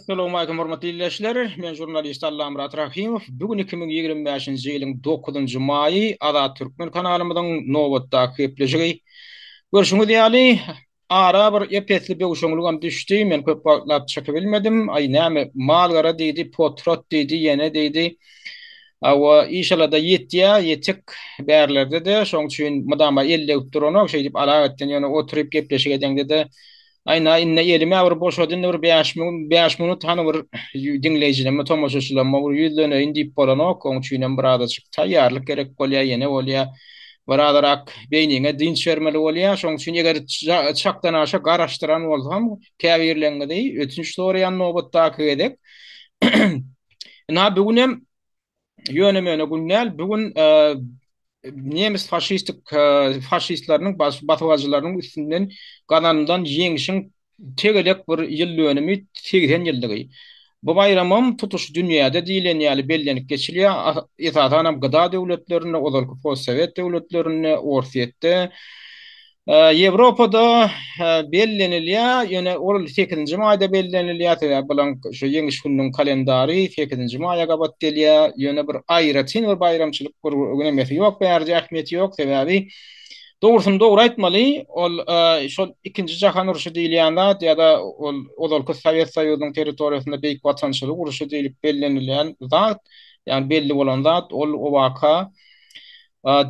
Salowmalikim hormatly ildeşler! Men žurnalist Allamyrat Rahymow. Bu gün 2025-nji ýylyň 9-njy maýy Azat Türkmen kanalymyzyň nobatdaky gepleşigi. Görşüňiz ýaly, ara bir ep-esli böwşeňligem düşdi. Men köp wagtlap çekibilmedim. Aý näme, mal-gara diýdi, potrat diýdi, ýene diýdi. Hawa, iş-alada ýetýär, ýetik bärlerde-de. Şoň üçin mydama el degip duranok. Şeýdip alagetden ýöne oturyp gepleşik edeňde-de Aýna indi elim-ä bir boşady indi bir 5 minut hany bir diňleýjilerime tomaşaçylaryma bir ýüzleneýin diýip bolanok oň üçinem bir azajyk taýýarlyk gerek bolýar ýene bolýar bir azyrak beýniňe dynç bermeli bolýar şoň üçin eger çakdan aşa garaşdyran bolsam käbirleriňizi ötünç soraýan nobatdaky gezek ynha bu günem Ýöne-möne gün däl, bu gün nemes faşistik faşistleriniň basybalyjylarynyň üstünden gazanylan ýeňşiň tegelek bir ýyl dönümi 80 ýyllygy. Bu baýramam tutuş dünýäde diýlen ýaly bellenip geçilýär. Esasanam GDA döwletlerinde, ozalky postsowet döwletlerinde, Orsýetde Ýewropada bellenilýär, ýöne ol sekizinji maýda bellenilýär, sebäbi bulaň şu ýeňiş gününiň kalendary sekizinji maýa gabat gelýär. Ýöne bir aýratyn bir baýramçylyk bir nemesi ýok, bärde ähmiýeti ýok, sebäbi dogrusyny dogry aýtmaly, ol şol ikinji jahan urşy diýilýän zat ýa-da ol ozalky Sowet Soýuzynyň territoriýasynda Beýik Watançylyk urşy diýlip bellenilýän zat, ýagny belli bolan zat, ol o waka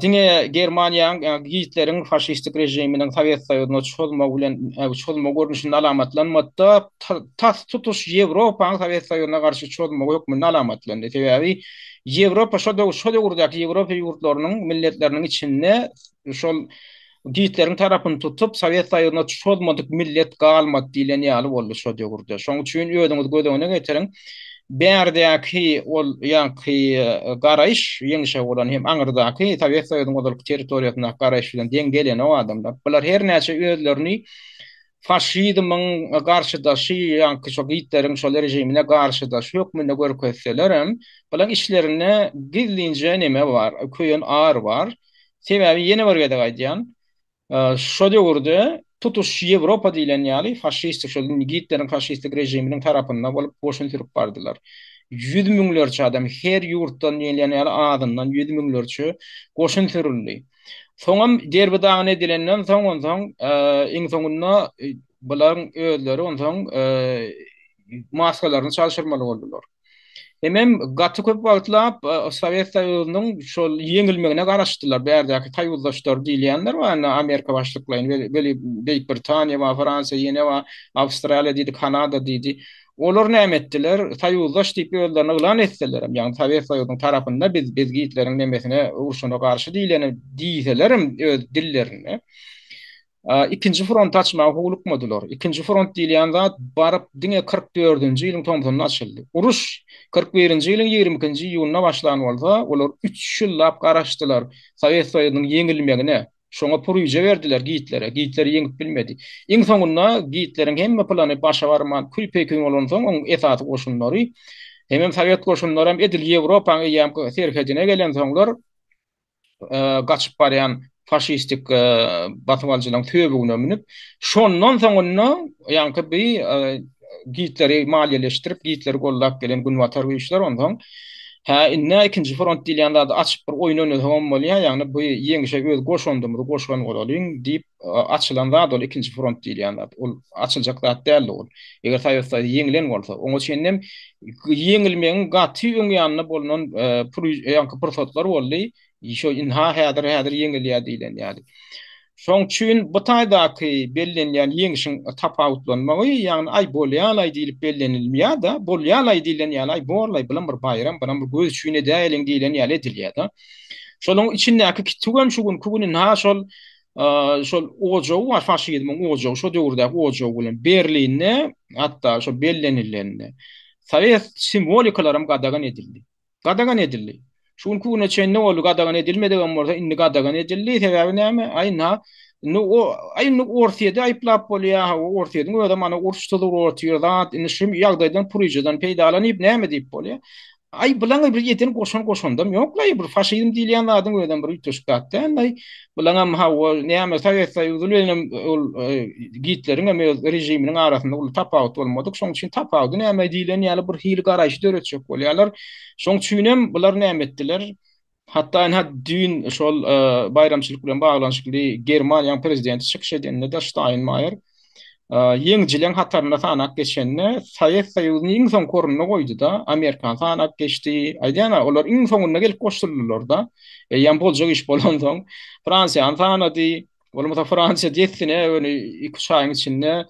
Diňe Germaniýanyň, Gitleriň faşistik režiminiň Sowet Soýuzyna çozmagy bilen, çozma görnüşinde alamatlanmady-da, tas tutuş Ýewropanyň Sowet Soýuzyna garşy çozmagy hökmünde alamatlandy. Sebäbi Ýewropa şo şo döwürdäki Ýewropa ýurtlarynyň milletleriniň içinde şol Gitleriň tarapyny tutup, Sowet Soýuzyna çozmadyk millet galmady diýlen ýaly boldy şo döwürde. Şoň üçin özüňiz göz öňüne getiriň, bärdäki ol ýaňky garaýyş ýeňşe bolan hem aňyrdaky Sowet Soýuzynyň ozalky territoriýasyndaky garaýyş bilen deň gelenok adamlar. Bular her näçe özlerini faşizmiň garşydaşy, ýaňky şo Gitleriň şol režimine garşydaşy hökmünde görkezselerem, bularyň içlerinde gizlinje neme bar, köýen ar bar. Sebäbi ýene bir gezek aýdýan, şo döwürde tutuş Ýewropa diýlen ýaly faşistik, şol indi Gitleriň faşistik režiminiň tarapynda bolup goşun sürüp bardylar. Ýüz müňlerçe adam her ýurtdan diýlen ýaly azyndan ýüz müňlerçe goşun sürüldi. Soňam derbi-dagyn edilenden soň onsoň iň soňunda bularyň özleri onsoň maskalaryny çalşyrmaly boldular. Hemem gaty köp wagtlap Sowet Soýuzynyň şol ýeňilmegine garaşdylar. Bärdäki soýuzdaşlar diýilýänler bar, indi Amerika başlyklaýyn, weli Beýik Britaniýa bar, Fransiýa ýene bar, Awstraliýa diýdi, Kanada diýdi. Olar näme etdiler? Soýuzdaş diýip özlerini yglan etselerem, ýagny Sowet Soýuzynyň tarapynda biz, biz Gitleriň nemesine, urşuna garşy diýleni diýselerem öz dillerinde. Ikinji fronty açmaga howlukmadylar. Ikinji front diýilýän zat baryp diňe 44-nji ýylyň tomsunda açyldy. Uruş 41-nji ýylyň 22-nji iýunynda başlan bolsa, olar üç ýyllap garaşdylar Sowet Soýuzynyň ýeňilmegine. Şoňa puryja berdiler Gitlere. Gitler ýeňip bilmedi. Iň soňunda Gitleriň hemme plany başa barman kül-peýkun bolansoň, oň esasy goşunlary hemem sowet goşunlary hem edil Ýewropaň eýýäm serhedine gelensoňlar, gaçyp barýan faşistik basybalyjylaryň söbügine münüp, şondan soňunda ýaňky bi Gitleri maliýeleşdirip, Gitleri goldap gelen günbatar güýçler onsoň hä indi ikinji front diýilýän zady açyp bir oýun oýnasagam bolýar, ýagny bu ýeňişe öz goşandymyzy goşan bolalyň diýip açylan zat ol ikinji front diýilýän zat. Ol açyljak zat däldi ol. Eger Sowet Soýuzy ýeňilen bolsa, oňa çenlem ýeňilmegiň gaty öň ýanynda bolnan ýaňky pursatlar boldy. Şo ynha häzir häzir ýeňilýär diýlen ýaly. Şoň üçin bu taýdaky bellenýän ýeňşiň tapawutlanmagy, ýagny aý bolýalaý diýlip bellenilmeýär-de, bolýalaý diýlen ýaly, aý borlaý, bulam bir baýram, bulam bir göz üçin edäýeliň diýlen ýaly edilýär-de. Şolaryň içindäki kitüwem şu günki gün ynha şol şol ojagy bar, faşizmiň ojagy, şo döwürdäki ojagy bilen Berlinde hatda şo bellenilende sowet simwolikalaram gadagan edildi. Gadagan edildi. Şu günki güne çenli ol gadagan edilmedigem bolsa indi gadagan edildi. Sebäbi näme? Aý ynha indi o aý indi Orsýeti aýyplap bolýar. Hawa Orsýetiň özem ana uruş tuzup otyr zat. Indi şu ýagdaýdan puryjadan peýdalanyp näme diýip bolýar? Aý bulaň bir eden goşan goşandam ýoklaý, bir faşizm diýilýän zadyň özem bir üýtgeşik zat däl-laý. Bulaňam hawa näme Sowet Soýuzy bilenem ol Gitleriňem öz režiminiň arasynda uly tapawut bolmadyk. Şoň üçin tapawudy näme diýlen ýaly bir hili garaýşy döretjek bolýarlar. Şoň üçinem bular näme etdiler? Hatda ynha düýn şol baýramçylyk bilen baglanyşykly Germaniýanyň prezidenti çykyş edende-de Ştaýnmaýer ýeňijileň hatarynda sanap geçende Sowet Soýuzyny iň soňky orunda goýdy-da, Amerikany sanap geçdi. Aýdýan-a, olar iň soňunda gelip goşuldylar-da. Eýýäm boljak iş bolansoň Fransiýany sanady. Bolmasa Fransiýa dessine öni iki-üç aýyň içinde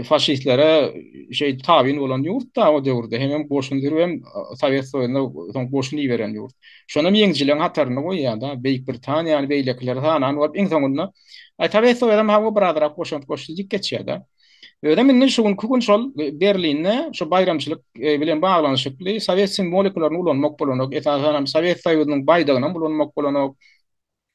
faşistlere şeý tabyn bolan ýurt-da o döwürde. Hemem goşun sürüp hem Sowet Soýuzyna soň goşun iberen ýurt. Şonam ýeňijileriň hatarynda goýýar-da. Beýik Britaniýany, beýlekileri sanan bolup iň soňunda Aý Sowet Soýuzam hawa birazrak goşant goşdy diýip geçýär-de. Özem indi şu günki gün şol Berlinde şu baýramçylyk bilen baglanyşykly sowet simwolikalaryny ulanmak bolanok. Esasanam Sowet Soýuzynyň baýdagynam ulanmak bolanok.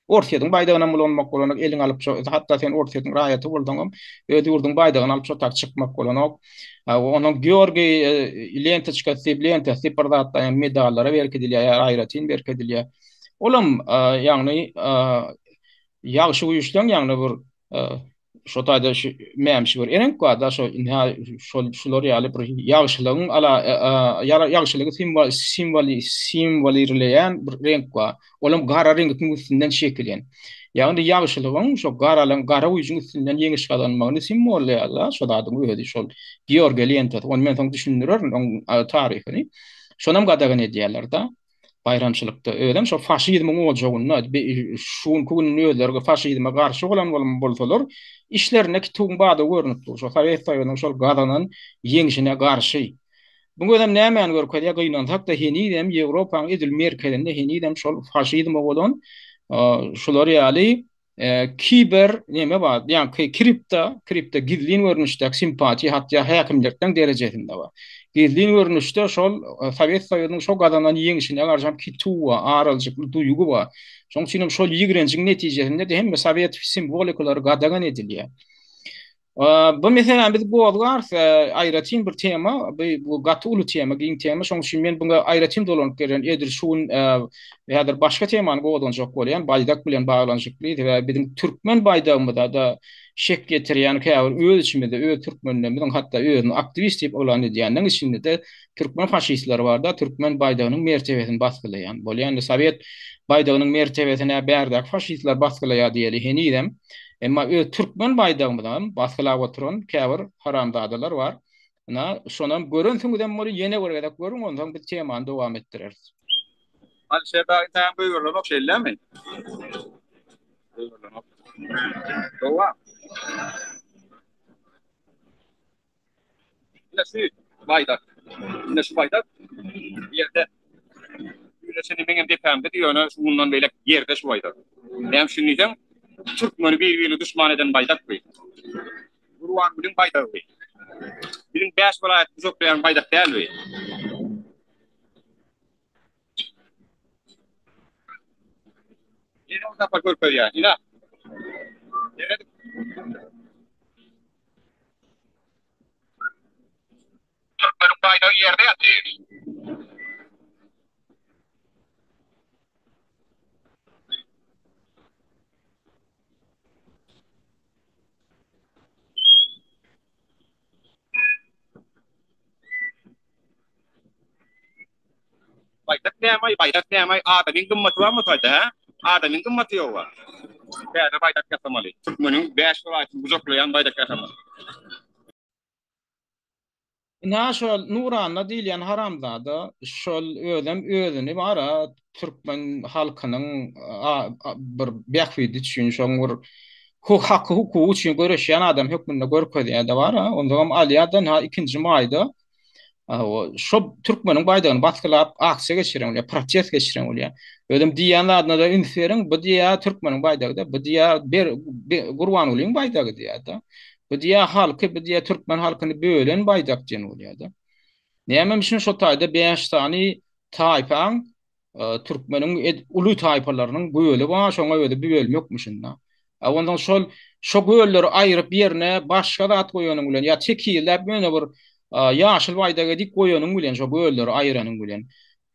Orsýetiň baýdagynam ulanmak bolanok, eliňe alyp şo, hatda sen Orsýetiň raýaty bolsaňam, öz ýurduň baýdagyny alyp şo tak çykmak bolanok. Onuň Georgiý lentoçkasy diýip, lentasy diýip bir zatlar, ýa medallara berkidilýär, ýa aýratyn berkidilýär. Olam, ýagny, ýagşy güýçleň, ýagny bir Şo taýda şu mämişi bir ereňk bar-da, şo ynha şol şular ýaly bir ýagşylygyň ala ýagşylygy simwol simwoly simwolirleýän bir reňk bar. Olam gara reňkiň üstünden çekilen. Ýagny ýagşylygyň şo garalygyň gara güýjüň üstünden ýeňiş gazanmagyny simwollaýar-da şo zadyň özi şol Georgiý lentasy. Ony men soň düşündirerin oň taryhyny. Şonam gadagan edýärler-de. Baýramçylykda özem şo faşizmiň ojagynda şu günki gün özleri faşizme garşy bolan bolsalar, işlerinde kituwyň bady görnüp dur. Şo Sowet Soýuzynyň şol gazanan ýeňşine garşy. Bu özem nämäni görkezýär, gynansak-da henizem Ýewropanyň edil merkezinde henizem şol faşizme bolan şular ýaly Kiber neme bar, ýaňky kripto, kripto gizlin görnüşdäki simpatiýa hatda häkimlikleň derejesinde bar. Gizlin görnüşde şol Sowet Soýuzynyň şo gazanan ýeňşine garşam kituw bar, araljykly duýgy bar. Şonuň üçin hem şol ýigrenjiň netijesinde-de hemme sowet simwolikalary gadagan edilýär. Bu meseläni biz gozgarys, aýratyn bir tema, bu gaty uly tema, giň tema, şonuň üçin men buňa aýratyn dolanyp gelen, edil şu gün häzir başga temany gozganjak bolýan, baýdak bilen baglanyşykly, sebäbi biziň türkmen baýdagymyza-da şek ýetirýän käbir öz içimizde, öz türkmenlerimiziň hatda özüni aktiwist diýip yglan edýänleriň içinde-de türkmen faşistleri bar-da, türkmen baýdagynyň mertebesini basgylaýan. Bolýa indi sowet baýdagynyň mertebesini bärdäki faşistler basgylaýar diýeli henizem. Emma öz türkmen baýdagymyzam basgylap oturan käbir haramzadalar bar. Ynha, şonam görensiňizem boly, ýene bir gezek görüň, onsoň biz temany dowam etdireris. Alyşer dagy intägem goýberilenok şeýlemi? Goýberilenok. Dowam. Ine şu baýdak. Ine şu baýdak ýerde. Düýne çenli meňem depämdedi, ýöne şu mundan beýläk ýerde şu baýdak. Näme üçin diýseň, türkmeni bir-birine duşman eden baýdak bu. Gurbangulyň baýdagy bu. Biziň bäş welaýaty gujaklaýan baýdak däl bu. Ýene bir sapar görkezýär. Ine. Seredip. Türkmeniň baýdagy ýerde ýatyr. Baýdak näme-aý, baýdak näme-aý, adamyň gymmaty barmy toýda, hä? Adamyň gymmaty ýog-a. Täze baýdak ýasamaly. Türkmeniň bäş welaýatyny gujaklaýan baýdak ýasamaly. Ynha şol Nuranna diýilýän haramzada şol özem özüni bara türkmen halkynyň bir bähbidi üçin şoň bir haky hukugy üçin göreşýän adam hökmünde görkezýärde bara onsoňam alýarda ynha ikinji maýda şo türkmeniň baýdagyny basgylap aksiýa geçiren bolýar, protest geçiren bolýar. Özem diýýän zadyna-da üns beriň, bu diýýär türkmeniň baýdagy-da, bu diýýär Gurbangulyň baýdagy diýýär-de. Bu diýýär halky, bu diýýär türkmen halkyny bölen baýdak diýen bolýar-da. Nämemişin şo taýda bäş sany taýpaň türkmeniň uly taýpalarynyň göli bar, şoňa özi bölmekmişin-da. A onsoň şol şo gölleri aýryp ýerine başga zat goýanyň bilen ýa tekizläp ýöne bir. Ýaşyl baýdak edip goýanyň bilen şo gölleri aýyranyň bilen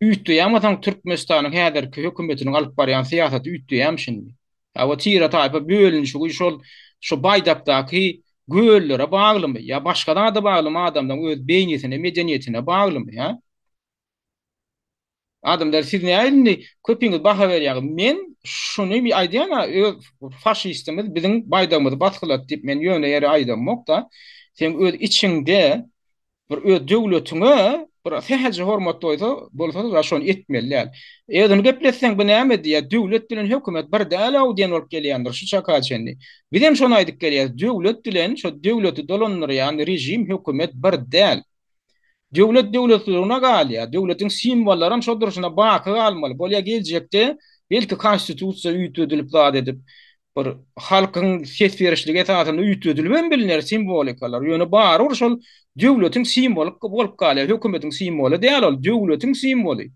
üýtgeýärmi soň Türkmenistanyň häzirki hökümetiniň alyp barýan syýasaty üýtgeýärmi şindi? Hawa tire-taýpa bölünişigi şol şo baýdakdaky göllere baglymy ýa başga zada baglymy adamlaryň öz beýnisine medeniýetine baglymy hä? Adamlar siz näme indi köpüňiz baha berýäňiz. Men şuny bir aýdýan-a öz faşistimiz biziň baýdagymyzy basgylady diýip men ýöne ýere aýdamok-da. Seň öz içiňde bir öz döwletiňe bir sähelçe hormat goýsa bolsa-da şony etmeli däl. Özüni gepletseň bu näme diýýär, döwlet bilen hökümet bir däl-ow diýen bolup gelýändir şu çaka çenli. Bizem şony aýdyp gelýäs, döwlet bilen şo döwleti dolandyrýan režim, hökümet bir däl. Döwlet döwletligine galýar. Döwletiň simwollaram şo durşuna baky galmaly. Bolýa geljekde belki konstitusiýa üýtgedilip zat edip bir halkyň ses berişligi esasynda üýtgedilibem bilner simwolikalar. Ýöne barybir şol döwletiň simwoly bolup galýar. Hökümetiň simwoly däl ol, döwletiň simwoly.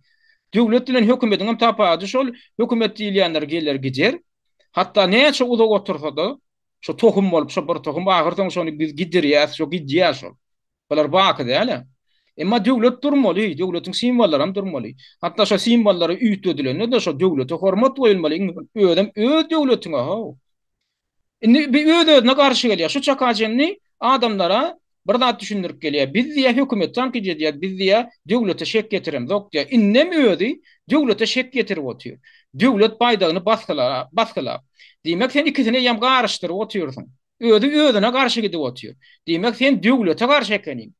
Döwlet bilen hökümetiňem tapawudy şol, hökümet diýilýänler geler gider. Hatda näçe uzak otursa-da şo tohum bolup şo bir tohum ahyrsoňy şony biz gidirýäs, şo gidýär şol. Bular baky däl-ä. Emma döwlet durmaly, döwletiň simwollaram durmaly. Hatda şo simwollary üýtgedilende-de şo döwlete hormat goýulmaly, iň özem öz döwletiňe how. Indi bi öz-özüne garşy gelýär. Şu çaka çenli adamlara bir zat düşündirip gelýär. Biz diýýär hökümet tankyt edýär, biz diýýär döwlete şek ýetiremzok diýýär. Indem özi döwlete şek ýetirip otyr. Döwlet baýdagyny basgylap. Diýmek sen ikisini eýýäm garyşdyryp otyrsyň. Özi özüne garşy gidip otyr. Diýmek, sen döwlete garşy ekeniň.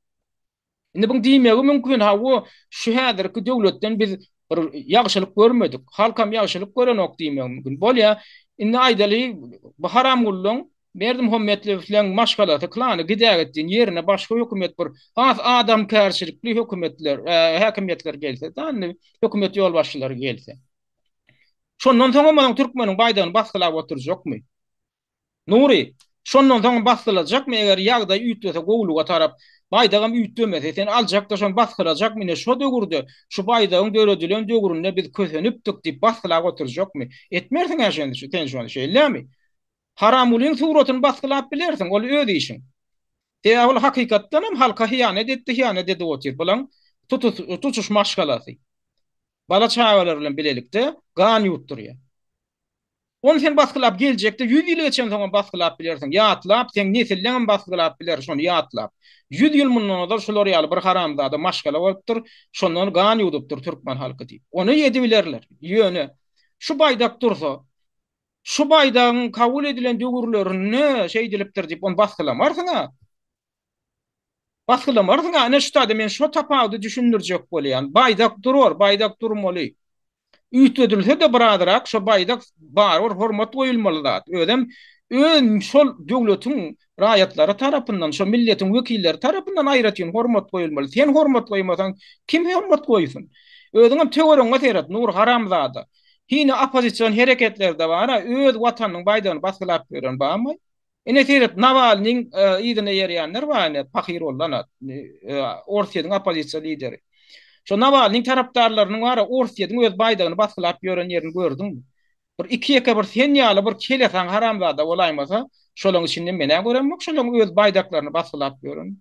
Indi buň diýmegi mümkin, hawa, şu häzirki döwletden biz bir ýagşylyk görmedik. Halkam ýagşylyk görenok diýmegi mümkin. Bolýa, indi aýdaly, bu haramgullaň, Berdimuhametlewleň maşgalasy, klany gidägitdin, ýerine başga hökümet bir has adamkärçilikli hökümetler, häkimiýetler gelse, indi hökümet ýolbaşçylary gelse. Şondan soňam onuň türkmeniň baýdagyny basgylap oturjakmy? Nury, şondan soň basgylajakmy eger ýagdaý üýtgese gowulyga tarap, baýdagam üýtgemese sen aljakda şony basgylajakmy ine şo döwürde şu baýdagyň döredilen döwründe biz kösenipdik diýip basgylap oturjakmy? Etmersiň-ä sen şony şeýlemi? Haramgulyň suratyny basgylap bilersiň ol öz işiň. Sebäbi ol hakykatdanam halka hyýanat etdi hyýanat edip otyr bulaň tutuş maşgalasy. Bala çagalary bilen bilelikde gan ýuwtdurýar. Ony sen basgylap geljekde ýüz ýyl geçensoňam basgylap bilersiň. Ýatlap, seň nesilleňem basgylap biler şony ýatlap. Ýüz ýyl mundan ozal şular ýaly bir haramzada maşgala bolupdyr, şondan gan ýuwdupdyr türkmen halky diýip. Ony edibilerler. Ýöne şu baýdak dursa, şu baýdagyň kabul edilen döwürlerinde şeýdilipdir diýip ony basgylamarsyň-a. Basgylamarsyň-a, ine şu taýda men şo tapawudy düşündirjek bolýan. Baýdak durar, baýdak durmaly. Üýtgedilse-de birazrak şo baýdak barybir hormat goýulmaly zat. Özem öz şol döwletiň raýatlary tarapyndan, şo milletiň wekilleri tarapyndan aýratyn hormat goýulmaly. Sen hormat goýmasaň, kim hormat goýsun? Özüňem töweregiňe seret, Nury haramzada. Hine oppozision hereketlerde bar-a, öz watanynyň baýdagyny basgylap ýören barmy? Ine seret, Nawalnyň yzyna eýerýänler bar ine, pahyr boldy ana, Orsýetiň oppozisiýa lideri. Şo Nawalnyň tarapdarlarynyň bar-a Orsýetiň öz baýdagyny basgylap ýören ýerini gördüňmi? Bir iki-ýeke bir sen ýaly bir kelesaň haramzada bolaýmasa, şolaň içinde men-ä göremok şolaň öz baýdaklaryny basgylap ýörenini.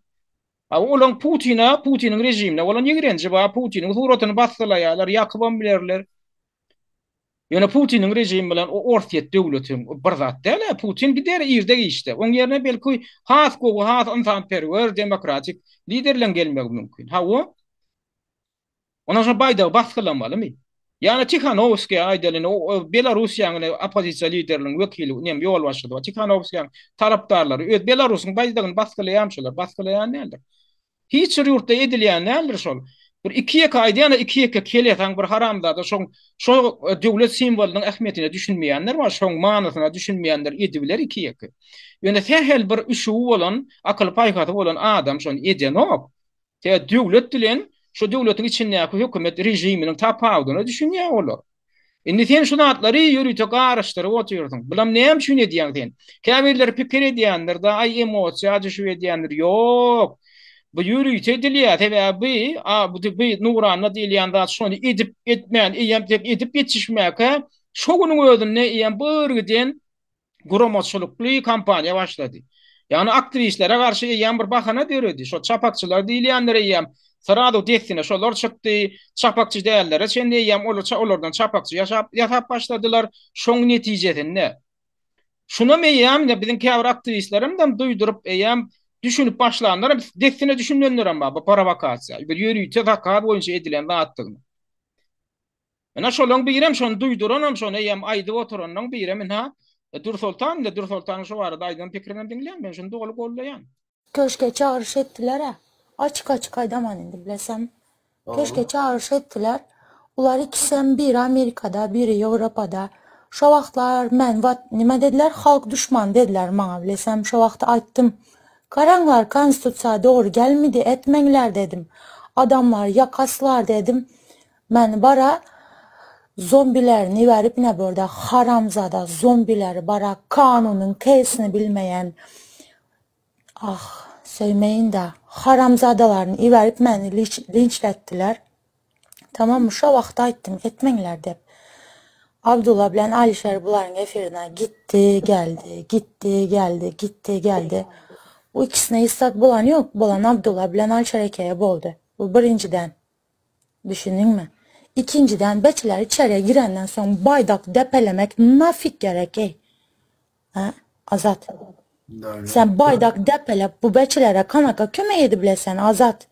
A olaň Putina, Putiniň režimine bolan ýigrenji bar, Putiniň suratyny basgylaýarlar, ýakybam bilerler. Ýöne Putiniň režimi bilen o Orsýet döwleti bir zat däl-ä. Putin gider irde-giçde. Oň ýerine belki has gowy, has ynsanperwer, demokratik liderleň gelmegi mümkin. Hawa. Ondan soň baýdagy basgylamalymy? Ýa-da Tihanowskiýa aýdaly, indi o Belarussiýanyň ine oppozisiýa lideriniň wekili, nem ýolbaşçysy bar. Tihanowskiýanyň tarapdarlary öz Belarusyň baýdagyny basgylaýarmy şolar? Basgylaýan däldir. Hiç bir ýurtda edilýän däldir şol. Bir iki-ýeke aýdýan-a iki-ýeke kelesaň bir haramzada şoň şo döwlet simwolynyň ähmiýetine düşünmeýänler bar, şoň manysyna düşünmeýänler edibiler iki-ýeke. Ýöne sähel bir üşügi bolan, akyly-paýhasy bolan adam şony edenok. Sebäbi döwlet bilen şo döwletiň içindäki hökümet režiminiň tapawudyna düşünýär olar. Indi sen şu zatlary ýörite garyşdyryp otyrsyň. Bulam näme üçin edýäň sen? Käbirleri pikir edýändir-de, aý emosiýa düşüp edýändir. Ýok. Bu ýörite edilýär. Sebäbi bu, a, bu bu Nuranna diýilýän zat şony edip, etmän, eýýäm tek edip ýetişmäkä, şo günüň özünde eýýäm bir giden guramaçylykly kampaniýa başlady. Ýagny aktiwistlere garşy eýýäm bir bahana döredi. Şo çapakçylar diýilýänler eýýäm srazu dessine şolar çykdy. Çapakçy dällere çenli eýýäm olar olardan çapakçy ýaşap ýasap başladylar. Şoň netijesinde şunam eýýäm ine biziň käbir aktiwistlerimizem duýduryp eýýäm düşünip başlanlaram dessine düşünenlerem bar bu prowokasiýa, bir ýörite zakaz boýunça edilen zatdygyny. Ine şolaň birem şony duýduranam şony eýýäm aýdyp oturanyň birem ynha Dürsoltan indi Dürsoltanyň şu barada aýdan pikirini diňläň men şuny doly goldaýan. Köşke çagyryş etdiler-ä. Açyk-açyk aýdaman indi bilesem. Köşke çagyryş etdiler. Ular ikisem biri Amerikada, biri Ýewropada. Şo wagtlar men wat nime dediler halk duşmany dediler maňa bilesem şo wagt aýtdym. Garaňlar konstitusiýa dogry gelmidi etmeňler dedim. Adamlar ýakaslar dedim. Meni bara zombilerini iberip ine bu ýerde haramzada zombileri bara kanunyň K-sini bilmeýän ah söýmeýin-dä haramzadalaryny iberip meni linçletdiler. Tamammy şo wagt aýtdym etmeňler dep. Abdulla bilen Alişer bularyň efirine gitdi geldi gitdi geldi gitdi geldi. Bu ikisine hiç zat bolan ýok bolan Abdulla bilen Alişer ekeýe boldy. Bu birinjiden. Düşündiňmi? Ikinjiden beçeler içeriye girenden soň baýdak depelemek nafik gerek eý. Hä? Azat. Sen baýdak depelep bu beçelere kanaka kömek edibilesen Azat.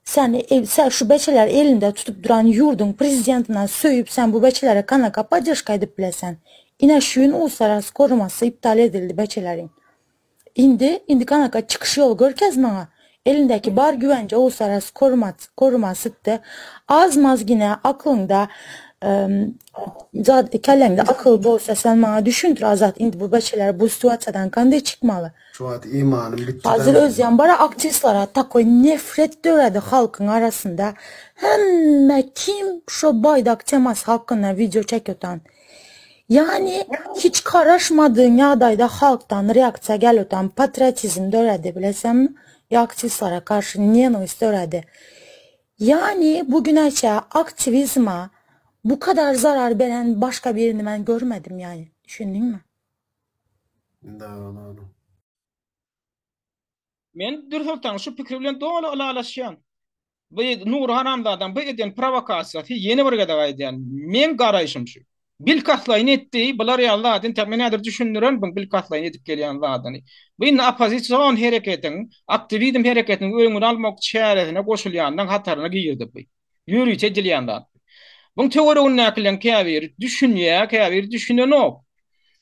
Sen, e, sen şu beçeler elinde tutup duran ýurduň prezidentinden söýüp sen bu beçelere kanaka poddeşka edip bilesen. Ine şu gün uluslararası korumasy iptal edildi beçeleriň. Indi, indi kanaka çykyş ýoly görkez maňa. Elindäki bar güwence uluslararasy korumasytdy. Az-maz gine aklyňda, zat, kelläňde akyl bolsa sen maňa düşündir Azat indi bu beçeler bu situasiýadan kanday çykmaly? Şu wagt imanym bitdi Hazir özýän bara aktiwistlere takoý nefret döredi halkyň arasynda. Hemme kim şo baýdak temasy hakynda wideo çekitan. Ýagny hiç garaşmadygyň ýagdaýda halkdan reaksiýa gelütan patriotizm döredi bilesenmi ýa aktiwistlere garşy nenawist döredi. Ýagny bu güneçe aktiwizma bu kadar zarar beren başga birini men görmedim ýagny düşündiňmi? Dogry dogry. Men Dürsoltanyň şu pikiri bilen doly ylalaşýan. Bu Nury haramzadaň bu eden prowokasiýasy ýene bir gezek aýdýan, meň garaýşym şu. Bilkastlaýyn etdi, bular ýaly zady entek men häzir düşündirerin buň bilkastlaýyn edip gelýän zadyny. Bu indi oppozision hereketiň, aktiwizm hereketiniň öňüni almak çäresine goşulýanlaryň hataryna girdi bu. Ýörite edilýän zat. Buň töweregindäkileriň käbiri düşünýär, käbiri düşünenok.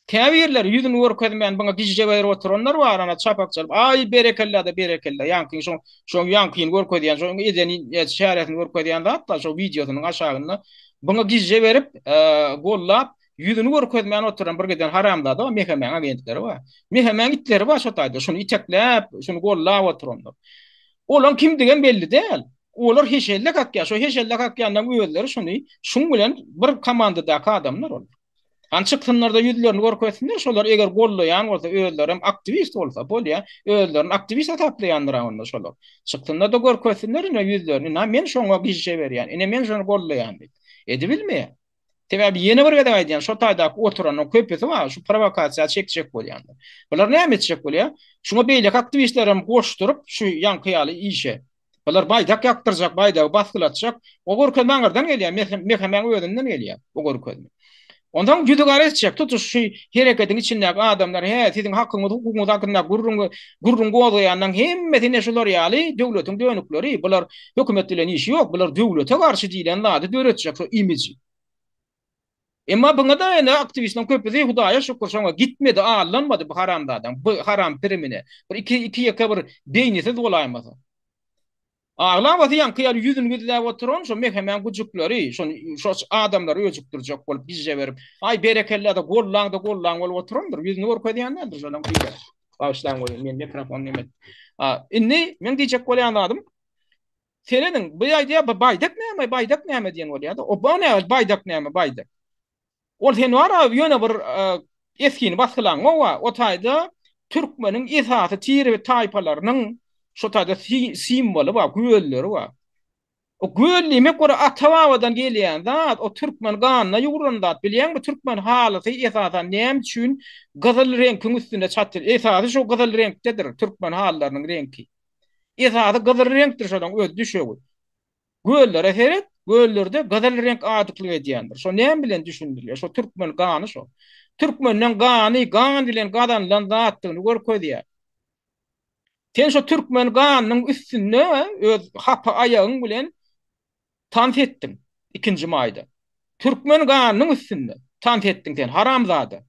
Käbirleri ýüzüni görkezmän buňa gijje berip oturanlar bar, ana çapak çalyp, aý berekella-da berekella, ýaňkyň şoň şoň ýaňkyny görkezýän, şoň eden çäresini görkezýän zatlar şo wideosynyň aşagynda buňa gijje berip, gollap, ýüzüni görkezmän oturan bir giden haramzada bar, MHM-iň agentleri bar. MHM-iň itleri bar şo taýda, şuny itekläp, şuny gollap oturanlar. Olaň kimdigem belli däl. Olar heşelle kakýar, şo heşelle kakýanlaryň özleri şuny, şuň bilen bir komandadaky adamlar olar. Hany çyksynlarda ýüzlerini görkezsinler şolar eger gollaýan bolsa özlerem aktiwist bolsa bolýa özlerini aktiwist hasaplaýandyra onda şolar. Çyksynlarda görkezsinler ine ýüzlerini ina men şoňa gijje berýän ine men şony gollaýan diýip. Edibilmeýär. Sebäbi ýene bir gezek aýdýan şo taýdaky oturanyň köpüsi bar şu prowokasiýa çekjek bolýanlar. Bular näme etjek bolýar? Şuňa beýleki aktiwistlerem goşduryp şu ýaňky ýaly işe. Bular baýdak ýakdyrjak, baýdagy basgylatjak. O görkezme aňyrdan gelýär, MHM-iň özünden gelýär o görkezme. Onsoň ýüzi gara etjek, tutuş şu hereketiň içindäki adamlar, hä, siziň hakyňyz, hukugyňyz hakynda gürrüň, gürrüň gozgaýanlaryň hemmesi ine şular ýaly döwletiň dönükleri, bular hökümet bilen işi ýok, bular döwlete garşy diýlen zady döretjek şo imiji. Emma buňa-da ene aktiwistleriň köpüsi Hudaýa şükür şoňa gitmedi, aldanmady bu haramzadaň bu haram pirimine. Bir iki iki ýeke bir beýnisiz bolaýmasa. Aglabasy ýaňky ýaly ýüzüni gizläp oturan şo MHM-iň güjükleri, şony şo adamlary öjükdirjek bolup gije berip, aý berekella-da gollaň-da gollaň bolup oturandyr, ýüzüni görkezýän däldir şolaň biri. Bagyşlaň goýuň, men mikrofon neme. A, indi meň diýjek bolýan zadym, Serediň, bu aýdýar, bu baýdak näme, baýdak näme diýen bolýar-da. O bu näme, baýdak näme, baýdak. Ol sen bar-a, ýöne bir esgini basgylaňok-a. O taýda türkmeniň esasy tire we taýpalarynyň şo taýda simwoly bar, gölleri bar. O göl diýmek bir ata-babadan gelýän zat, o türkmen ganyna ýugrulan zat. Bilýäňmi, türkmen halysy esasan näme üçin gyzyl reňkiň üstünde çatyl? Esasy şo gyzyl reňkdedir türkmen halylarynyň reňki. Esasy gyzyl reňkdir şolaň öz düşegi. Göllere seret, göllerde gyzyl reňk adyklyk edýändir. Şo näme bilen düşündirilýär? Şo türkmen gany şo. Türkmenden gany, gan bilen gazanylan zatdygyny görkezýär. Sen şo türkmen ganynyň üstünde öz hapa aýagyň bilen tans etdiň ikinji maýda. Türkmen ganynyň üstünde tans etdiň sen haramzada.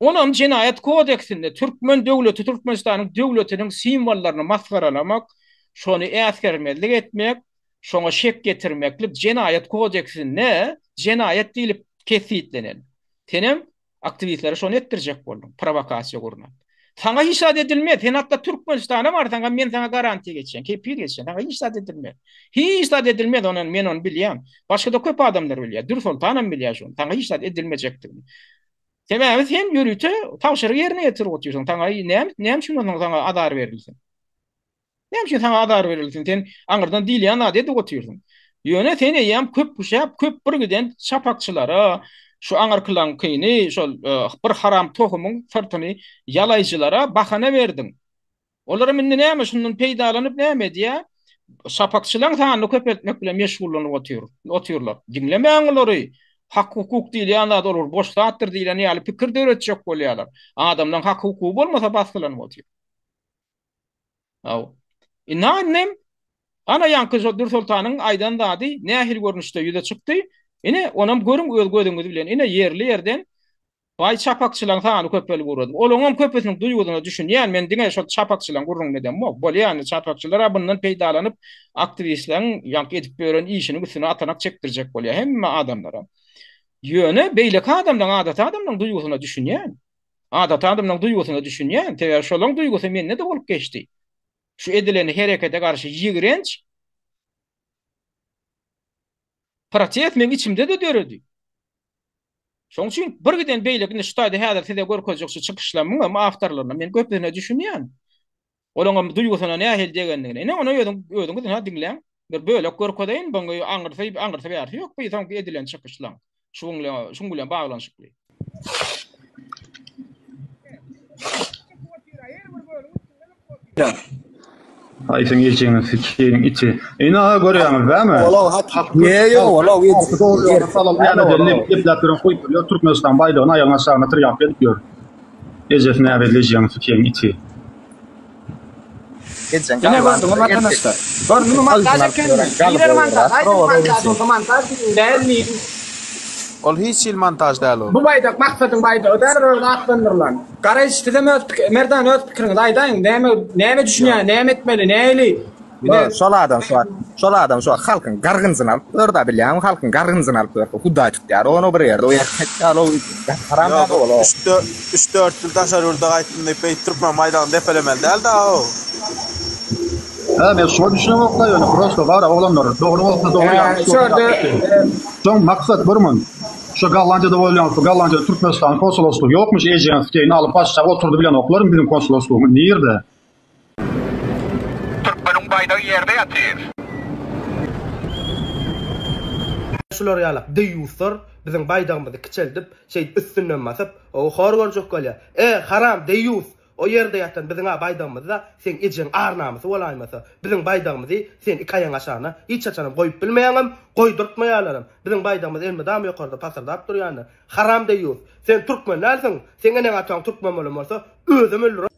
Onam jenaýat kodeksinde türkmen döwleti Türkmenistanyň döwletiniň simwollaryny masgaralamak, şony äsgermezlik etmek, şoňa şek getirmeklik jenaýat kodeksinde jenaýat diýlip kesgitlenen. Senem Aktiwistlere şony etdirjek bolduň, prowokasiýa gurnap. Saňa hiç zat edilmez. Sen hatda Türkmenistana barsaň hem men saňa garantiýa geçýän, kepil geçýän. Saňa hiç zat edilmez. Hiç zat edilmez, ony men ony bilýän. Başga-da köp adamlar bilýär. Dürsoltan hem bilýär şony. Saňa hiç zat edilmejekdigini. Sebäbi sen ýörite tabşyrygy ýerine ýetirip otyrsyň. Saňa näme näme üçin onsoň saňa azar berilsin? Näme üçin saňa azar berilsin? Sen aňyrdan diýilýän zady edip otyrsyň. Ýöne sen eýýäm köp küşäp, köp bir giden çapakçylara, şu aňyrkylaňkyny, şol bir haram tohumyň syrtyny ýalaýjylara bahana berdiň. Olaram indi näme, şundan peýdalanyp näme edýär? Çapakçylaň sanyny köpeltmek bilen meşgullanyp otyr, otyrlar. Diňlemäň olary. Hak-hukuk diýilýän zat olar boş zatdyr diýlen ýaly pikir döretjek bolýarlar. Adamlaň hak-hukugy bolmasa basgylanyp otyr. Haw. Ynha indem, ana ýaňky şo Dürsoltanyň aýdan zady nähili görnüşde ýüze çykdy. Ine, onam görüň öz gözüňiz bilen. Ine, ýerli-ýerden baý çapakçylaň sany köpelip ugrady. Olaňam köpüsiniň duýgusyna düşünýän, men diňe şol çapakçylaň gürrüňini edemok. Bolýa indi çapakçylar-a bundan peýdalanyp, aktiwistleriň ýaňky edip ýören işiniň üstüne atanak çekdirjek bolýar hemme adamlara. Ýöne beýleki adamlaň, adaty adamlaň duýgusyna düşünýän. Adaty adamlaň duýgusyna düşünýän, sebäbi şolaň duýgusy mende-de bolup geçdi. Şu edilen herekete garşy ýigrenç, protest meň içimde-de döredi. Şoň üçin bir giden beýleki indi şu taýda häzir size görkezjek şu çykyşlarymyň hem awtorlaryna men köpüsine düşünýän. Olaňam duýgusyna nähili degendigini. Ine, ony özüň, özüňiz ynha diňläň. Bir bölek görkezeýin, buň aňyrsy, aňyrsy bärsi ýok bu soňky edilen çykyşlaň. Şuň bilen, şuň bilen baglanyşykly. Haýsyň ejeňi sikeýin iti. Ine-ha görýäňiz dämi? Gepläp ýören goýup ýör Türkmenistan baýdagyny aýagyň aşagyna tirýak edip ýör. Ejesi näbelli ejeňi sikeýin iti. Ine gördüňmi watandaşlar. Gördüňmi montaž ekenmi? Birer montaž. Aýdyň montaž bolsa montaž diýiň, däl diýiň. Ol hiç hili montaž däl ol. Bu baýdak Maksadyň baýdagy däl özi atlandyrylan. Garaýyş sizem öz Merdan öz pikiriňizi aýdaýyň näme näme düşünýäňiz näme etmeli nähili Ine şol adam şu wagt şol adam şu wagt halkyň gargynjyny alyp ýör-da bilýäňmi halkyň gargynjyny alyp ýör hudaý tutýar ony bir ýerde o ýerde haram Ýok ol o. Üç dört ýyl daşary ýurda gaýtdym diýip beýdip türkmen baýdagyny depelemeli däl dagy. Hä men şuňa düşünemokda ýöne prosto bara oglanlar dogry bolsa dogry ýalňyş Şu bolsa ýerde ýalňyş. Soň maksat bir mun. Şu Gollandiýada bolýan şu Gollandiýada Türkmenistanyň konsoloslygy ýokmuş ejeňi sikeýin alyp başjak oturdy bilenoklarmy biziň konsoloslygymyz nirde. Türkmeniň baýdagy ýerde ýatyr. Şular ýalak deýýuslar biziň baýdagymyzy kiçeldip, şeýdip üstünden basyp, o hor görjek bolýar. E, haram deýýus! O ýerde ýatan biziň-ä baýdagymyz-da seň ejeň ar-namysy bolaýmasa, biziň baýdagymyzy sen iki aýagyň aşagyna hiç haçanam goýup bilmeýäňem, goýdurtmaýarlaram. Biziň baýdagymyz elmydama ýokarda pasyrdap durýandyr. Haram deýýus! Sen türkmen dälsiň! Seň eneň-ataň türkmen bolan bolsa, özem öldürer.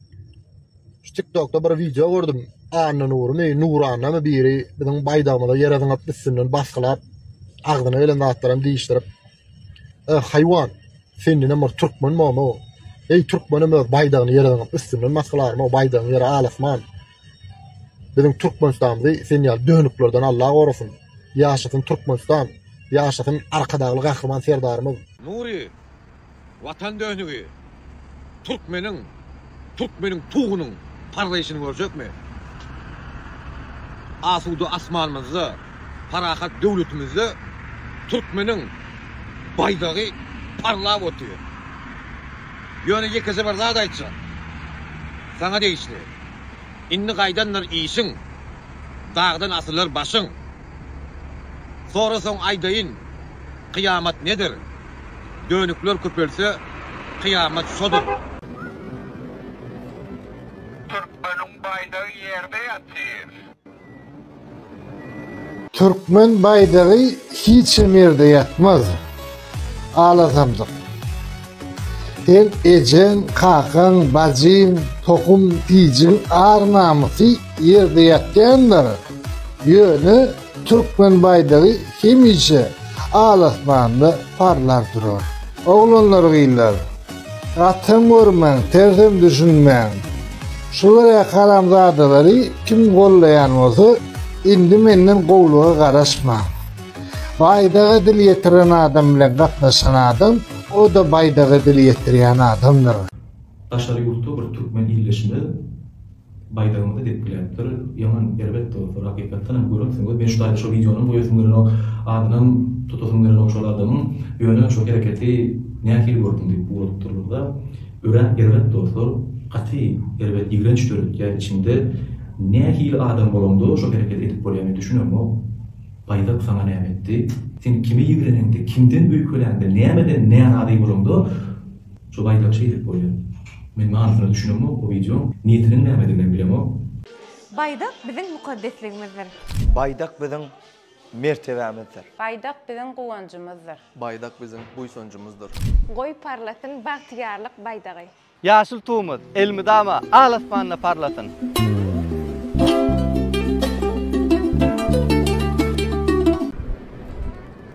Şu tiktokda bir wideo gördüm. Anna Nurymy, Nurannamy biri biziň baýdagymyzy ýere zyňyp üstünden basgylap agzyna gelen zatlaram diýişdirip. E, haýwan, sendenem bir türkmen bormy? Eý, türkmenem öz baýdagyny ýere zyňyp üstünden basgylarmy? Baýdagyň ýere alasman. Biziň Türkmenistanymyzy sen ýaly dönüklerden Allah gorasyn. Ýaşasyn Türkmenistan! Ýaşasyn Arkadagly Gahryman Serdarymyz! Nury, Watan dönügi, türkmeniň, türkmeniň tugunyň parlaýşyny görjekmi? Asuda asmanymyzda, parahat döwletimizde türkmeniň baýdagy parlap otyr. Ýöne ýekeje bir zat aýtjak. Saňa degişli. Indi gaýdandyr işiň. Dagdan asylar başyň. Sorasaň aýdaýyn, kyýamat nedir? Dönükler köpelse, kyýamat şodur. Türkmeniň baýdagy ýerde ýatyr. Türkmen baýdagy hiçem ýerde ýatmaz. Alasamdyk. Seň ejeň, kakaň, bajyň, tohum tijiň ar namysy ýerde ýatýandyr. Ýöne türkmen baýdagy hemişe al asmanda parlar durar. Oglanlar gyzlar. Gatam görmäň, tersem düşünmäň. Şular ýaly haramzadalary kim gollaýan bolsa, indi menden gowluga garaşmaň. Baýdaga dil ýetiren adam bilen gatnaşan adam, o-da baýdaga dil ýetirýän adamdyr. Daşary ýurtda bir türkmen ildeşimiz baýdagymyzy depgiläpdir. Ýaman erbet dostlar hakykatdanam görensiňiz. Men şu taýda şo wideonam goýasym gelenok, adynam tutasym gelenok şol adamyň. Ýöne şo hereketi nähili gördüň diýip ugradypdyrlarda. Örän erbet dostlar, gaty erbet ýigrenç döretýär içiňde. Nähili adam bolaňda şo hereketi edip bolýar men düşünemok. Baýdak saňa näme etdi? Sen kimi ýigreneňde, kimden öýkeläňde, nämeden närazy bolaňda şo baýdagy şeýdip bolýar. Men manysyna düşünemok o wideoň, niýetiniň nämediginem bilemok. Baýdak biziň mukaddesligimizdir. Baýdak biziň mertebämizdir. Baýdak biziň guwanjymyzdyr. Baýdak biziň buýsanjymyzdyr. Goý parlasyn bagtyýarlyk baýdagy. Ýaşyl Tugumyz elmydama al asmanda parlasyn!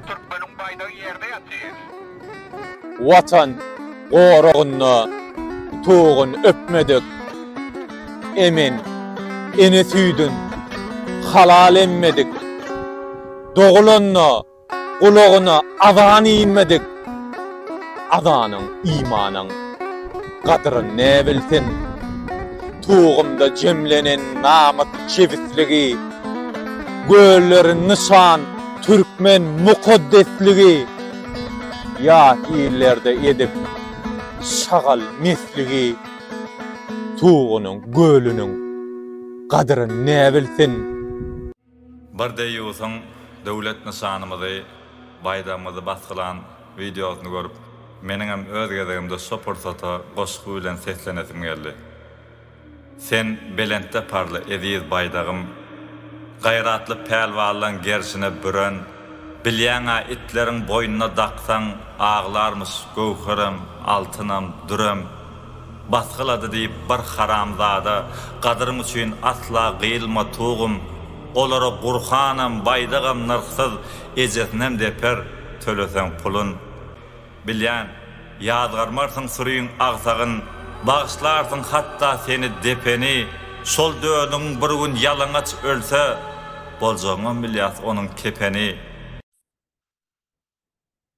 Türkmeniň baýdagy ýerde ýatyr. Watan goragynda tugun öpmedik, Emen ene süýdün halal emmedik, Dogulanda Gulagyna azan inmedik azanyň imanyň gadryn näbilsin. Tugumda jemlenen namys jebisligi, Gölleri nyşan türkmen mukaddesligi, Ýat illerde edip şagal mesligi, Tugunyň gölüniň gadryn näbilsin. Bir deýýusyň döwlet nyşanymyzy, baýdagymyzy basgylan wideosyny görüp, meniňem öz gezegimde şo pursata goşgy bilen seslenesim geldi. Sen belentde parla eziz baýdagym, Gaýratly pälwanlaň gerşine büren, Bilýäň-ä itleriň boýnuna daksaň, Aglarmyş göwherem, altynam, dürem. Basgylady diýip bir haramzada Gadyryň üçin asla gyýylma tugum Olara Gurhanam, baýdagam nyrhsyz Ejesinem deper, töleseň pulun. Bilýän, ýazgarmarsyň süriň agsagyn Bagyşlarsyň hatda seni depeni Şol dönügiň bir gün ýalaňaç ölse Boljagyňam bilýäs onuň kepeni.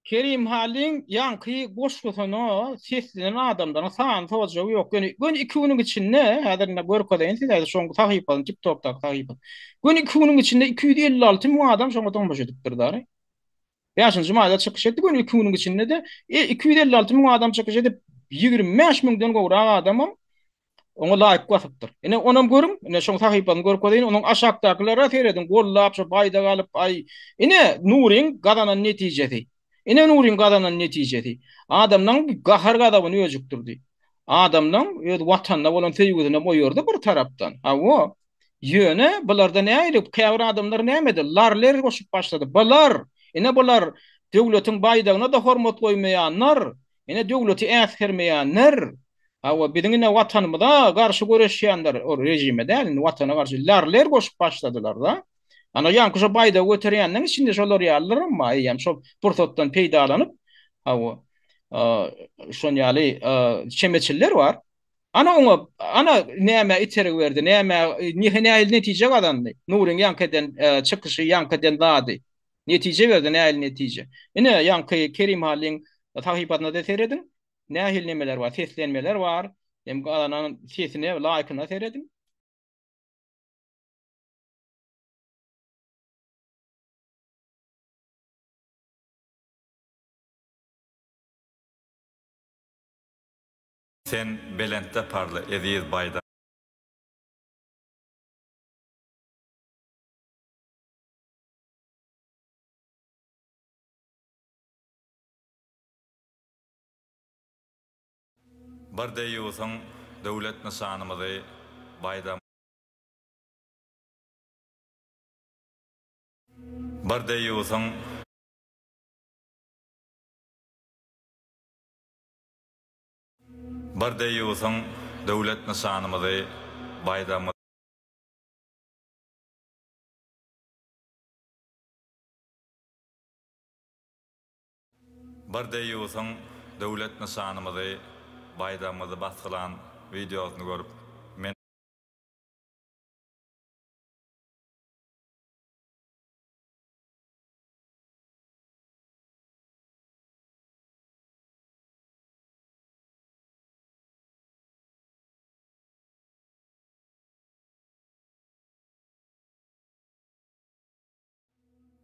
Kerim Halyň ýaňky goşgusyna seslenen adamlaryň sany sojagy ýok. Göni göni iki günüň içinde, häzir indi görkezeýin size şoň sahypasyny, TikTokdaky sahypasyny. Göni iki günüň içinde 256 müň adam şoňa tomaşa edipdir dary. Bäşinji maýda çykyş etdi, göni iki günüň içinde-de 256 müň adam çykyş edip, 25 müňden gowrak adamam Oňa laýk basypdyr. Ine, onam görüň, ine, şoň sahypasyny görkezeýin, onuň aşakdakylara serediň, gollap, şo baýdak alyp, aý, ine, Nuryň gazanan netijesi. Ine, Nuryň gazanan netijesi. Adamlaň gahar-gazabyny öjükdirdi. Adamlaň öz Watanyna bolan söýgüsinem oýardy bir tarapdan. Hawa. Ýöne, bularda nähili, käbir adamlar näme edi, lar-ler goşup başlady. Bular, ine, bular döwletiň baýdagyna-da hormat goýmaýanlar, ine, döwleti äsgermeýänler. Hawa, biziň ine watanymyza garşy göreşýänler, o režime däl, indi watana garşy lar-ler goşup başladylar-da. Ana, ýaňky şo baýdagy göterýänleň içinde şolar ýalylaram bar, eýýäm şol pursatdan peýdalanyp, hawa, şon ýaly çemeçiller bar. Ana oňa, ana nämä itergi berdi, nämä, nähili netije gazandy Nuryň ýaňky eden çykyşy, ýaňky eden zady. Netije berdi, nähili netije. Ine, ýaňky Kerim Halyň sahypasyna-da serediň. Nähili nemeler bar, seslenmeler bar. Hem gazanan sesine, laýkyna serediň. Sen belentde parla eziz baýdak. Bir deýýusyň döwlet nyşanymyzy baýdagymyzy Bir deýýusyň. Bir deýýusyň döwlet nyşanymyzy baýdagymyzy. Bir deýýusyň döwlet nyşanymyzy baýdagymyzy basgylan wideosyny görüp men.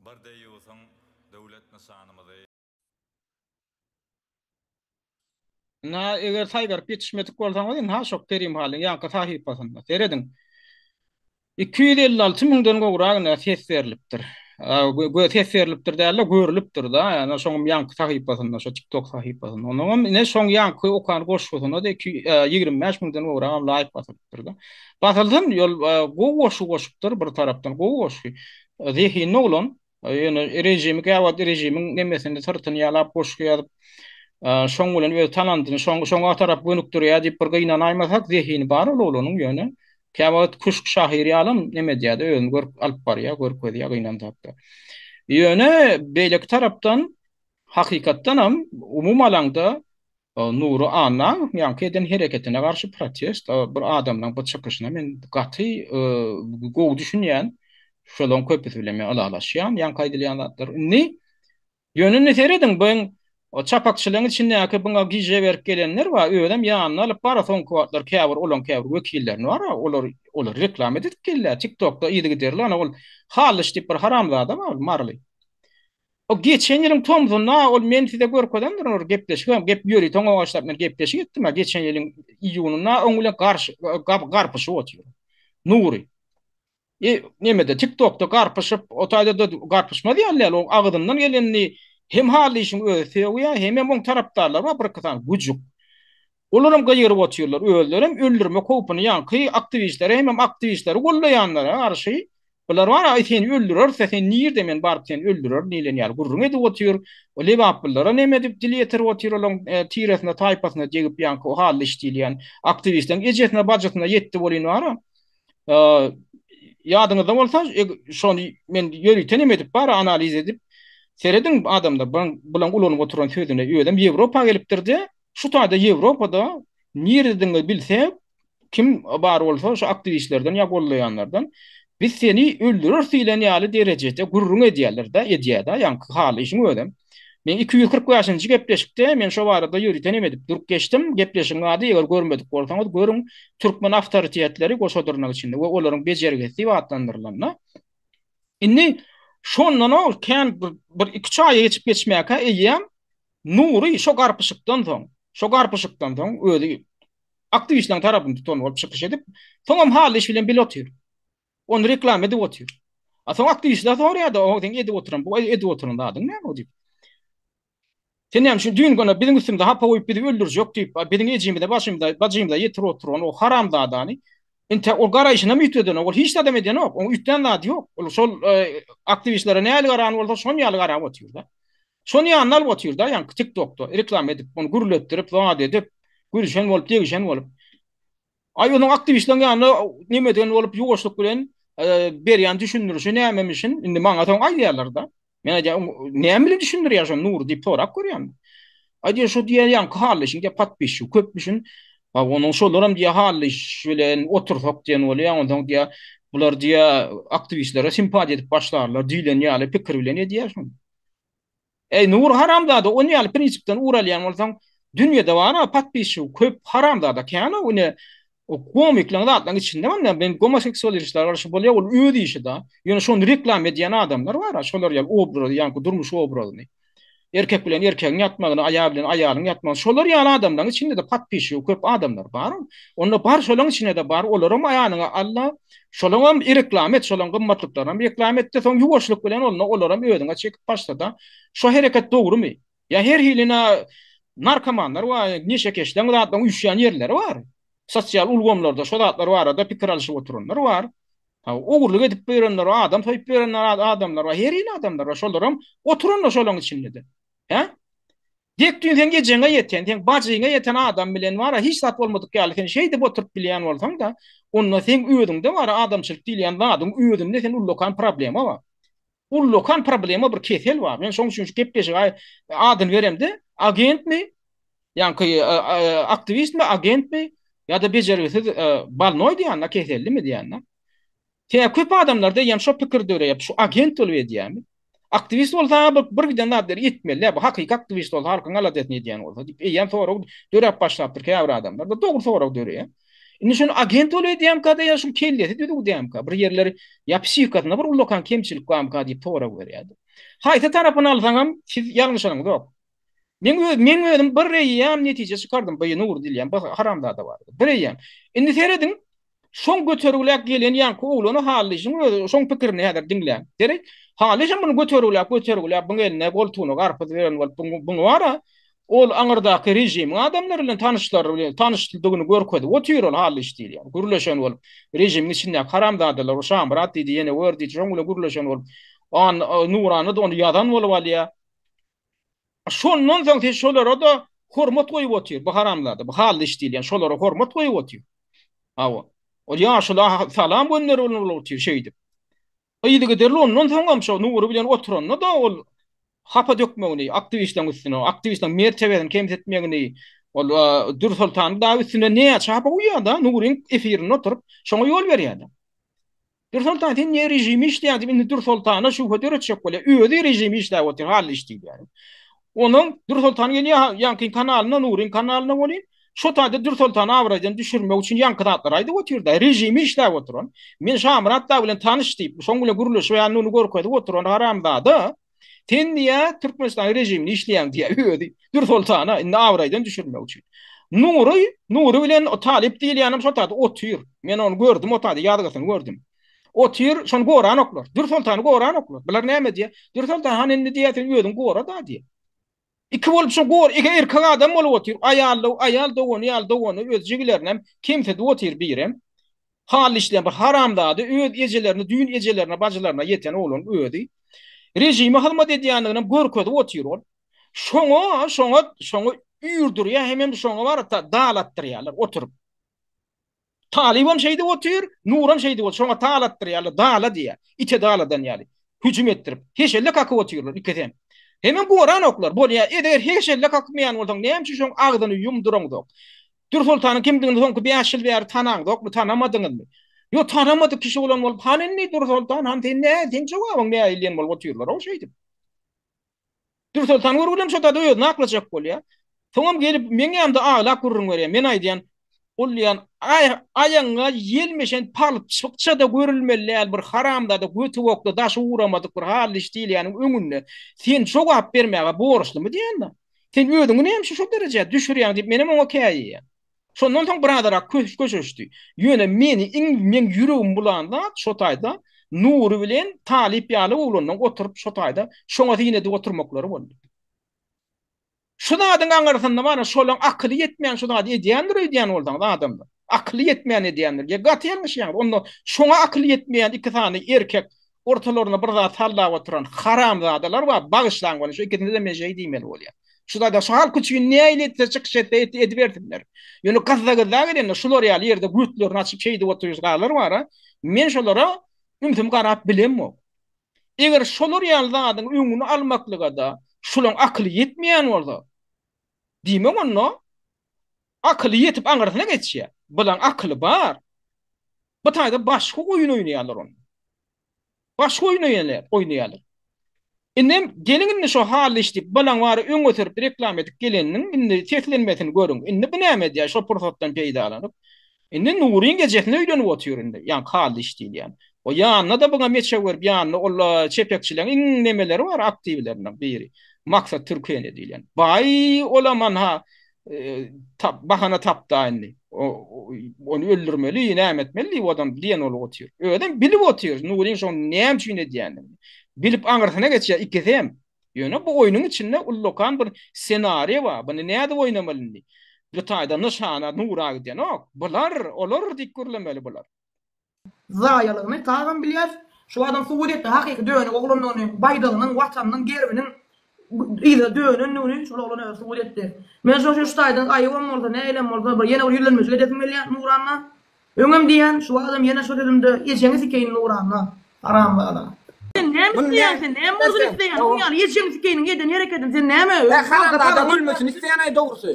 Bir deýýusyň döwlet nyşanymyzy. Ynha, eger saýgaryp ýetişmedik bolsaňyz, ynha şo Kerim Halyň ýaňky sahypasynda. Serediň. 256 müňden gowrak ine ses berlipdir. Ses berlipdir däl-de, görlüpdir-de. Ýa şoňam ýaňky sahypasynda, şo TikTok sahypasynda. Onuňam ine şoň ýaňky okan goşgusyna-da 25 müňden gowragam laýk basylypdyr-da. Basylsyn, ýol gowy goşgy goşupdyr bir tarapdan, gowy goşgy. Zehinli oglan. Ýöne režimi käwagt režimiň nemesini syrtyny ýalap goşgy ýazyp, şoň bilen öz talantyny şoň şoňa tarap gönükdirýär diýip bir gynanaýmasak, zehini bar ol oglanyň ýöne käwagt köşk şahyry ýalam neme edýär-de özüni görk alyp barýar, görkezýär gynansakda. Ýöne beýleki tarapdan hakykatdanam umumy alaňda Nury Annaýewiň ýaňky eden hereketine garşy protest, bir adamlaň bu çykyşyna men gaty gowy düşünýän. Şolaň köpüsi bilen men ylalaşýan, ýaňky aýdylýan zatlar. Indi ýöne indi serediň, bu çapakçylaryň içindäki buňa gije berip gelenler bar, özem ýanyna alyp bar, soňky wagtlar käbir olaň käbir wekillerini bar, olar olar reklama edip gelýär TikTokda yzygiderli, ana ol Hallyş diýip bir haramzada bar, maryly. O geçen ýylyň tomsunda ol men size görkezendir ol gepleşik hem gep ýörite oňa başlap men gepleşik etdim ha geçen ýylyň iýunynda oň bilen garşy garpyşyp otyr. Nury. E nemede TikTokda garpyşyp o taýda da garpyşmaz ýaly däl oň agzyndan gelenini hem Hallyşyň özi sögýär hemem oň tarapdarlary bar bir iki sany güjük. Olaram gygyryp otyrlar özlerem öldürmek howpuny ýaňky aktiwistlere hemem aktiwistleri gollaýanlara garşy Bular bar aý seni öldürerse sen nirde men baryp seni öldürerin diýlen ýaly gürrüň edip otyr. O lebaplylara neme edip dil ýetirip otyr olaň tiresine taýpasyna degip ýaňky o Hallyş diýilýän aktiwistleriň ejesine bajysyna ýetdi bolyn bara. Ýadyňyzda bolsa şony men ýörite neme edip bara analiz edip serediň adamlar bulaň ulanyp oturan sözüne özem Ýewropa gelipdirde şu taýda Ýewropada niredigiňi bilse Kim bar bolsa şu aktiwistlerden ýa gollaýanlardan biz seni öldüreris diýlen ýaly derejede gürrüň edýärler-de, edýär-de, ýaňky Halyşyň özem. Men 245-nji gepleşikde men şo barada ýörite neme edip durup geçdim. Gepleşigiň ady eger görmedik bolsaňyz görüň Türkmen awtoritetleri goşa dyrnak içinde we olaryň bejergisi diýip atlandyrylanda. Indi şondan-a kän bir, bir iki-üç aýa geçip geçmäkä eýýäm Nury şo garpyşykdan soň, şo garpyşykdan soň özi aktiwistleriň tarapyny tutan bolup çykyş edip, soňam Hallyş bilen bile otyr. Ony reklama edip otyr. A soň aktiwistler soraýar-da, o seň edip oturan, bu edip oturan zadyň näme o diýip. Sen näme üçin düýn güne biziň üstümize hapa guýup bizi öldürjek diýip, biziň ejimize, başymyza, bajymyza ýetirip oturan o haramzadany intäk ol garaýşynam üýtgedenok, ol hiç zadam edenok, oň üýtgän zady ýok. Ol şol aktiwistlere nähili garan bolsa, şon ýaly garap otyr-da. Şony ýanyna alyp otyrda ýaňky tiktokda reklama edip ony gürletdirip zat edip gülüşen bolup degişen bolup. Aý onuň aktiwistleriň ýanyna neme eden bolup ýuwaşlyk bilen berýän düşündirişi nämemişin indi maňa soň aýdýarlarda. Men aýdýan näme bilen düşündirýär şony Nury diýip sorap görýän. Aý diýýär şo diýýär ýaňky Hallyşyň diýýär podpisçigi köpmüşin. A onuň şolaram diýýär Hallyş bilen otursak diýen bolýar onsoň diýýär bular diýýär aktiwistlere simpatiýa edip başlarlar diýlen ýaly pikir bilen edýär şony. Eý Nury haramzada on ýaly prinsipden ugur alýan bolsaň dünýede bara podpisçigi köp haramzada kän o ine gomiklaň zatlaň içinde bar men gomoseksualistler garşy bolýa ol öz işi da ýöne şony reklama edýän adamlar bara şolar ýaly obrazy ýaňky durmuş obrazyny erkek bilen erkegiň ýatmagyny aýal bilen aýalyň ýatmagyny şolar ýaly adamlaň içinde de podpisçigi köp adamlar bar onda bar şolaň içinde de bar olaram ýanyňa al-da Şolaňam reklama et, şolaň gymmatlyklarynam reklama et-de, soň ýuwaşlyk bilen onda olaram özüňe çekip başla-da. Şo hereket dogrumy? Ýa her hili na. Narkomanlar bar, neşekeşleň zatlaryň üýşýän ýerleri bar. Sosial ulgamlarda şo zatlar barada pikir alyşyp oturanlar bar. Ogurlyk edip ýörenler, adam soýup ýören adamlar bar, her hili adamlar bar. Şolaram oturanlar şolaryň içinde-de. Hä? Dek düýn seň ejeňe ýeten, seň bajyňa ýeten adam bilen bar-a hiç zat bolmadyk ýaly sen şeýdip oturyp bilýän bolsaň-da, onda seň özüňde bar-a adamçylyk diýilýän zadyň özünde sen ullakan problema bar. Ullakan problema bir kesel bar. Men şoň üçin şu gepleşige adyny beremde, agentmi, ýaňky aktiwistmi, agentmi ýa-da bejergisiz bolnoý diýýän-de, kesellimi diýýän-de. Sebäbi köp adamlarda eýýäm şo pikir döreýär, şu agent bolup edýärmi? Aktiwist bolsa bir bir giden zatlary etmeli-dä, bu hakyky aktiwist bolsa, halkyň aladasyny edýän bolsa diýip eýýäm sorag döräp başlapdyr käbir adamlarda, dogry sorag döreýär. Indi şuny agent bolup edýärmika-da ýa şuň kellesi düzüw dälmika, bir ýerleri ýa psihikasynda bir ullakan kemçilik barmyka diýip sorag berýär. Haýsy tarapyny alsaňam siz ýalňyşanyňyzok. Meň öz meň özüm bir eýýäm netije çykardym bu Nury diýilýän bu haramzada barada. Bir eýýäm. Indi serediň, şoň götergiläp gelen ýaňky oglany Hallyşyň özi şoň pikirini häzir diňläň. Seret, Hallyşam muny götergiläp götergiläp buň eline goltugyna garpyz beren bolup buň buň bara ol aňyrdaky režimiň adamlary bilen tanyşlary bilen tanyşdygyny görkezip otyr ol Hallyş diýilýän. Gürleşen bolup režimiň içindäki haramzadalar o Şamyrat diýdi ýene gör diýdi şoň bilen gürleşen bolup an Nurana-da ony ýazan bolup alýar. Şondan soň sen şolara-da hormat goýup otyr, bu haramzada, bu Hallyş diýilýän şolara hormat goýup otyr. Hawa. Ol ýaşula salam gönderip bolup otyr şeýdip. Yzygiderli ondan soňam şo Nury bilen oturanda-da ol hapa dökmegini, aktiwistleriň üstüne, aktiwistleriň mertebesini kemsitmegini, ol Dürsoltanyň dagy üstüne näçe hapa guýýar-da, Nuryň efirinde oturyp, şoňa ýol berýär-de. Dürsoltan sen niye režimi işleýäň diýip indi Dürsoltana şübhe döretjek bolýar. Özi režimi işläp otyr Hally iş diýýär. Onuň Dürsoltan gelýär ýaňky kanalyna Nuryň kanalyna welin şo taýda Dürsoltany abraýdan düşürmek üçin ýaňky zatlary aýdyp otyrda režimi işläp oturan. Men Şamyrat dagy bilen tanyş diýip şoň bilen gürleşip ýanyny görkezip oturan haramzada Sen diýýär, Türkmenistanyň režimini işleýäň diýýär özi. Dürsoltana indi abraýdan düşürmek üçin. Nury, Nury bilen o Talyp diýilýänem şo taýda otyr. Men ony gördüm o taýda ýazgysyny gördüm. Otyr, şony goranoklar. Dürsoltany goranoklar. Bular näme diýýär? Dürsoltan han indi diýýär sen özüň gora-da diýýär. Iki bolup şo gor, iki erkek adam bolup otyr. Aýal, aýal dogany ýaly dogany öz jigilerinem kemsidip otyr birem. Hally işleýän bir haramzada öz ejelerini düýn ejelerine bajylaryna ýeten oglan özi. Režime hyzmat edýändiginem görkezip otyr ol. Şoňa, şoňa, şoňa üýrdürýär hemem şoňa barata dalatdyrýarlar oturyp. Talybam şeýdip otyr, Nuram şeýdip otyr. Şoňa talatdyrýarlar, dala diýýär. Ite daladan ýaly. Hüjüm etdirip. Heşelle kakyp otyrlar ikisem. Hemem goranoklar. Bolýar. Eger heşelle kakmaýan bolsaň, näme üçin şoň agzyny ýumduraňzok? Dürsoltanyň kimdigini soňky bäş ýyl bäri tanaňzokmy, tanamadyňyzmy? Ýok, tanamadyk kişi bolan bolup, hany indi Dürsoltan, hany sen nä, seň jogabyň nähili diýen bolup otyrlar-ow şeýdip. Dürsoltan görgülem şo tada özüni aklajak bolýar. Soňam gelip meň ýanymda aglap gürrüň berýär. Men aýdýan, ol diýýän, aýagyňa ýelmeşen palçykça-da görülmeli däl bir haramzada göti gokda daşy guramadyk bir Hallyş diýilýäniň öňünde sen jogap bermäge borçlumy diýýän-de. Sen özüňi näme üçin şo derejä düşürýäň diýip menem oňa käýeýän. Şondan soň birazarak köşeşdi. Ýöne meni iň meň ýüregimi bulan zat şo taýda Nury bilen Talyp ýaly oglanlaň oturyp şo taýda şoňa syn edip oturmaklary boldy. Şu zadyň aňyrsynda bar şolaň akyly ýetmeýän şu zady edýändir öýdýän bolsaňyz adamlar. Akyly ýetmeýän edýändir. Ýa gaty ýalňyşýaňyz. Onda şoňa akyly ýetmeýän iki sany erkek ortalaryna bir zat sallap oturan haramzadalar bar, bagyşlaň welin şu ikisine-de men şeý diýmeli bolýan. Şu zada şu halk üçin nähili etse çykyş etse edibersinler. Ýöne gyzza-gyzza gelende şular ýaly ýerde götlerini açyp şeýdip oturyşgalar bar-a, men şolara ümsüm garap bilemok. Eger şolar ýaly zadyň öňüni almaklyga-da şulaň akyly ýetmeýän bolsa, diýmek onda akyly ýetip aňyrsyna geçýär. Bulaň akyly bar. Bu taýda başga oýun oýnaýarlar onda. Başga oýun oýnaýarlar. Indem geliň indi şo Hallyş diýip balaň bary öňe sürüp reklama edip geleniniň indi seslenmesini görüň. Indi bu näme edýär şo pursatdan peýdalanyp. Indi Nuryň ejesine öýlenip otyr indi ýaňky Hallyş diýilýän. O ýanyna-da buňa meçew berip ýanynda ol çepekçileň iň nemeleri bar aktiwlerinden biri. Maksat Türkene diýilýän. Baý olam anha bahana tapda indi. Ony öldürmeli, näme etmeli diýip odam diýen bolup otyr. Özem bilip otyr, Nuryň şony näme üçin edýändigini. Bilip aňyrsyna geçýär ikisem. Ýöne bu oýnuň içinde ullakan bir ssenariý bar. Buny nädip oýnamaly indi? Bu taýda nyşana Nura gidenok. Bular, olar diýip gürlemeli bular. Zaýalygyny tagam bilýäs. Şu adam subut etdi hakyky dönük oglandygyny, baýdagynyň, watanynyň, gerbiniň yza dönendigini şol oglan özi subut etdi. Men şoň üçin şu taýdan aýybam bolsa, nähilem bolsa bir ýene bir ýüzlenmejik edesim gelýär Nuranna. Öňem diýýän, şu wagtam ýene şo sözümde ejeňi sikeýin Nuranna, haramzada. Sen näme isleýäň sen näme bolsun isleýäň oň ýaly ejeňi sikeýiniň eden herekedini sen näme He haramzadaň ölmesini isleýän-aý dogrusy.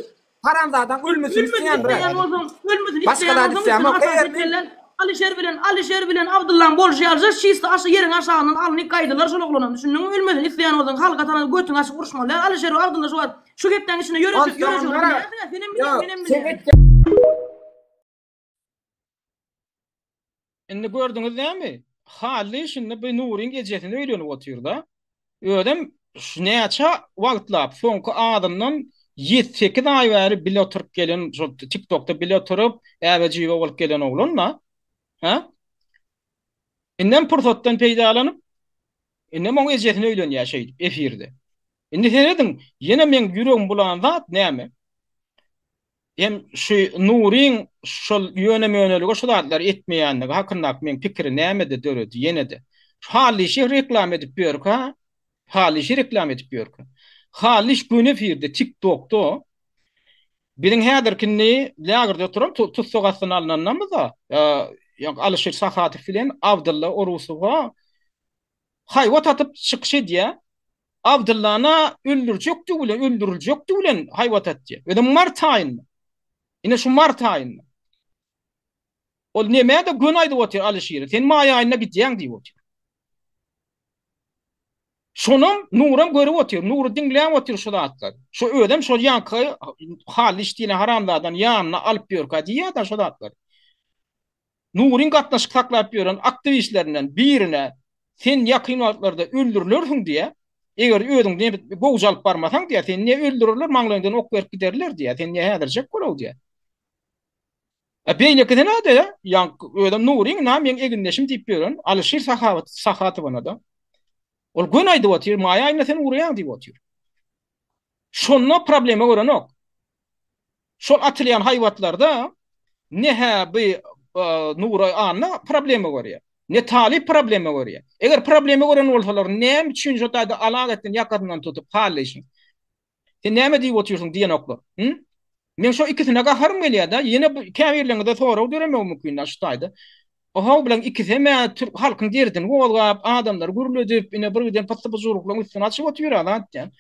Haramzadaň ölmesini isleýän bre. Ölmesini isleýän bolsaň, ölmesini Başga isleýän zat bolsaň isleýämok. üstüne Eger aşak etmeliler. Alişer bilen Alişer bilen Abdyllaň bolşy ýalyja çisto aşa ýeriň aşagyndan alnyp gaýdylar şol oglanam düşündiňmi ölmesini isleýän bolsaň halka tanap götüňi açyp uruşmaly däl Alişer we Abdylla şu wagt şu hepdäň içinde ýöreşip ýöreşigini bilýärsiňä senem bilýäň menem bilýän. Indi gördüňiz dämi? Hally şindi bu Nuryň ejesini öýlenip otyr-da. Özem şu näçe wagtlap, soňky azyndan ýedi-sekiz aý bäri bile oturyp gelen, şol TikTokda bile oturyp, äbe-jüýbe bolup gelen oglan-da. Hä? Indem pursatdan peýdalanyp, indem oň ejesini öýlenýär şeýdip, efirde. Indi serediň, ýene meň ýüregimi bulan zat näme? Hem şu Nuryň şol ýöne-mönelige şu zatlary etmeýänligi hakyndaky meň pikiri nämede döredi ýene-de. Şu Hallyşy reklama edip ýörkä, Hallyşy reklama edip ýörkä. Hallyş göni efirde TikTokda biziň häzirki indi lagerde oturan tussag astyna alnanlarymyz-a, ýa Alyşir Sahatow bilen Abdylla Orusowa haýbat atyp çykyş edýär. Abdyllany öldürjekdigi bilen, öldüriljekdigi bilen haýbat atýar. Özem mart aýynda. Ine şu mart aýynda. Ol nämä-de göni aýdyp otyr Alyşire, sen maý aýynda gidýäň diýip otyr. Şonam Nuram görüp otyr, Nury diňläp otyr şu zatlary. Şu özem şol ýaňky Hallyş diýlen haramzadany ýanyna alyp ýörkä diýýär-de şu zatlary. Nuryň gatnaşyk saklap ýören aktiwistlerinden birine sen ýakyn wagtlarda öldürilersiň diýýär. Eger özüň nebit gowja alyp barmasaň diýýär, seni ne öldürerler, maňlaýyňdan ok berip giderler diýýär. Sen ne häzirjek bolaw diýýär. A beýlekisi näde? Ýaňky özem Nuryň na meň egindeşim diýip ýören Alyşir Sahawat Sahatowana-da. Ol göni aýdyp otyr, maý aýynda sen ugraýaň diýip otyr. Şonda problema görenok. Şol atylýan haýbatlarda ne-hä bi Nuray Anna problema görýär, ne Talyp problema görýär. Eger problema gören bolsalar, näme üçin şo taýda alagetdin ýakasyndan tutup Hallyşyň Sen näme diýip otyrsyň diýenoklar. Hü? Meň şo ikisine gaharym gelýär-dä. Ýene käbirleriňizde sorag döremegi mümkin-dä şu taýda. Ohaw bilen ikisem-ä türk halkyň derdini gozgap, adamlary gürledip, ine bir giden pyssy-pyjurlyklaryň üstüni açyp otyr-a zat diýen.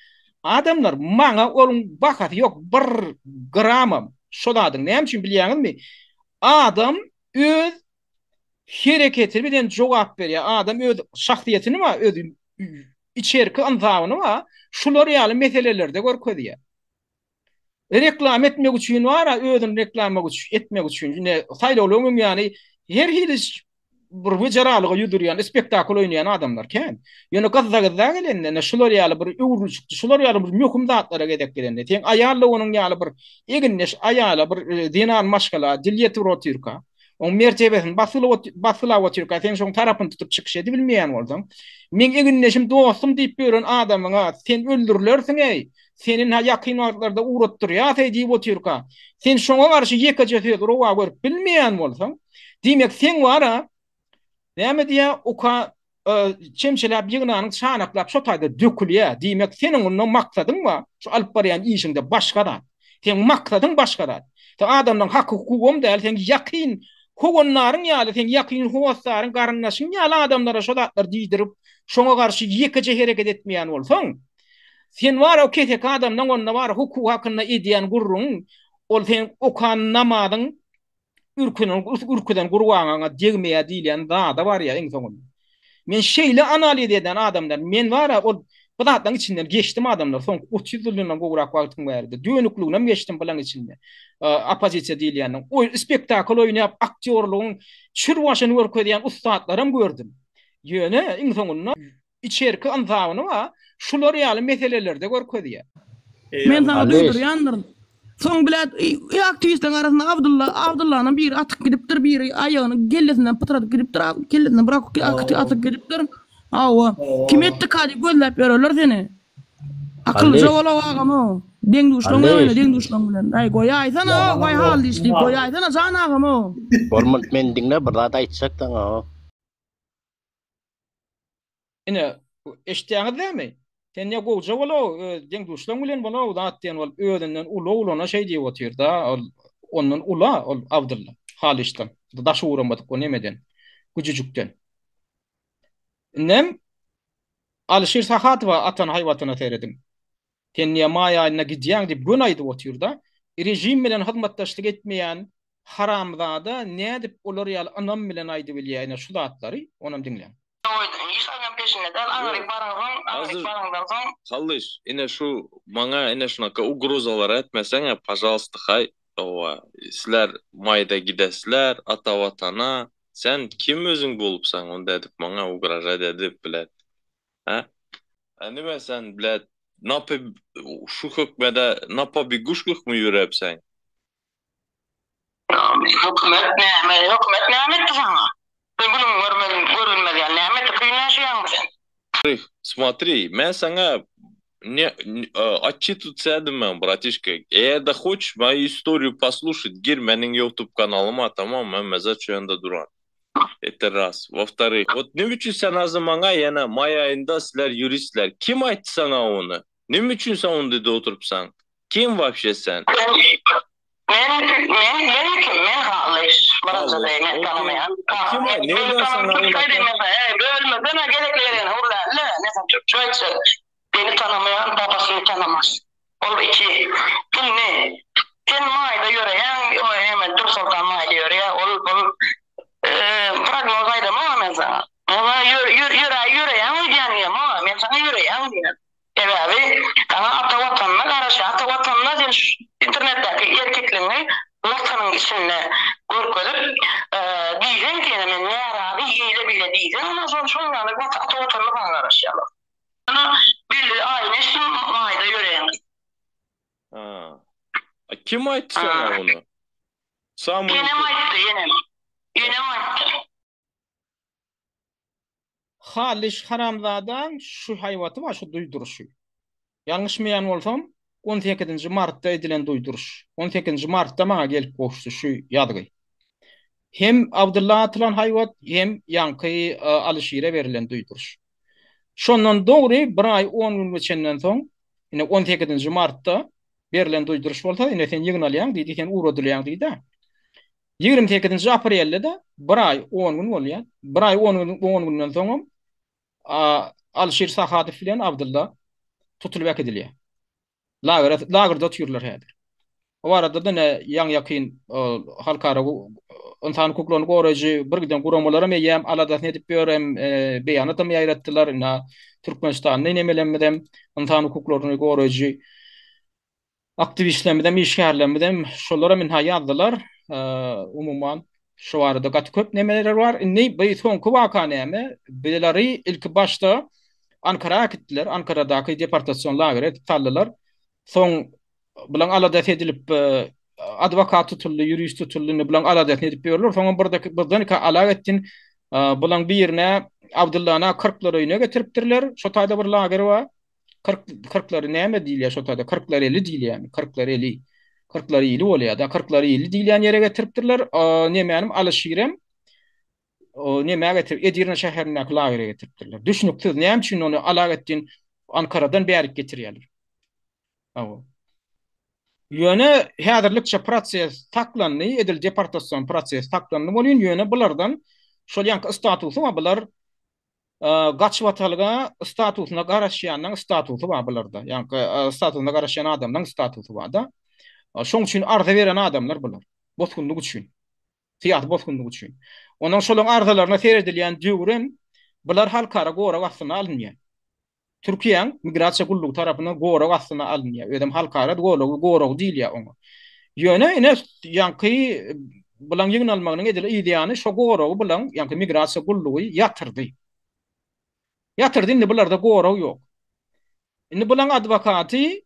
Adamlar, maňa onuň bahasy ýok, bir gramam şo zadyň. Näme üçin bilýäňizmi? Adam öz hereketi bilen jogap berýär. Adam öz şahsyýetini bar, öz içerki ynsabyny bar, şular ýaly meselelerde görkezýär. Reklama etmek üçin bar-a, özüni reklama etmek üçin, ine, saýlawlaryň öň ýany her hili bir wejeralyga ýüz urýan, spektakl oýnaýan adamlar kän. Ýöne gyzza-gyzza gelende, ine, şular ýaly bir öwrülişikli, şular ýaly bir möhüm zatlara gezek gelende, seň aýal-da onuň ýaly bir egindeş aýala, bir zenan maşgala dil ýetirip otyrka, Oň mertebesini basgylap otyrka, sen şoň tarapyny tutup çykyş edibilmeýän bolsaň, meň egindeşim, dostum diýip ýören adamyňa sen öldürilersiň-eý, seni ynha ýakyn wagtlarda ugratdyrýas-eý diýip otyrka, sen şoňa garşy ýekeje söz rowa görüp bilmeýän bolsaň, diýmek seň bar-a, näme diýýär, oka çemçeläp ýygnanyň çanaklap şo taýda dökülýär. Diýmek, seniň onda maksadyň bar, şu alyp barýan işiňde başga zat. Seň maksadyň başga zat. Sen adamlaryň haky-hukugam däl, seň ýakyn howandaryň ýaly, seň ýakyn hossaryň, garyndaşyň ýaly adamlara şo zatlary diýdirip, şoňa garşy ýekeje hereket etmeýän bolsaň, sen bar o keseki adamdan onda bar hukuk hakynda edýän gürrüňiň, ol seň okan namazyň ürkenen ürküzen gurbaňaňa degmeýär diýilýän zada barýar iň soňunda. Men şeýle analiz edýän adamlar, men bar-a ol bu zatlaryň içinden geçdim adamlar, soňky 30 ýyldan gowrak wagtyň bäride dönükliginem geçdim bulaň içinde. Oppozisiýa diýilýäniň. Oý spektakl oýnap, aktýorlygyň çür başyny görkezýän ussatlaram gördüm. Ýöne iň soňunda içerki ynsabyny bar, şular ýaly meselelerde görkezýär. Men saňa duýdurýandyryn. Soň bilet aktiwistleriň arasynda Abdylla, Abdyllanam biri atyp gidipdir, biri aýagyny kellesinden pytradyp gidipdir, kellesinden bir atyp gidipdir. Hawa. Kim etdika diýip gözläp ýörerler seni. Akyllyja Hallyş. bol-ow agam-ow. Deň-duşlaň bilen oýna, Hallyş. deň-duşlaň bilen. Aý, goýaýsana, waý Hallyş diýip, goýaýsana jan agam-ow. Bolmady, meni diňle, bir zat aýtjak saňa. Ine, eşitýäňiz dämi? Sen ne gowja bol-ow, öz deň-duşlaň bilen bol-ow zat diýen bolup, özünden uly oglana şeý diýip otyr-da, ol ondan ula ol Abdylla, Halyşdan, daşy guramadyk o nemeden, güjüjikden. Indem Alyşir Sahatowa atan haýbatyna serediň. Sen niýe maý aýynda gidýäň diýip göni aýdyp otyr-da. Režim bilen hyzmatdaşlyk etmeýän haramzada nädip olar ýaly ynam bilen aýdybilýär ine şu zatlary, onam diňläň. Ýok, hazir Hallyş, ine şu maňa ine şunaka ugrozalar etmeseňä pažalsta haý, hawa, sizler maýda gidesizler ata watana, Sen kim özüň bolupsaň onda edip maňa ugražat edip blet hä? A nime sen blet napa şu hökmede na pobeguşkahmy ýörepseň? Hökümet näme hökümet näme etdi saňa? Sen günüňi görmez görülmez ýaly näme etdi kyn ýaşaýaňmy sen? Smotri men saňa ne otçitwatsa edemän bratişka eger-de hoçeş moýu istoriýu poslušat gir meniň ýutub kanalyma tamam men meze çöýende duran это raz во wtoryh wot neme üçin sen hazir maňa ýene maý aýynda sizler ýuristler kim aýtdy saňa ony neme üçin sen ony dede oturypsaň kim wapşe sen. Men men men kim men Hallyş birinjide men tanamaýan Kim aý nerden saňa ony Eý bölmesene gezekli gezegine gürläli men saňa türkçe aýtjak beni tanamaýan babasyny tanamaz ol iki indi sen maýda ýöreýäň o eme Dürsoltan maýda ýöreýä ol bul prognoz aýdamok men saňa ýöräý ýöreýäň öýdýän diýemok men saňa ýöreýäň diýýän. Sebäbi saňa ata watanyna garaşýar. Ata watanyna sen şu internetdäki erkekligiňi watanyň içinde görkezip diýseň ki ýene men närazy eýle beýle diýseň ondan soň şoň ýaly ata watanyna saňa garaşýarlar. Ýöne belli aýyny eşitdim maýda ýöreýäňiz. Ha. A kim aýtdy saňa ony? Samyý. Enem aýtdy enem. Enem aýtdy. Hallyş haramzadaň şu haýbaty bar şu duýduryşy. Ýalňyşmaýan bolsam on sekizinji martda edilen duýduryş. On sekizinji martda maňa gelip gowuşdy şu ýazgy. Hem Abdylla atylan haýbat hem ýaňky Alyşire berilen duýduryş. Şondan dogry bir aý on gün geçenden soň ine on sekizinji martda berilen duýduryş bolsa ine sen ýygnalýaň diýdi sen ugradylýaň diýdi. 28-nji aprelde-de bir aý on gün bolýar. Bir aý on gün on günden soňam Alyşir Sahadow bilen Abdylla tutulyp äkidilýär. Lagere lagerde otyrlar häzir. O barada-da ne ýaňy-ýakyn halkara ynsan hukuklaryny goraýjy bir giden guramalaram eýýäm aladasyny edip ýör hem beýanatam ýaýratdylar. Ina Türkmenistanda inemelemizem ynsan hukuklaryny goraýjy Aktiwistlerimizem, işgärlerimizem şolaram ynha ýazdylar. Umuman, şu barada gaty köp nemeler bar. Indi bu soňky waka näme? Bulary ilki başda Ankara äkitdiler. Ankaradaky deportasion lagere edip saldylar. Soň bulaň aladasy edilip, adwokat tutuldy, ýurist tutuldy. Indi bulaň aladasyny edip ýörler. Soňam birden-iki Alaetdin bulaň birine Abdyllany kyrklar öýüne getiripdirler. Şo taýda bir lager bar. 40 kyrklary näme diýilýär şo taýda? Kyrklar eli diýilýärmi? Kyrklar eli. Kyrklar ili bolýar-da. Kyrklar ili diýilýän ýere getiripdirler. Nemänim Alyşirem o nämä getirip Edirne şäherindäki lagere getiripdirler. Düşnüksiz, näme üçin ony Alaetdin Ankaradan bärik getirýärler? Hawa. Ýöne häzirlikçe proses saklandy, edil deportasion proses saklandy welin, ýöne bulardan şol ýaňky statusy bar, bular Gaçybatalga statusyna garaşýanyň statusy bar bularda. Ýaňky statusyna garaşýan adamlaryň statusy bar-da. Şoň üçin arza beren adamlar bular. Bosgunlyk üçin. Syýasy bosgunlyk üçin. Ondan şolaryň arzalaryna seredilýän döwrem bular halkara gorag astyna alynýar. Türkiýäň migrasiýa gullugy tarapyndan gorag astyna alynýar. Özem halkara goragy goragy diýilýär oňa. Ýöne ine ýaňky bulaň ýygnalmagynyň edil yz ýany şo goragy bulaň ýaňky migrasiýa gullugy ýatyrdy. Ýatyrdy indi bularda gorag ýok. Indi bulaň adwokaty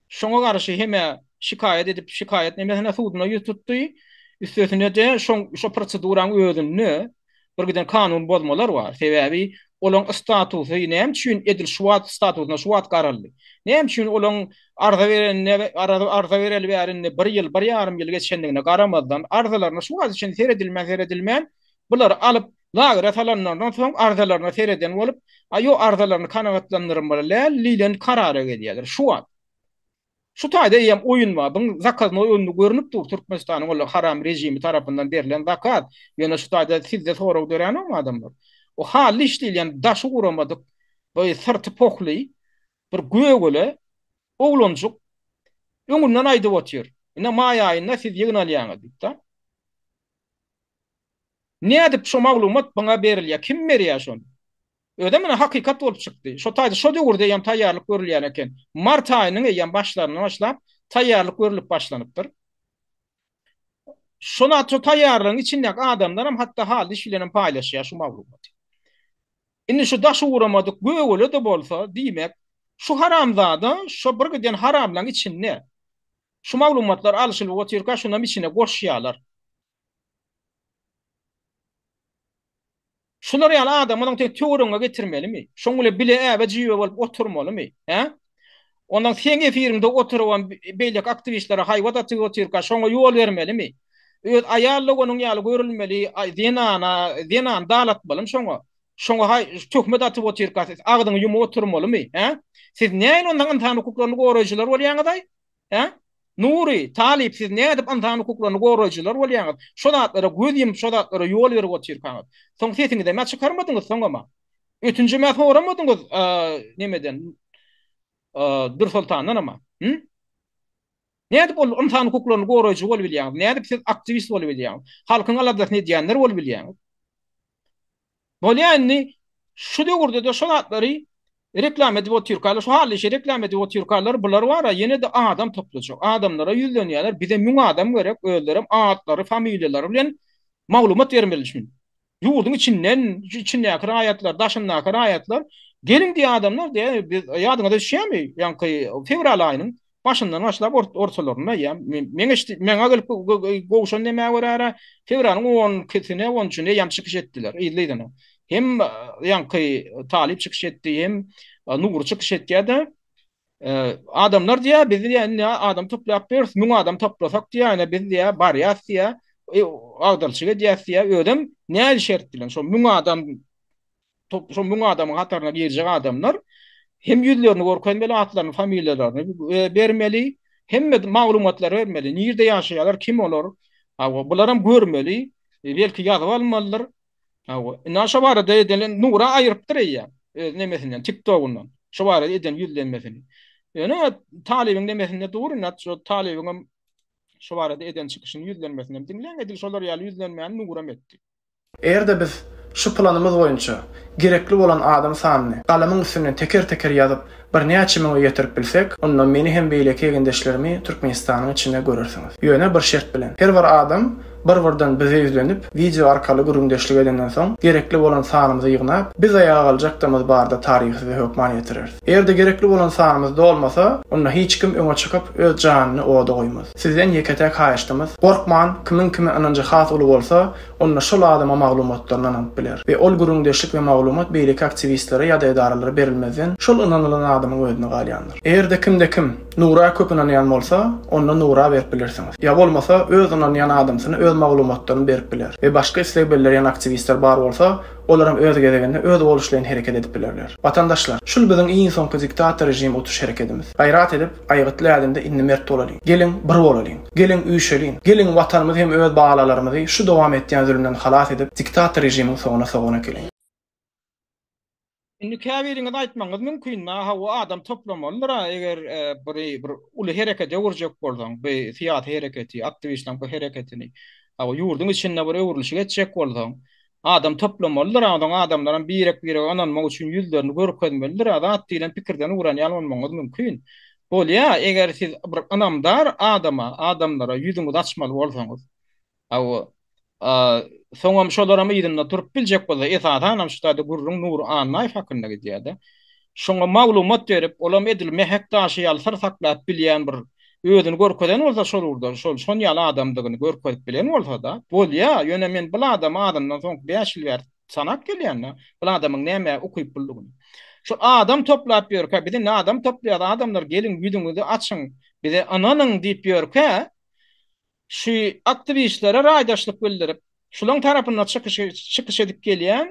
şoňa garşy hemä şikaýat edip şikaýat nemesine suduna ýüz tutdy. Üstesine-de şoň şo proseduraň özünde bir giden kanun bozmalar bar. Sebäbi. Olaň statusy näme üçin edil şu wagt statusyna şu wagt garaldy? Näme üçin olaň arza berenine arza bereli bäri indi bir ýyl, bir ýarym ýyl geçendigine garamazdan arzalaryna şu wagta çenli seredilmän seredilmän bulary alyp lagere salanlaryndan soň arzalaryna sereden bolup, a ýok arzalaryny kanagatlandyrmaly däl diýlen karara gelýärler şu wagt. Şu taýda eýýäm oýun bar. Buň zakaznoý oýundy görnüp dur Türkmenistanyň ol haram režimi tarapyndan berlen zakaz. Ýöne şu taýda sizde sorag döränokmy adamlar? O Hally iş diýilýän daşy guramadyk, bu syrty pohly bir gögele oglanjyk öňünden aýdyp otyr. Ine maý aýynda siz ýygnalýaňyz diýip-de. Nädip şo maglumat buňa berilýär? Kim berýär şony? Özem ine hakykat bolup çykdy. Şo taýda şo döwürde eýýäm taýýarlyk görülýän eken. Mart aýynyň eýýäm başlaryndan başlap taýýarlyk görlüp başlanypdyr. Şo şo taýýarlygyň içindäki adamlaram hatda Hallyş bilenem paýlaşýar şu maglumaty. Indi şu daş ugramadyk gögele-de bolsa, diýmek, şu haramzada şo bir giden haramlaň içinde şu maglumatlar alşylyp otyrka şunam içine goşýarlar. Şular ýaly adamy onuň tek töweregiňe getirmelimi? Şoň bilen bile äbe-jüýbe bolup oturmalymy? Hä? Ondan seň efiriňde oturybam beýleki aktiwistlere haýbat atyp otyrka şoňa ýol bermelimi? Öz aýal doganyň ýaly görülmeli zenana, zenany dalatmalymy şoňa? Şoňa haý töhmet atyp otyrka siz agzyňy ýumup oturmalymy? Hä? Siz näin ondan ynsan hukuklaryny goraýjylar bolýaňyzaý? Hä? Nury, Talyp siz nädip ynsan hukuklaryny goraýjylar bolýaňyz? Şo zatlara göz ýumup şo zatlara ýol berip otyrkaňyz. Soň sesiňizem-ä çykarmadyňyz soňam-a. Ötünjem-ä soramadyňyz nemeden Dürsoltandanam-a. Hü? Nädip ol ynsan hukuklaryny goraýjy bolubilýäňiz? Nädip siz aktiwist bolubilýäňiz? Halkyň aladasyny edýänler bolubilýäňiz? Bolýa indi şu döwürdede şo zatlary reklama edip otyrkalar, şu hally işi reklama edip otyrkalar bular bara ýene-de adam toplajak. Adamlara ýüzlenýärler, bize 1000 adam gerek, özlerem atlary, familiýalary bilen maglumat bermeli şun. Ýurduň içinden, içindäki raýatlar, daşyndaky raýatlar geliň diýýär adamlar diýýär, biz ýadyňyza düşýärmi, ýaňky fewral aýynyň Başyndan başlap ortalarynda ýa meň eşdi meňe gelip gowşan demä görä fewralyň on ikisine on üçüne ýam çykyş etdiler yzly-yzyna. Hem ýaňky Talyp çykyş etdi hem Nury çykyş etýär-de adamlar diýýär biz diýýär indi adam toplap ýörüs 1000 adam toplasak diýýär ine biz diýýär barýas diýýär agdarçyk edýäs diýýär özem nähili şert bilen şo 1000 adam şo 1000 adamyň hataryna girjek adamlar hem ýüzlerini görkezmeli, atlaryny, familiýalaryny bermeli, hemme maglumatlary bermeli. Nirde ýaşaýarlar, kim olar? Hawa, bularam görmeli, belki ýazyp almalydyr. Hawa, indi şo barada edilen Nura aýyrypdyr eýýäm öz nemesinden, TikTok-undan. Şo barada eden ýüzlenmesini. Ýöne Talybyň nemesinde dur, indi şo Talybyňam şo barada eden çykyşyny, ýüzlenmesini hem diňläň, edil şolar ýaly ýüzlenmäni Nuram etdi. Eger-de biz şu planymyz boýunça gerekli bolan adam sanyny galamyň üstünden teker-teker ýazyp birnäçe müňe ýetirip bilsek, onda meni hem beýleki egindeşlerimi Türkmenistanyň içinde görersiňiz. Ýöne bir şert bilen, her bir adam bir-birden bize ýüzlenip, wideo arkaly gürrüňdeşlik edenden soň, gerekli bolan sanymyzy ýygnap, biz aýaga galjakdygymyz barada taryhy size hökman ýetireris. Eger-de gerekli bolan sanymyz dolmasa, onda hiç kim öňe çykyp öz janyny oda goýmaz. Sizden ýeke-täk haýyştymyz, gorkman, kimiň kime ynanjy has uly bolsa, onda şol adama maglumatlaryny ynanyp biler we ol gürrüňdeşlik we maglumat beýleki aktiwistlere ýa-da edaralara berilmezden şol ynanylan adamyň özüne galýandyr. Eger-de kimde-kim Nura köp ynanýan bolsa, onda Nura berip bilersiňiz. Ýa bolmasa öz ynanýan adamsyna öz maglumatlaryny berip biler we başga isleg bildirýän aktiwistler bar bolsa, olaram öz gezeginde öz boluşlaýyn hereket edip bilerler. Watandaşlar, şul biziň iň soňky diktator režim utuş herekedimiz. Gaýrat edip, Aýgytly ädimde indi mert bolalyň. Geliň, bir bolalyň. Geliň, üýşeliň. Geliň, Watanymyzy hem öz balalarymyzy şu dowam etýän zulumdan halas edip, diktator režimiň soňuna sogan ekeliň. Indi käbiriňiz aýtmagyňyz mümkin, hawa adam toplamalydyr-a, eger bir bir uly herekete öwürjek bolsaň, bu syýasy hereketi, aktiwistleriň bu hereketini, hawa ýurduň içinde bir öwrülişik etjek bolsaň, Adam toplamalydyr, onsoň adamlaram birek-birege ynanmak üçin ýüzlerini görkezmelidir, zat diýlen pikirden ugran ýaly bolmagyňyz mümkin. Bolýa, eger siz bir ynamdar adama, adamlara ýüzüňizi açmaly bolsaňyz, hawa, soňam şolaram yzynda durup biljek bolsa, esasanam şu taýda gürrüň Nury Annaýew hakynda gidýär-de. Şoňa maglumat berip, olam edil mähek daşy ýaly syr saklap bilýän bir özüni görkezen bolsa şol ugurda, şol şon ýaly adamdygyny görkezip bilen bolsa-da, bolýa, ýöne men bul adamy azyndan soňky bäş ýyl bäri. Sanap gelýän-de, bul adamyň nämä ukyplydygyny. Şu adam toplap ýörkä, biz indi adam toplaýas, adamlar geliň ýüzüňizi açyň, bize ynanyň diýip ýörkä, şu aktiwistlere raýdaşlyk bildirip, şulaň tarapynda çykyş çykyş edip gelýän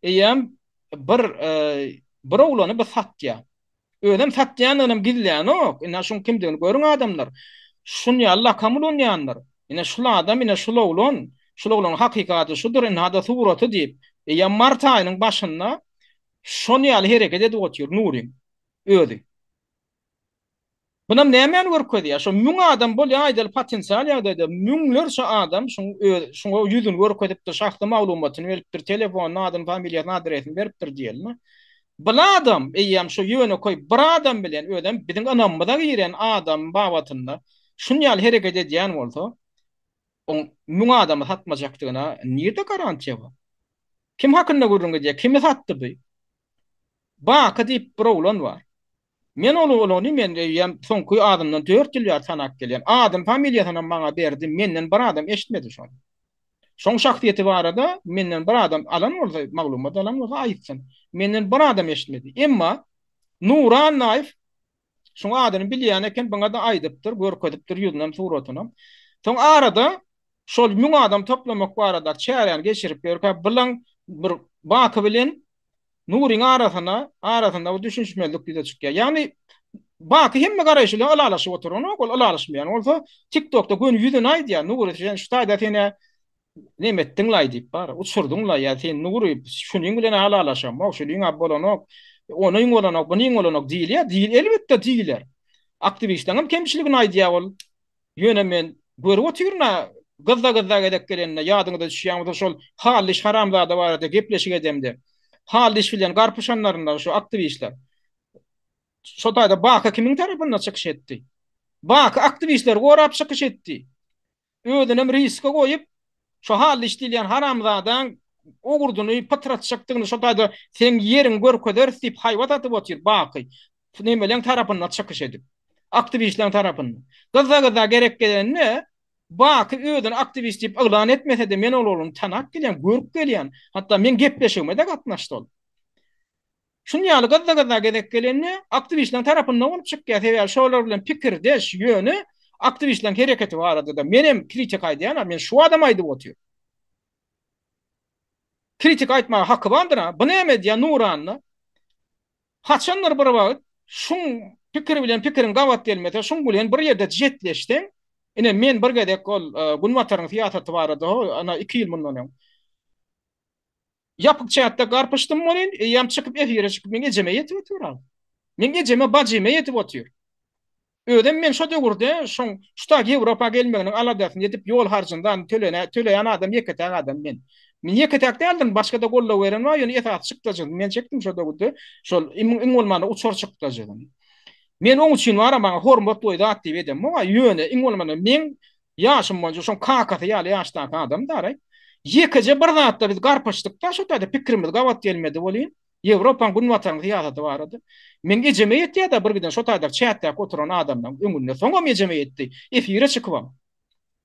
eýýäm bir bir oglany bu satýar. Özem satýandygynam gizlänok. Ine şuň kimdigini görüň adamlar. Şun ýaly lakam ulanýandyr. Ine şul adam, ine şul oglan, şul oglanyň hakyky ady şudur, ynha-da suraty diýip, eýýäm mart aýynyň başynda şon ýaly hereket edip otyr Nuryň özi. Bunam nämäni görkezýär? Şo müň adam bolýar aýdaly potensial ýagdaýda müňlerçe adam şuň öz şuňa ýüzüni görkezipdir, şahsy maglumatyny beripdir, telefonyny, adyny, familiýasyny, adresini beripdir diýeli. Bul adam eýýäm şo ýönekeý bir adam bilen özem biziň ynamymyza giren adam babatynda şun ýaly hereket edýän bolsa, oň müň adamy satmajakdygyna nirde garantiýa bar? Kim hakynda gürrüň edýär? Kimi satdy bu? Baky diýip bir oglan bar. Men ol oglany men eýýäm soňky azyndan dört ýyl bäri tanap gelýän. Adyny familiýasynam maňa berdi, menden bir adam eşitmedi şony. Şoň şahsyýeti barada menden bir adam alan bolsa, maglumat alan bolsa aýtsyn. Menden bir adam eşitmedi. Emma Nury Annaýew şoň adyny bilýän eken, buňa-da aýdypdyr, görkezipdir ýüzünem, suratynam. Soň arada şol müň adam toplamak baradaky çäräni geçirip ýörkä bilaň bir Baky bilen Nuryň arasyna, arasynda bir düşünişmezlik ýüze çykýar. Ýagny Baky hemme garaýşy bilen ylalaşyp oturanok, ol ylalaşmaýan bolsa TikTokda göni ýüzüne aýdýar, Nury sen şu taýda sen-ä neme etdiň-laý diýip bar, uçurdyň-laý ýa sen Nury şunyň bilen-ä ylalaşamok, şunyň-a bolanok, onyň bolanok, bunyň bolanok diýilýär, diýil elbetde diýiler. Aktiwistleriňem kemçiligini aýdýar ol. Ýöne men görüp otyryn-a, gyzza-gyzza gezek gelende, ýadyňyza düşýän bolsa şol Hallyş haramzada barada gepleşik edemde, Hallyş bilen garpyşanlarynda şu aktiwistler şo taýda Baky kimiň tarapynda çykyş etdi? Baky aktiwistleri gorap çykyş etdi. Özünem riske goýup, şo Hallyş diýilýän haramzadaň ogurdyny pytratjakdygyny şo taýda seň ýeriňi görkezeris diýip haýbat atyp otyr Baky. Nemeleň tarapynda çykyş edip. Aktiwistleriň tarapynda. Gyzza-gyzza gerek gelende Baky özüni aktiwist diýip yglan etmese-de men ol ogluny tanap gelýän, görüp gelýän. Hatda meň gepleşigime-de gatnaşdy ol. Şuny ýaly gyzza-gyzza gezek gelende aktiwistleriň tarapynda bolup çykýar. Sebäbi şolar bilen pikirdeş, ýöne aktiwistleriň hereketi barada-da menem kritika aýdýan, men şu adam aýdyp otyr. Kritika aýtmaga haky bardyr-a. Bu näme edýär Nuranda? Haçandyr bir wagt şuň pikir bilen pikiriň gabat gelmese, şuň bilen bir ýerde jetleşseň, ine men bir gezek ol Günbataryň syýasaty barada ho, ana iki ýyl mundan öň ýapyk çätde garpyşdym welin, eýýäm çykyp efire çykyp meň ejeme ýetip otyr al. Meň ejeme, bajyma ýetip otyr. Özem men şo döwürde şoň şu tak Ýewropa gelmeginiň aladasyny edip ýol harjyny zany tölene töleýän adam ýeke-täk adam men. Men ýeke-täk däldirin başgada goldaw beren bar ýöne esasy çykdajyny men çekdim şo döwürde şol iň iň bolmanda uçar çykdajyny. Men oň üçin bara maňa hormat goý zat diýip edemok a ýöne iň bolmanda meň ýaşym boýunça şoň kakasy ýaly ýaşdaky adam daraý. Ýekeje bir zatda biz garpyşdykda şo taýda pikrimiz gabat gelmedi welin Ýewropaň günbataryň syýasaty barada. Meň ejeme ýetýär-dä bir giden şo taýdaky çätdäki oturan adamlaň öňünde. Soňam ejeme ýetdi. Efire çykybam.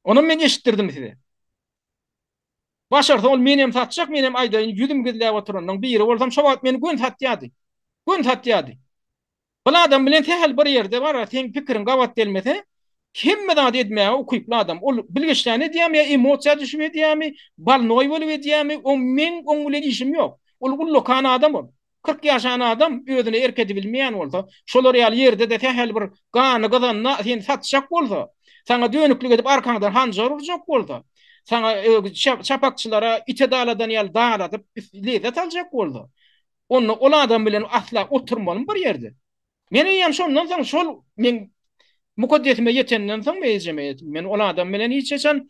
Onam men eşitdirdim size. Başarsa ol menem satjak, menem aýdaýyn ýüzüm gizläp oturanlaň biri bolsam şo wagt meni göni satýardy. Göni satýardy. Bul adam bilen sähel bir ýerde bar, seň pikiriň gabat gelmese, hemme zady edmäge ukyply adam. Ol bilgeşlän edýärmi ýa emosiýa düşüp edýärmi, bolnoý bolup edýärmi, oň meň oň bilen işim ýok. Ol ullakan adam ol. 40 ýaşan adam özüne erk edibilmeýän bolsa, şolar ýaly ýerde-de sähel bir gany gyzanda seni satjak bolsa, saňa dönüklik edip arkaňdan hanjar urjak bolsa, saňa çapakçylara ite daladan ýaly daladyp lezzet aljak bolsa, Onda ol adam bilen asla oturmalymy bir ýerde? Men eýýäm şondan soň şol meň mukaddesime ýetenden soň ejeme ýetip, men ol adam bilen hiç haçan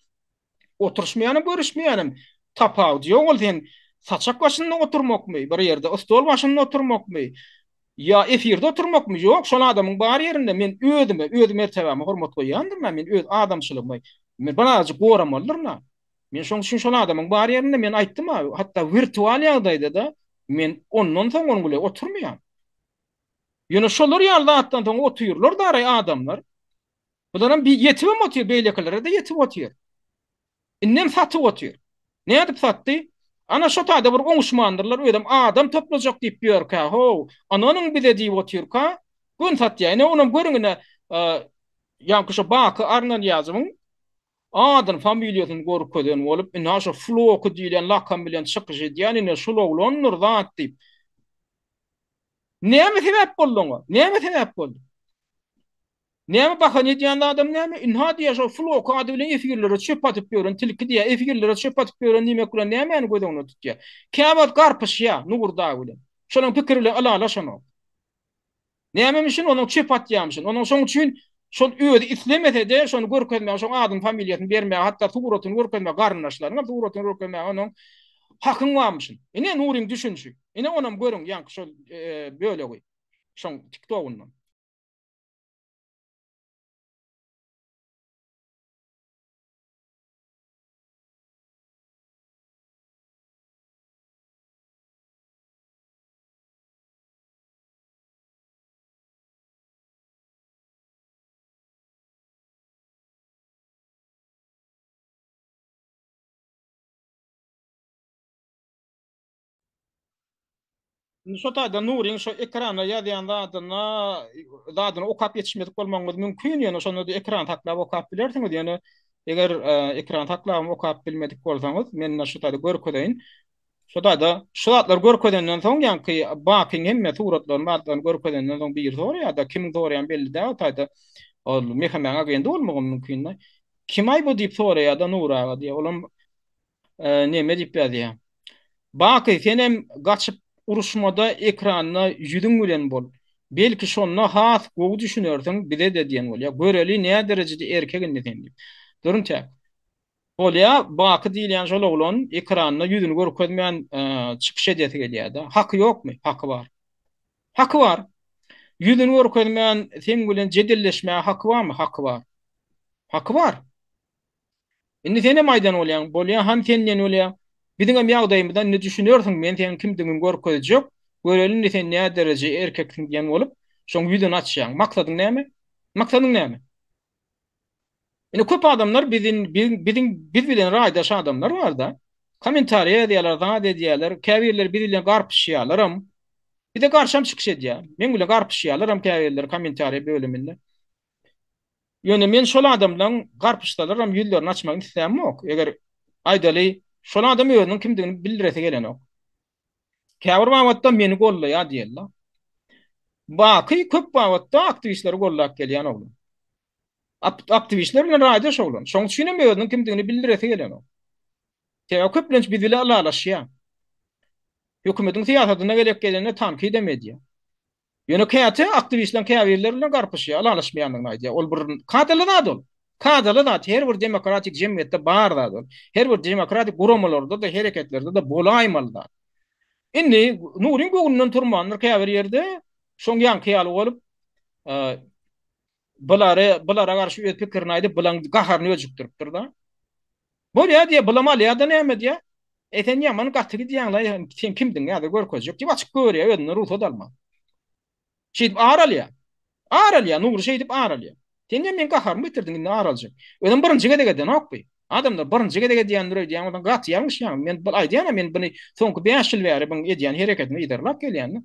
oturyşmaýanam, görüşmeýänem. Tapawudy ýok ol sen saçak başynda oturmakmy, bir ýerde stol başynda oturmakmy, ýa efirde oturmakmy, ýok, şol adamyň bar ýerinde men özüme, öz mertebäme hormat goýýandyryn-a, men öz adamçylygymy men birazajyk goramalydyryn-a. Men şoň üçin şol adamyň bar ýerinde men aýtdym-a, hatda wirtual ýagdaýda-da men ondan soň onuň bilen oturmaýan. Ýöne şolar ýaly zatdan soň otyrlar daraý adamlar. Bularam bir ýetibem otyr, beýlekilere-de ýetip otyr. Indem satyp otyr. Nädip satdy? Ana şo taýda bir oňuşmandyrlar, özem adam toplajak diýip ýörkä, how, ynanyň bize diýip otyrka, gün satýar. Ine, onam görüň ine, ýaňky şo Baky Arnanyýazowyň adyny, familiýasyny görkezen bolup, ine şo Floki diýlen lakam bilen çykyş edýän ine şul oglandyr zat diýip. Näme sebäp boldy oňa? Näme sebäp boldy? Näme bakan edýän zadam näme? Ynha diýýär şol Floki ady bilen efirlere çöp atyp ýören tilki diýýär. Efirlere çöp atyp ýören diýmek bilen nämäni göz öňünde tutýar? Käwagt garpyşýar Nur dagy bilen. Şolaň pikiri bilen ylalaşanok. Nämemişin onuň çöp atýarmyşyn. Onuň şoň üçin şol özi islemese-de şony görkezmäge, şoň adyny familiýasyny bermäge, hatda suratyny görkezmäge, garyndaşlarynyňam suratyny görkezmäge onuň hakyň barmyşyn. Ine Nuryň düşünişi. Ine onam görüň ýaňky şol bölegi şoň tiktogyndan. Indi şo taýda Nuryň şo ekranda ýazýan zadyna zadyny okap ýetişmedik bolmagyňyz mümkin, ýöne şonda-da ekrany saklap okap bilersiňiz. Ýöne eger ekrany saklabam okap bilmedik bolsaňyz, men ine şu taýda görkezeýin. Şo taýda şu zatlary görkezenden soň, ýaňky Bakyň hemme suratlaryny, zatlaryny görkezenden soň biri soraýar-da, kimiň soraýany belli däl o taýda. Ol Mehemäň agenti bolmagam mümkin-de. Kim-aý bu diýip soraýar-da Nury aga diýýär. Olam neme diýip ýazýar. Baky senem gaçyp uruşmada ekranda ýüzüň bilen bol. Belki şonda has gowy düşünersiň bize-de diýen bolýar. Göreli näderejede erkek indi sen diýip. Durun täk. Bolýa Baky diýilýän şol oglan ekranda ýüzüni görkezmän çykyş edesi gelýärde. Haky ýokmy? Haky bar. Haky bar. Ýüzüni görkezmän seň bilen jedelleşmäge haky barmy? Haky bar. Haky bar. Indi senem aýdan bolýaň, bolýa han sen diýen bolýaň. Biziňem ýagdaýymyza indi düşünersiň, men seniň kimdigiňi görkezjek, göreli indi sen nä dereje erkeksiň diýen bolup, şoň ýüzüni açýaň. Maksadyň näme? Maksadyň näme? Indi köp adamlar biziň biziň biz bilen raýdaş adamlar barda. Kommentariýa ýazýarlar, zat edýärler, käbirleri biz bilen garpyşýarlaram. Bize garşam çykyş edýär. Meň bilen garpyşýarlaram käbirleri kommentariýa bölüminde. Ýöne men şol adamlaň garpyşsalaram ýüzlerini açmagyny islämok. Eger, aýdaly, şol adam özüniň kimdigini bildiresi gelenok. Käbir babatda meni gollaýar diýeli. Baky köp babatda aktiwistleri gollap gelýän oglan. Aktiwistler bilen raýdaş oglan. Şoň üçin hem özüniň kimdigini bildiresi gelenok. Sebäbi köplenç biz bilen ylalaşýar. Hökümetiň syýasatyna gezek gelende tankydam edýär. Ýöne käte aktiwistleriň käbirleri bilen garpyşýar, ylalaşmaýandygyny aýdýar. Ol bir kadaly zat ol. Kadaly zat, her bir demokratik jemgyýetde bar zat ol. Her bir demokratik guramalarda-da, hereketlerde-de bolaýmaly zat. Indi Nuryň göwnünden turmandyr käbir ýerde, şoň ýaňky ýaly bolup, bulary, bulara garşy öz pikirini aýdyp, bulaň gaharyny öjükdiripdir-de. Bolýa diýýär, bulam alýa-da näme diýýär. E sen ýaman gaty gidýäň-laý, sen kimdiň häzir görkezjek diýip açyk görýär, özünden rugsat alman. Şeýdip ar alýar. Ar alýar, Nury şeýdip ar alýar. Sen diýýär, meň gaharymy getirdiň, indi ar aljak. Özem birinji gezek edenok bu. Adamlar birinji gezek edýändir öýdýän bolsaň gaty ýalňyşýaň. Men bu aýdýan-a, men buny soňky bäş ýyl bäri buň edýän hereketini yzarlap gelýän-de.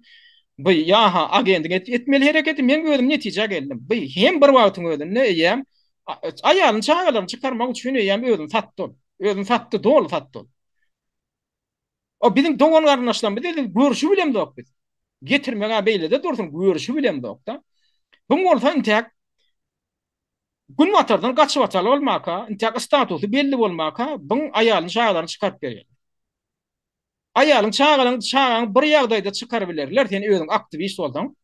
Bu ýa-ha agendiň etmeli hereketi, men özüm netijä geldim. Bu hem bir wagtyň özünde eýýäm Aýalyny, çagalaryny çykarmak üçin eýýäm özüni satdy ol. Özüni satdy, doly satdy ol. O biziň dogan-garyndaşlarymyz edil görşi bilemzok biz. Getirmek-ä beýlede dursun, görşi bilemzok-da. Buň bolsa intäk Günbatardan gaçybatalga bolmaka, intäk statusy belli bolmaka, buň aýalyny, çagalaryny çykaryp berýärler. Aýalyň, çagalaň, çagaňy bir ýagdaýda çykarybilerler, sen özüň aktiwist bolsaň.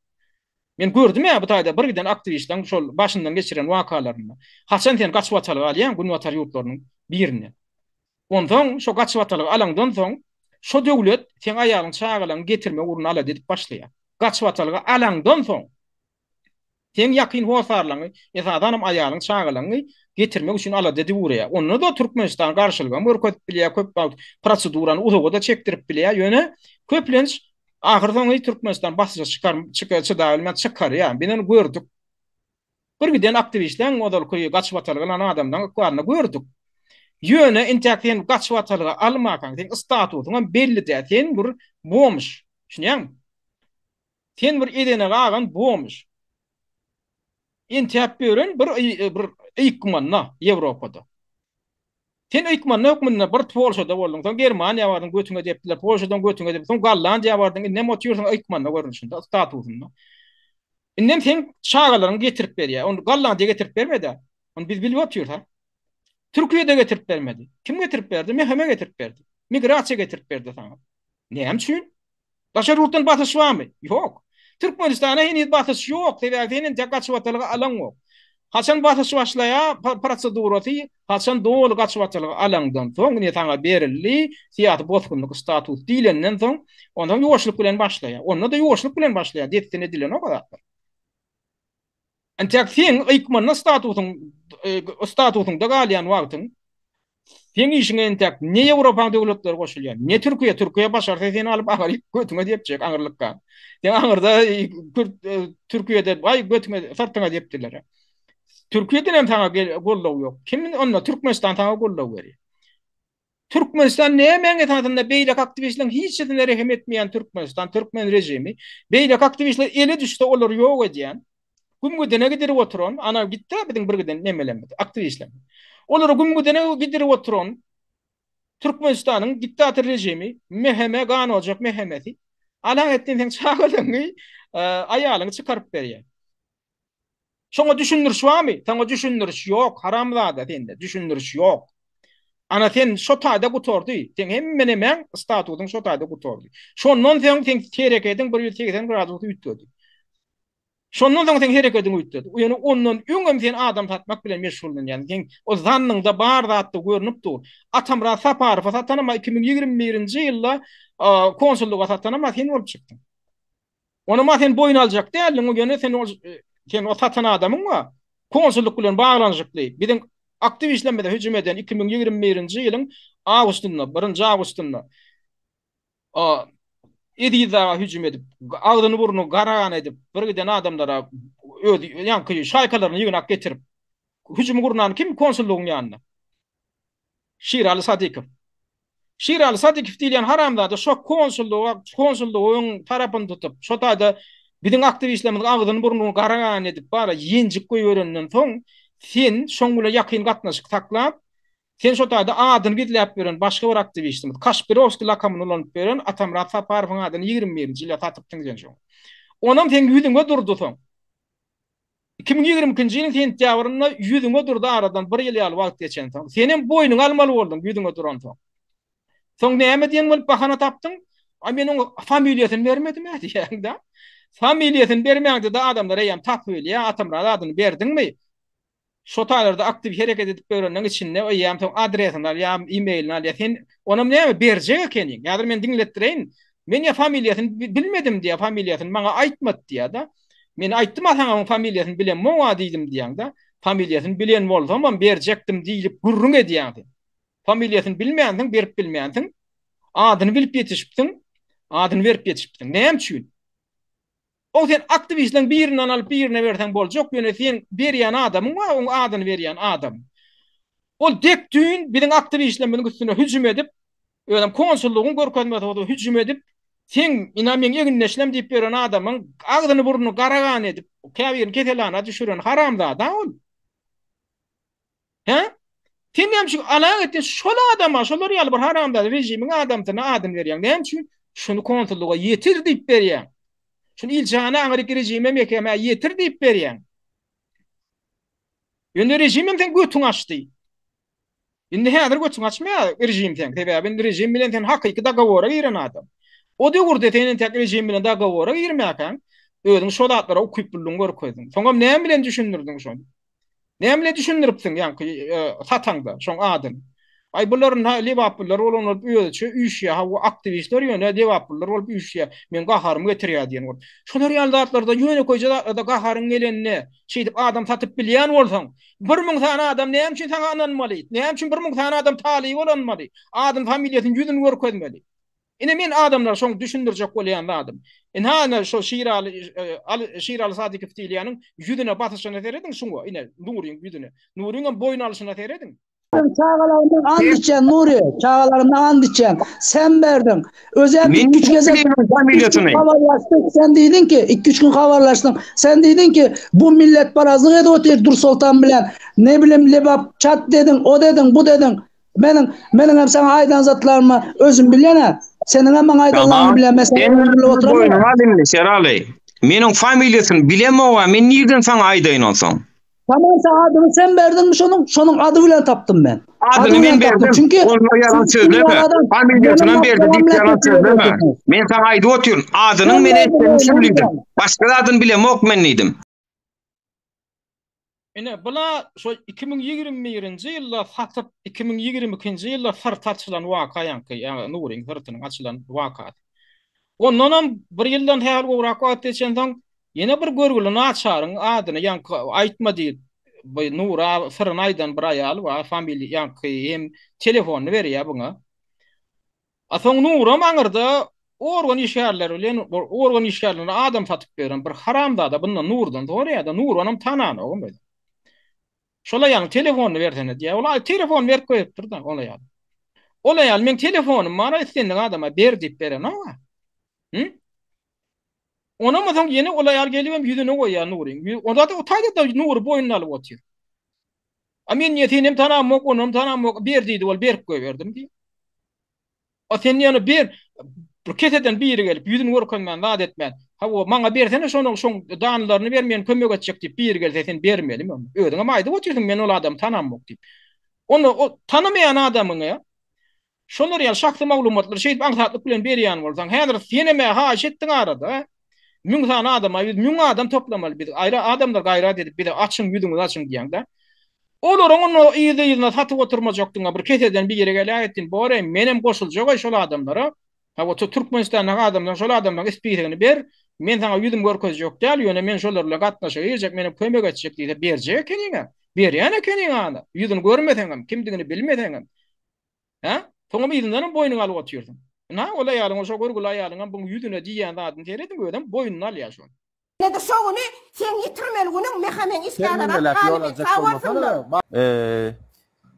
Men gördüm-ä bu taýda bir giden aktiwistleriň şol başyndan geçiren wakalaryny. Haçan sen gaçybatalga alýaň günbatar ýurtlarynyň birinden. Onsoň şo gaçybatalga alaňdan soň şo döwlet seň aýalyň, çagalaňy getirmek ugrunda alada edip başlaýar. Gaçybatalga alaňdan soň. Seň ýakyn hossarlaryňy, esasanam aýalyň, çagalaryňy getirmek üçin alada edip ugraýar. Onda-da Türkmenistan garşylygam görkezip bilýär, köp wagt prosedurany uzaga-da çekdirip bilýär. Ýöne köplenç ahyrsoňy Türkmenistan basyşa çykar, çydabilmän çykarýar. Biz ony gördük. Bir giden aktiwistleriň ozalky gaçybatalga alan adamlaryň ykbalyny gördük. Ýöne intäk sen gaçybatalga almakaň, seň statusyňam belli däl. Sen bir bomž. Düşünýäňmi? Sen bir edene galan bomž. Entäp ýören bir bir ykmanda Ýewropada. Sen ykmanda hökmünde bir Polşada bolduň, soň Germaniýa bardyň, götüňe depdiler, Polşadan götüňe dep, soň Gollandiýa bardyň, indem otyrsyň ykmanda görnüşinde, statusynda. Indem seň çagalaryňy getirip berýär. Ony Gollandiýa getirip bermedi. Ony biz bilip otyrys ha. Türkiýede getirip bermedi. Kim getirip berdi? MHM getirip berdi. Migrasiýa getirip berdi saňa. Näme üçin? Daşary ýurtdan basyş barmy? Ýok. Türkmenistana heniz basyş ýok, sebäbi sen entek gaçybatalga alaňok. Haçan basyş başlaýar prosedurasy, haçan doly gaçybatalga alaňdan soň, ine saňa berildi, syýasy bosgunlyk status diýlenden soň, onsoň ýuwaşlyk bilen başlaýar. Onda-da ýuwaşlyk bilen başlaýar, dessine edilenok o zatlar. Entek seň ykmanda statusyň statusyňda galýan wagtyň seň işiňe entek ne Ýewropaň döwletleri goşulýar, ne Türkiýe, Türkiýe başarsa seni alyp aňryk götüňe depjek aňyrlykka. Sen aňyrda kürt Türkiýede baý götüňe syrtyňa depdiler. Türkiýeden hem saňa goldaw ýok. Kim onda Türkmenistan saňa goldaw berýär. Türkmenistan nämäň esasynda beýleki aktiwistleriň hiçisine rehim etmeýän Türkmenistan, türkmen režimi, beýleki aktiwistler ele düşse olary ýok edýän, gümgüdene gidirip oturan, ana gitdä biziň bir giden nemelerimiz, aktiwistlerimiz. Olary gümgüdene gidirip oturan Türkmenistanyň diktator režimi, MHM, ganojak MHM-si, alaňetdin seň çagalaryňy, aýalyňy çykaryp berýär. Şoňa düşündiriş barmy? Saňa düşündiriş ýok, haramzada sende düşündiriş ýok. Ana sen şo taýda gutardy. Seň hemme nemäň statusyň şo taýda gutardy. Şondan soň seň herekediň 180 gradus üýtgedi. Şondan soň seň herekediň üýtgedi. Ýöne ondan öňem sen adam satmak bilen meşgullanýaň. Seň o zannyňda bar zatda görnüp dur. Atamyrat Saparowa satanam 2021-nji ýylda konsullyga satanam sen bolup çykdyň. Onam-a sen boýun aljak däldiň, ýöne sen ol sen o satan adamyň bar. Konsullyk bilen baglanyşykly biziň aktiwistlerimize hüjüm eden 2021-nji ýylyň awgustynda, birinji awgustynda Eziz aga hüjüm edip, agzyny-burnuny gara gan edip, bir giden adamlara öz ýaňky şaýkalaryny ýygnap getirip, hüjüm gurnan kim konsullygyň ýanynda? Şiraly Sadykow. Şiraly Sadykow diýilýän haramzada şo konsullyga, konsullygyň tarapyny tutup, şo taýda biziň aktiwistlerimiziň agzyny burnuny gara gan edip bara ýenjik goýberenden soň, sen şoň bilen ýakyn gatnaşyk saklap, sen şo taýda adyny gizläp ýören başga bir aktiwistimiz, Kaşpirowskiý lakamyny ulanyp ýören Atamyrat Saparowyň adyny 21-nji ýylda satypdyň sen şoňa. Onam seň ýüzüňe durdy soň. 2022-nji ýylyň sentýabrynda ýüzüňe durdy aradan bir ýyl ýaly wagt geçensoň. Senem boýnuňa almaly bolduň ýüzüňe duransoň. Soň näme diýen bolup bahana tapdyň? Aý men oňa familiýasyny bermedim-ä diýýäň-dä. Familiýasyny bermäňde-de adamlar eýýäm tapyp bilýär, Atamyrat adyny berdiňmi? Şo taýlarda aktiw hereket edip ýörenleň içinde eýýäm soň adresini alýar, e-mailini alýar. Sen onam näme berjek ekeniň? Häzir men diňletdireýin. Men ýa familiýasyny bilmedim diýýär, familiýasyny maňa aýtmady diýýär-de. Men aýtdym-a saňa oň familiýasyny bilemok-a diýdim diýýäň-de. Familiýasyny bilen bolsamam berjekdim diýlip gürrüň edýäň sen. Familiýasyny bilmänsiň, berip bilmänsiň. Adyny bilip ýetişipsiň, adyny berip ýetişipsiň. Näme üçin? Ol sen aktiwistleriň birinden alyp birine berseň boljak, ýöne seň berýän adamyň bar, oň adyny berýän adam. Ol dek düýn biziň aktiwistlerimiziň üstüne hüjüm edip, özem konsullygyň görkezmesi bolsa hüjüm edip, seň ina meň egindeşlem diýip ýören adamyň agzyny burnuny gara gan edip, käbirini keselhana düşüren haramzada ol. Hä? Sen näme üçin alak etdiň şol adama, şolar ýaly bir haramzada režimiň adamsyna adyny berýäň? Näme üçin? Şuny konsullyga ýetir diýip berýäň. Şuny ilçihana aňryk režime mekemä ýetir diýip berýäň. Ýöne režim hem seň götüňi açdy. Indi häzir götüňi açmaýar režim seň. Sebäbi indi režim bilen sen hakyky dogowora giren adam. O döwürde sen entek režim bilen dogowora girmäkäň, özüň şo zatlara ukyplylygyňy görkezdiň. Soňam näme bilen düşündirdiň şony? Näme bilen düşündiripsiň ýaňky sataňda şoň adyny? Aý bular ynha lebaplylar bolan bolup özüçe üýşýär, hawa aktiwistler ýöne lebaplylar bolup üýşýär, meň gaharymy getirýär diýen bolup. Şolar ýaly zatlarda ýönekeýje zatlarda gaharyň gelende şeýdip adam satyp bilýän bolsaň, 1000 sany adam näme üçin saňa ynanmaly? Näme üçin 1000 sany adam talyp bolanmaly? Adyny, familiýasyny, ýüzüni görkezmeli? Ine men adamlara şoň düşündirjek bolýan zadym. Ynha ine şo Şiraly Şiraly Sadykow diýilýäniň ýüzüne basyşyna serediň şuňa ine Nuryň ýüzüne. Nuryňam boýun alyşyna serediň. Çagalarymdan and içýän Nury, çagalarymdan and içýän. Sen berdiň. Özem Men 2-3 gezek bilýän familiýasyny. Habarlaşdyk. Sen diýdiň ki, 2-3 gün habarlaşdyň. Sen diýdiň ki, bu milletparazlyk edip otyr Dursoltan bilen. Ne bilim Lebap çat dediň, o dediň, bu dediň. Meniň meniň hem saňa aýdan zatlarymy özüm bilýän-ä. Seniň hem maňa aýdanlaryňy bilýän. Men Sen boýnuňa al indi Şeraly. Meniň familiýasyny bilemog-a, men nirden saňa aýdaýyn onsoň? Tamam sen adyny sen berdiňmi şonuň? Şonuň ady bilen tapdym men. Adyny men berdim. Çünki Onda ýalan sözleme. Familiýasynam berdi diýip ýalan sözleme. Men saňa aýdyp otyryn. Adynyň men etdim şul diýdim. Başga zadyny bilemok men diýdim. Ine, bula şo 2021-nji ýylda satyp, 2022-nji ýylda syrty açylan waka ýaňky, ýa Nuryň syrtynyň açylan wakasy. Ondanam bir ýyldan sähel gowrak wagt geçensoň, ýene bir görgüli naçaryň adyny ýaňky aýtma diýip, bu Nura syryny aýdan bir aýal bar, familiýa ýaňky hem telefonyny berýär buňa. A soň Nuram aňyrda organ işgärleri bilen organ işgärlerine adam satyp beren bir haramzada bundan Nurdan soraýar-da, Nur onam tananogam özi. Şol aýalyň telefonyny bersene diýýär. Ol aý telefon berip goýupdyr-da ol aýal. Ol aýal meň telefonym bar, islendik adama ber diýip berenok-a. Hı? Onam soň ýene ol aýal gelibem ýüzüne goýýar Nuryň. Onda-da o taýda-da Nury boýnuna alyp otyr. A men diýýär, senem tanamok, onam tanamok, ber diýdi, ol berip goýberdim diýýär. A sen ýöne ber, bir keseden biri gelip, ýüzüni görkezmän, zat etmän, hawa, maňa bersene şonuň, şoň danylaryny ber, men kömek etjek diýip biri gelse, sen bermelimi ony? Özüňem aýdyp otyrsyň, men ol adamy tanamok diýip. Onda o tanamaýan adamyňy şolar ýaly şahsy maglumatlary şeýdip aňsatlyk bilen berýän bolsaň, häzir senem-ä haýyş etdiň arada, 1000 sany adama, 1000 adam toplamaly biz, aýra adamlar gaýrat edip bize açyň, ýüzüňizi açyň diýýäň-dä. Olaryň onda yzly-yzyna satyp oturmajakdyňa bir keseden biri geläýtdin, bor-eý, menem goşuljak-aý şol adamlara. Hawa, Türkmenistandaky adamlaryň şol adamlaryň ispisegini ber, men saňa ýüzüm görkezjek däl, ýöne men şolar bilen gatnaşyga girjek, menem kömek etjek diýse berjek ekeniň-ä. Berýän ekeniň ana, ýüzüni görmeseňem, kimdigini bilmeseňem. Hä? Soňam yzyndanam boýnuňa alyp otyrsyň. Ynha, ol aýalyň, şo görgüli aýalyňam buň ýüzüne diýýän zadyny serediň, özem boýnuna alýar şony. Ine-de şo güni seň ýitirmeli günüň meha meň işgärler Şermendeläp at ýol galymy aljak sag bolmasana. bolsunlar. Eee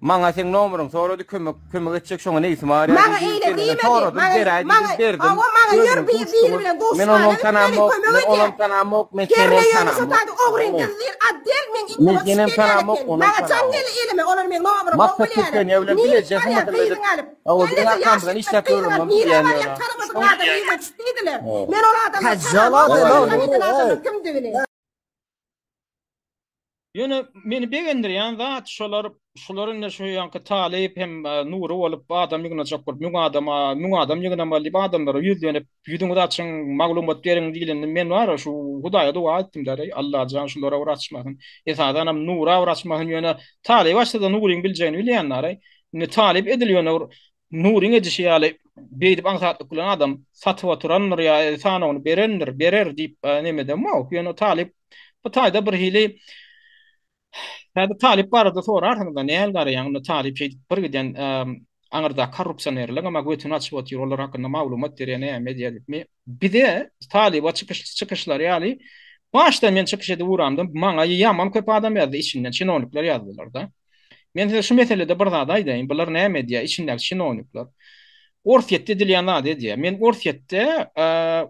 maňa seň nomeriňi sorady kömek kömek etjek şoňa neýsim barýa Maňa diýdi eýle sen ine diýmedi soradym maňa beräý maňa diýdim berdim hawa maňa ýör özüňiz bir biri duşduňyz bilen men duşmana onam gitmeli tanamok kömek men onam edýär tanamok men Herne senem ýöne şo tanamok taýda ogryň tamammy gyzy diýil otdel meň men yzyma senem düşüp gelýän tanamok eken onam maňa jaň tanamok geldi elime olar meň nomerymy gowy Maksat bilýärler Türkeniýe bilen nirä bileje barýaň hyzmat edip gyzyňy alyp hawa biziň gelneje ýaş arkamyzdan ýigitler işläp gyzyňy ýörün alyp nirä diýýän barýaň ýöne tanamadyk adam yzyna düşüp diýdiler men ol adamlary Kajjal tanamok adam, olar tanýan ey. adamlar kimdigini. Ýöne meni begendirýän zat şolar şular indi şu ýaňky talyp hem Nury bolup adam ýygnajak bolup müň adama müň adam ýygnamaly diýip adamlara ýüzlenip ýüzüňizi açyň maglumat beriň diýlende men bar şu Hudaýa doga etdim däl Allajan şulara bir açmasyn esasanam Nura bir açmasyn ýöne talyp açsada Nuryň biljegini bilýän däl indi talyp edil ýöne bir Nuryň edişi ýaly beýdip aňsatlyk bilen adam satyp oturandyr ýa sanawyny berendir berer diýip neme edemok ýöne talyp Bu taýda bir hili Häzir talyp barada sorarsyňyz-da, näl garaýaň, indi talyp şeýdip bir giden aňyrda korrupsionerligiň hem götüni açyp otyr, olar hakynda maglumat berýär, näme edýär diýip. Men bize talyba çykyş çykyşlary ýaly başdan men çykyş edip ugramda maňa ýaman köp adam ýazdy içinden çinownikler ýazdylar-da. Men size şu meselede bir zat aýdaýyn, bular näme edýär, içindäki çinownikler. Orsýetde edilýän zady edýär. Men Orsýetde,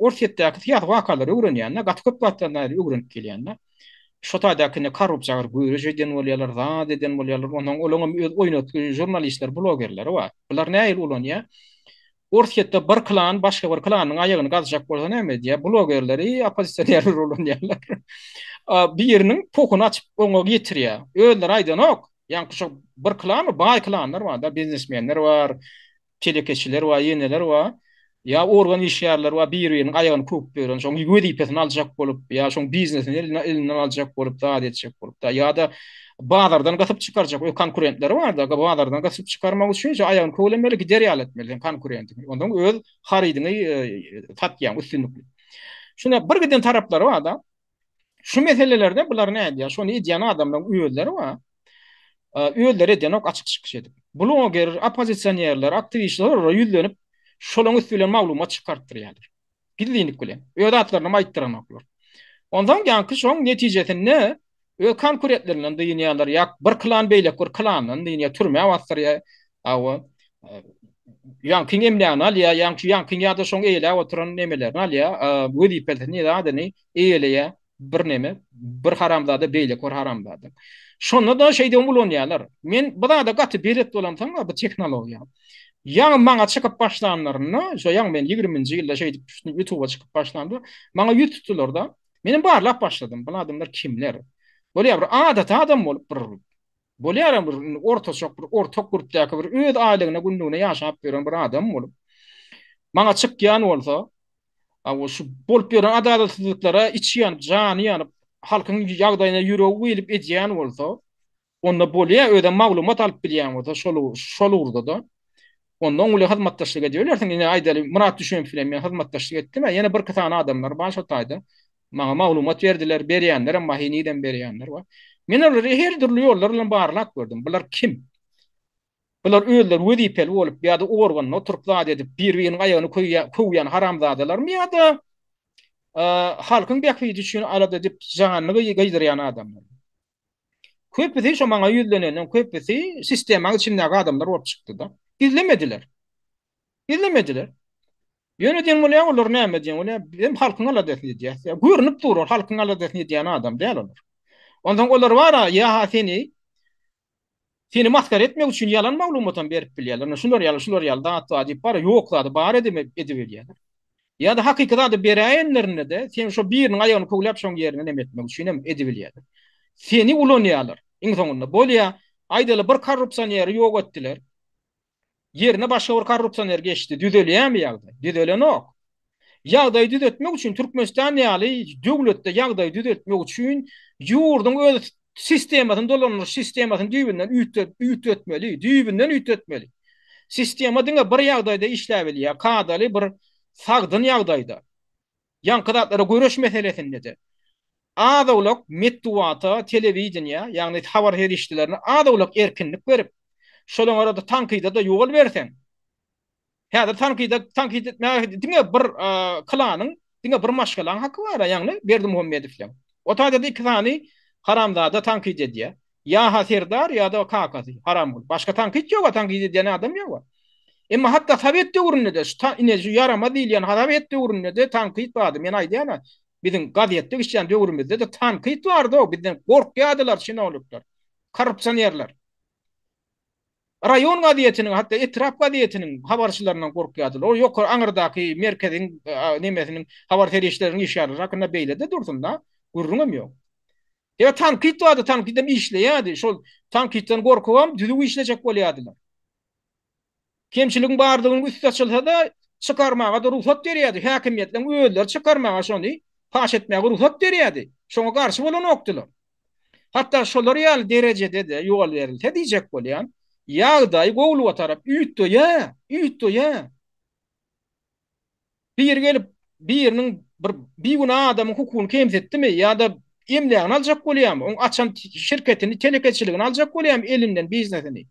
Orsýetdäki syýasy wakalary öwrenýän-de, gaty köp zatlardan aýry öwrenip gelýän-de. Şo taýdaky indi korrupsiýa bir göreş edýän bolýarlar, zat edýän bolýarlar. Onsoň olaňam öz oýnatgy žurnalistleri, blogerleri bar. Bular nähili ulanýar? Orsýetde bir klan başga bir klanyň aýagyny gazjak bolsa näme edýär? Blogerleri, oppozisionerleri ulanýarlar. Biriniň pohuny açyp oňa getirýär. Özleri aýdanok. Ýaňky şo bir klan, baý klanlar bar-da, biznesmenler bar, telekeçiler bar, ýeneler bar. Ýa organ işgärleri bar, bir-biriniň aýagyny köwüp ýören, şoň wezipesini aljak bolup, ýa şoň biznesini elinden aljak bolup, zat etjek bolup da, ýa-da bazardan gysyp çykarjak, öz konkurentleri bar-da, bazardan gysyp çykarmak üçin şo aýagyny köwlemeli, gider ýaly etmeli sen konkurentiňi. Onsoň öz harydyňy satýaň üstünlikli. Şunda bir giden taraplary bar-da. Şu meselelerde bular nädýär? Şony edýän adamlaryň özleri bar. Özleri edenok açyk çykyş edip. Bloger, oppozisionerler, aktiwistler olara ýüzlenip, şolaryň üsti bilen maglumat çykartdyrýarlar. Gizlinlik bilen. Öz atlarynam aýtdyranoklar. Onsoň ýaňky şoň netijesinde. Öz konkurentlerinden dynýarlar, ýa bir klan beýleki bir klandan dynýar, türmä basdyrýar. Hawa. Ýaňkyň emlägini alýar, ýaňky ýaňkyň ýa-da şoň eýeläp oturan nemelerini alýar, wezipesini, zadyny eýeleýär bir neme, bir haramzada beýleki bir haramzada. Şonda-da şeýdibem ulanýarlar. Men bu zada gaty belet bolamsoň bu tehnologiýa. Ýaňy maňa çykyp başlanlarynda, şo ýaňy men ýigriminji ýylda şeýdip ýutuba çykyp başlamda, maňa ýüz tutdular-da. Menem barlap başladym, bu adamlar kimler? Bolýar bir adaty adam bolup bir bolýaram bir ortaçak bir ortak gürpdäki bir öz aýlygyna günlügine ýaşap ýören bir adam bolup maňa çykýan bolsa, a şu bolup ýören adalatsyzlyklara içi ýanyp, jany ýanyp, halkyň ýagdaýyna ýüregi gyýylyp edýän bolsa, Onda bolýa özem maglumat alyp bilýän bolsa şol şol ugurda-da onda oň bilen hyzmatdaşlyk edibilersiň. Ine aýdaly Myrat Düşemow bilen men hyzmatdaşlyk etdim. Ýene birki sany adamlar bar şo taýda. Maňa maglumat berdiler, berýänlerem bar, henizem berýänler bar. Men olary her dürli ýollar bilen barlap gördüm. Bular kim? Bular özleri wezipeli bolup ýa-da organda oturyp zat edip bir-biriniň aýagyny köwýän haramzadalarmy ýa-da halkyň bähbidi üçin alada edip janyny gyýdyrýan adamlarmy? Köpüsi şo maňa ýüzleneniň köpüsi sistemaň içindäki adamlar bolup çykdy-da. Gizlemediler. Gizlemediler. Ýöne diýen bolýar, olar näme diýen bolýar, bizem halkyň aladasyny edýäs. Görnüp dur, ol halkyň aladasyny edýän adam däl olar. Onsoň olar bar-a, ýa-ha seni seni masgara etmek üçin ýalan maglumatam berip bilýärler. Ine şular ýaly, şular ýaly zat bar diýip bar-a, ýok zady bar edip edibilýärler. Ýa-da hakyky zady beräýenlerinde-de, sen şo biriniň aýagyny köwläp şoň ýerine neme etmek üçin hem edibilýärler. Seni ulanýarlar. Iň soňunda bolýa, aýdaly bir korrupsioneri ýok etdiler. Ýerine başga bir korrupsioner geçdi. Düzelýärmi ýagdaý? Düzelenok. Ýagdaýy düzetmek üçin Türkmenistan ýaly döwletde ýagdaýy düzeltmek üçin ýurduň öz sistemasyny dolandyryş sistemasyny düýbünden üýtgetmeli, düýbünden üýtgetmeli. Sistema diňe bir ýagdaýda işläbilýär, kadaly bir sagdyn ýagdaýda. Ýaňky zatlara göreş meselesinde-de az-owlak metbugata, telewideniýä, ýagny habar serişdelerine az-owlak erkinlik berip, şolaňara-da tankyda-da ýol berseň, Häzir tankyda tankyt etmäge diňe bir klanyň, diňe bir maşgalaň haky bar, ýagny Berdimuhamedowlaň. O taýda-da iki sany haramzada tankyt edýär. Ýa-ha Serdar, ýa-da kakasy Haramgul. Başga tankyt ýok-a, tankyt edýän adam ýok-a. Emma hatda sowet döwründe-de, şu ine şu ýaramaz diýilýän sowet döwründe-de tankyt bardy. Men aýdýan-a, biziň gazetde işlän döwrümizde-de tankyt bardy-ow, bizden gorkýardylar çinownikler, korrupsionerler. Raýon gazetiniň, hatda etrap gazetiniň habarçylaryndan gorkýardylar. Ol ýokary aňyrdaky merkeziň nemesiniň habar serişdeleriniň işgärleri hakynda beýle-de dursun-da, gürrüňem ýok. Ýa tankyt bardy, tankyt hem işleýärdi. Şol tankytdan gorkubam düzüw işlejek bolýardylar. Kemçiligiň bardygynyň üsti açylsa-da, çykarmaga-da rugsat berýärdi. Häkimiýetleriň özleri çykarmaga şony, paş etmäge rugsat berýärdi. Şoňa garşy bolanokdylar. Hatda şolar ýaly derejede-de ýol berilse diýjek bolýan, ýagdaý gowulyga tarap üýtgeýär, üýtgeýär. Biri gelip, biriniň bir bigünä adamyň hukugyny kemsitdimi ýa-da emlägini aljak bolýarmy, oň açan şirketini, telekeçiligini aljak bolýarmy elinden biznesini,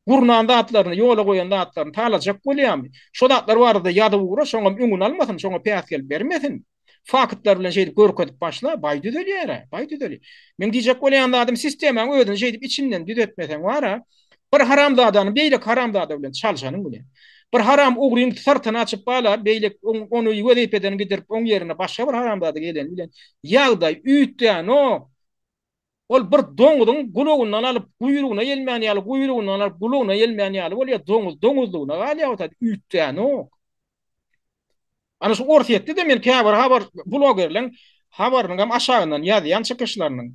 gurnan zatlaryny, ýola goýan zatlaryny talajak bolýarmy? Şo zatlar barada ýazyp ugra, şoňam öňüni almasyn, şoňa päsgel bermesin. Faktlar bilen şeýdip görkezip başla, baý düzelýär-ä, baý düzelýär. Meň diýjek bolýan zadym sistemaň özüni şeýdip içinden düzetmeseň bar-a, bir haramzadany beýleki haramzada bilen çalşanyň bilen. Bir haram ogryň syrtyny açyp bala, beýleki ony wezipeden gidirip oň ýerine başga bir haramzada geleni bilen ýagdaý üýtgänok. Ol bir doňuzyň gulagyndan alyp guýrugyna ýelmän ýaly, guýrugyndan alyp gulagyna ýelmän ýaly bolýar, doňuz doňuzlygyna galýar, o taýda üýtgänok. Ana şu Orsýetde-de men käbir habar blogerleň habarynyň hem aşagyndan ýazýan çykyşlarynyň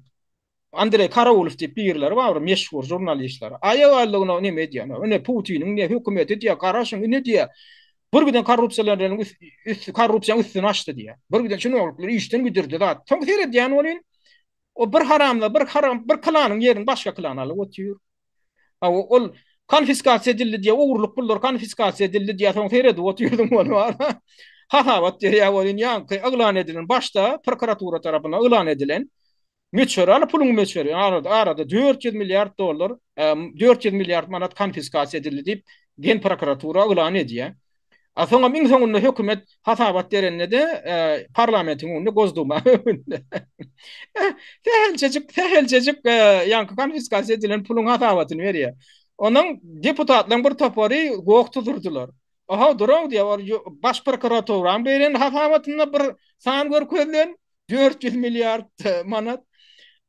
Andreý Karaulow diýip birleri bar bir meşhur žurnalistler. Aýagallygyna neme edýän. Ine Putiniň ne hökümeti diýýär, garaşyň ine diýýär. Bir giden korrupsiýalaryň üsti korrupsiýanyň üstüni açdy diýýär. Bir giden çinownikleri işden gidirdi zat. Soň seredýän welin o bir haramda bir haram bir klanyň ýerini başga klan alyp otyr. Hawa, ol konfiskasiýa edildi diýýär, ogurlyk pullar konfiskasiýa edildi diýýär, soň seredip otyrdyň ony bar. Hasabat berýär welin ýaňky yglan edilen başda prokuratura tarapyndan yglan edilen möçberi aly puluň möçberi arada arada 400 milliard dollar, 400 milliard manat konfiskasiýa edildi diýip Genprokuratura yglan edýär. A soňam iň soňunda hökümet hasabat berende-de parlamentiň öňünde, Gosduma öňünde sähelçejik, sähelçejik ýaňky konfiskasiýa edilen puluň hasabatyny berýär. Onuň deputatlaryň bir topary goh tuzurdylar. Aha, duruň diýýär, baş prokuraturanyň beren hasabatynda bir san görkezilen, 400 milliard manat.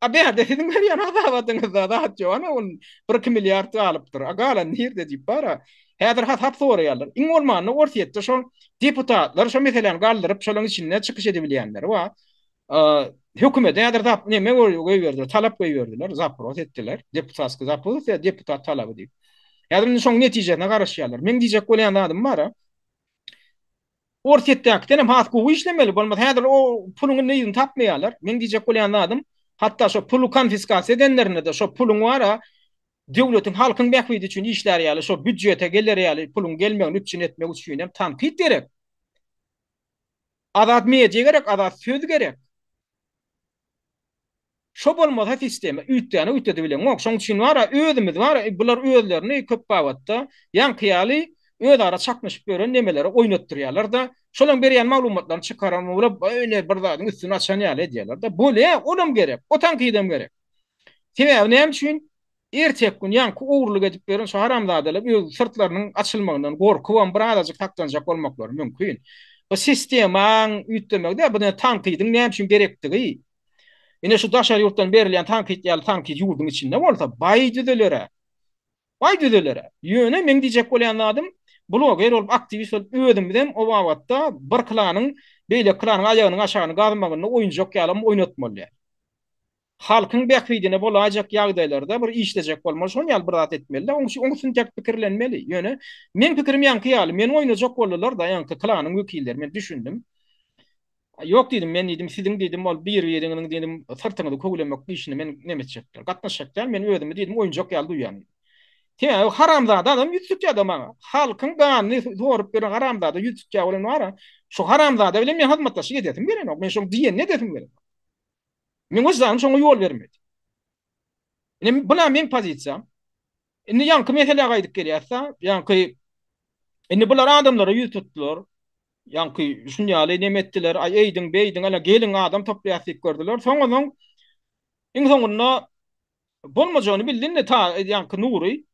A bärde siziň berýän hasabatyňyzda zat ýok. Ana ol 1-2 milliard galypdyr. A galan nirde diýip bar-a. Häzir hasap soraýarlar. Iň bolmanda Orsýetde şol deputatlar şo meseläni galdyryp, şolaryň içinde çykyş edebilýänleri bar. Hökümete häzir zap neme goýberdiler, talap goýberdiler, zapros etdiler. Deputatskiý zapros ýa deputat talaby diýip. Häzir indi şoň netijesine garaşýarlar. Meň diýjek bolýan zadym bar-a. Orsýetdäkiden hem has gowy işlemeli, bolmasa häzir o puluň indi yzyny tapmaýarlar. Meň diýjek bolýan zadym, hatda şo puly konfiskasiýa edenlerinde-de şo puluň bar-a, döwletiň, halkyň bähbidi üçin işlär ýaly, şo býudjete geler ýaly puluň gelmegini üpjün etmek üçin hem tankyt gerek. Azat media gerek, azat söz gerek. Şo bolmasa sistema üýtgäni üýtgedibileňok. Şoň üçin bar-a özümiz bar-a bular özlerini köp babatda ýaňky ýaly özara çaknyşyp ýören nemelere oýnatdyrýarlar-da, şolaň berýän maglumatlaryny çykaran bolup ine bir zadyň üstüni açan ýaly edýärler-de. Bolýa, olam gerek, o tankydy gerek. Sebäbi näme üçin? Erteki gün ýaňky ogurlyk edip ýören şu haramzadalar öz syrtlarynyň açylmagyndan gorkubam bir azajyk saklanjak bolmaklary mümkin. Bu sistemaň üýtgemegi däl, bu diňe tankydyň näme üçin gerekdigi. Ine şu daşary ýurtdan berilýän tankyt ýaly tankyt ýurduň içinde bolsa baý düzeler-ä. Baý düzeler-ä. Ýöne meň diýjek bolýan zadym, bloger bolup, aktiwist bolup özümizem o babatda bir klanyň beýleki klanyň aýagynyň aşagyny gazmagynda oýunjak ýalam oýnatmaly däl. Halkyň bähbidine bolaýjak ýagdaýlarda bir işlejek bolmaly, şon ýaly bir zat etmeli-de, oň üçin oň üstünde tek pikirlenmeli. Ýöne meň pikirim ýaňky ýaly, meni oýnajak boldular-da, ýaňky klanyň wekilleri, men düşündim. Ýok diýdim, men diýdim, siziň diýdim, ol bir-biriňiziň diýdim, syrtyňyzy köwlemek işine men neme etjek däl, gatnaşjak däl, men özümi diýdim, oýunjak ýaly duýýan diýdim. Sebäbi haramzada adam ýüz tutýar-da maňa. Halkyň ganyny sorup ýören haramzada ýüz tutýar bolan bar-a, şu haramzada bilen men hyzmatdaşlyk edesim gelenok, men şoň diýenini edesim gelenok. Meň wyždanym şoňa ýol bermedi. Ine, bula meň pozisiýam. Indi ýaňky meselä gaýdyp gelýäs-de, ýaňky indi bular adamlara ýüz tutdular. Ýaňky şun ýaly neme etdiler, aý eýdiň, beýdiň, ana geliň adam toplaýas diýip gördüler. Soň onuň iň soňunda Bolmajagyny bildi indi ta ýaňky Nury.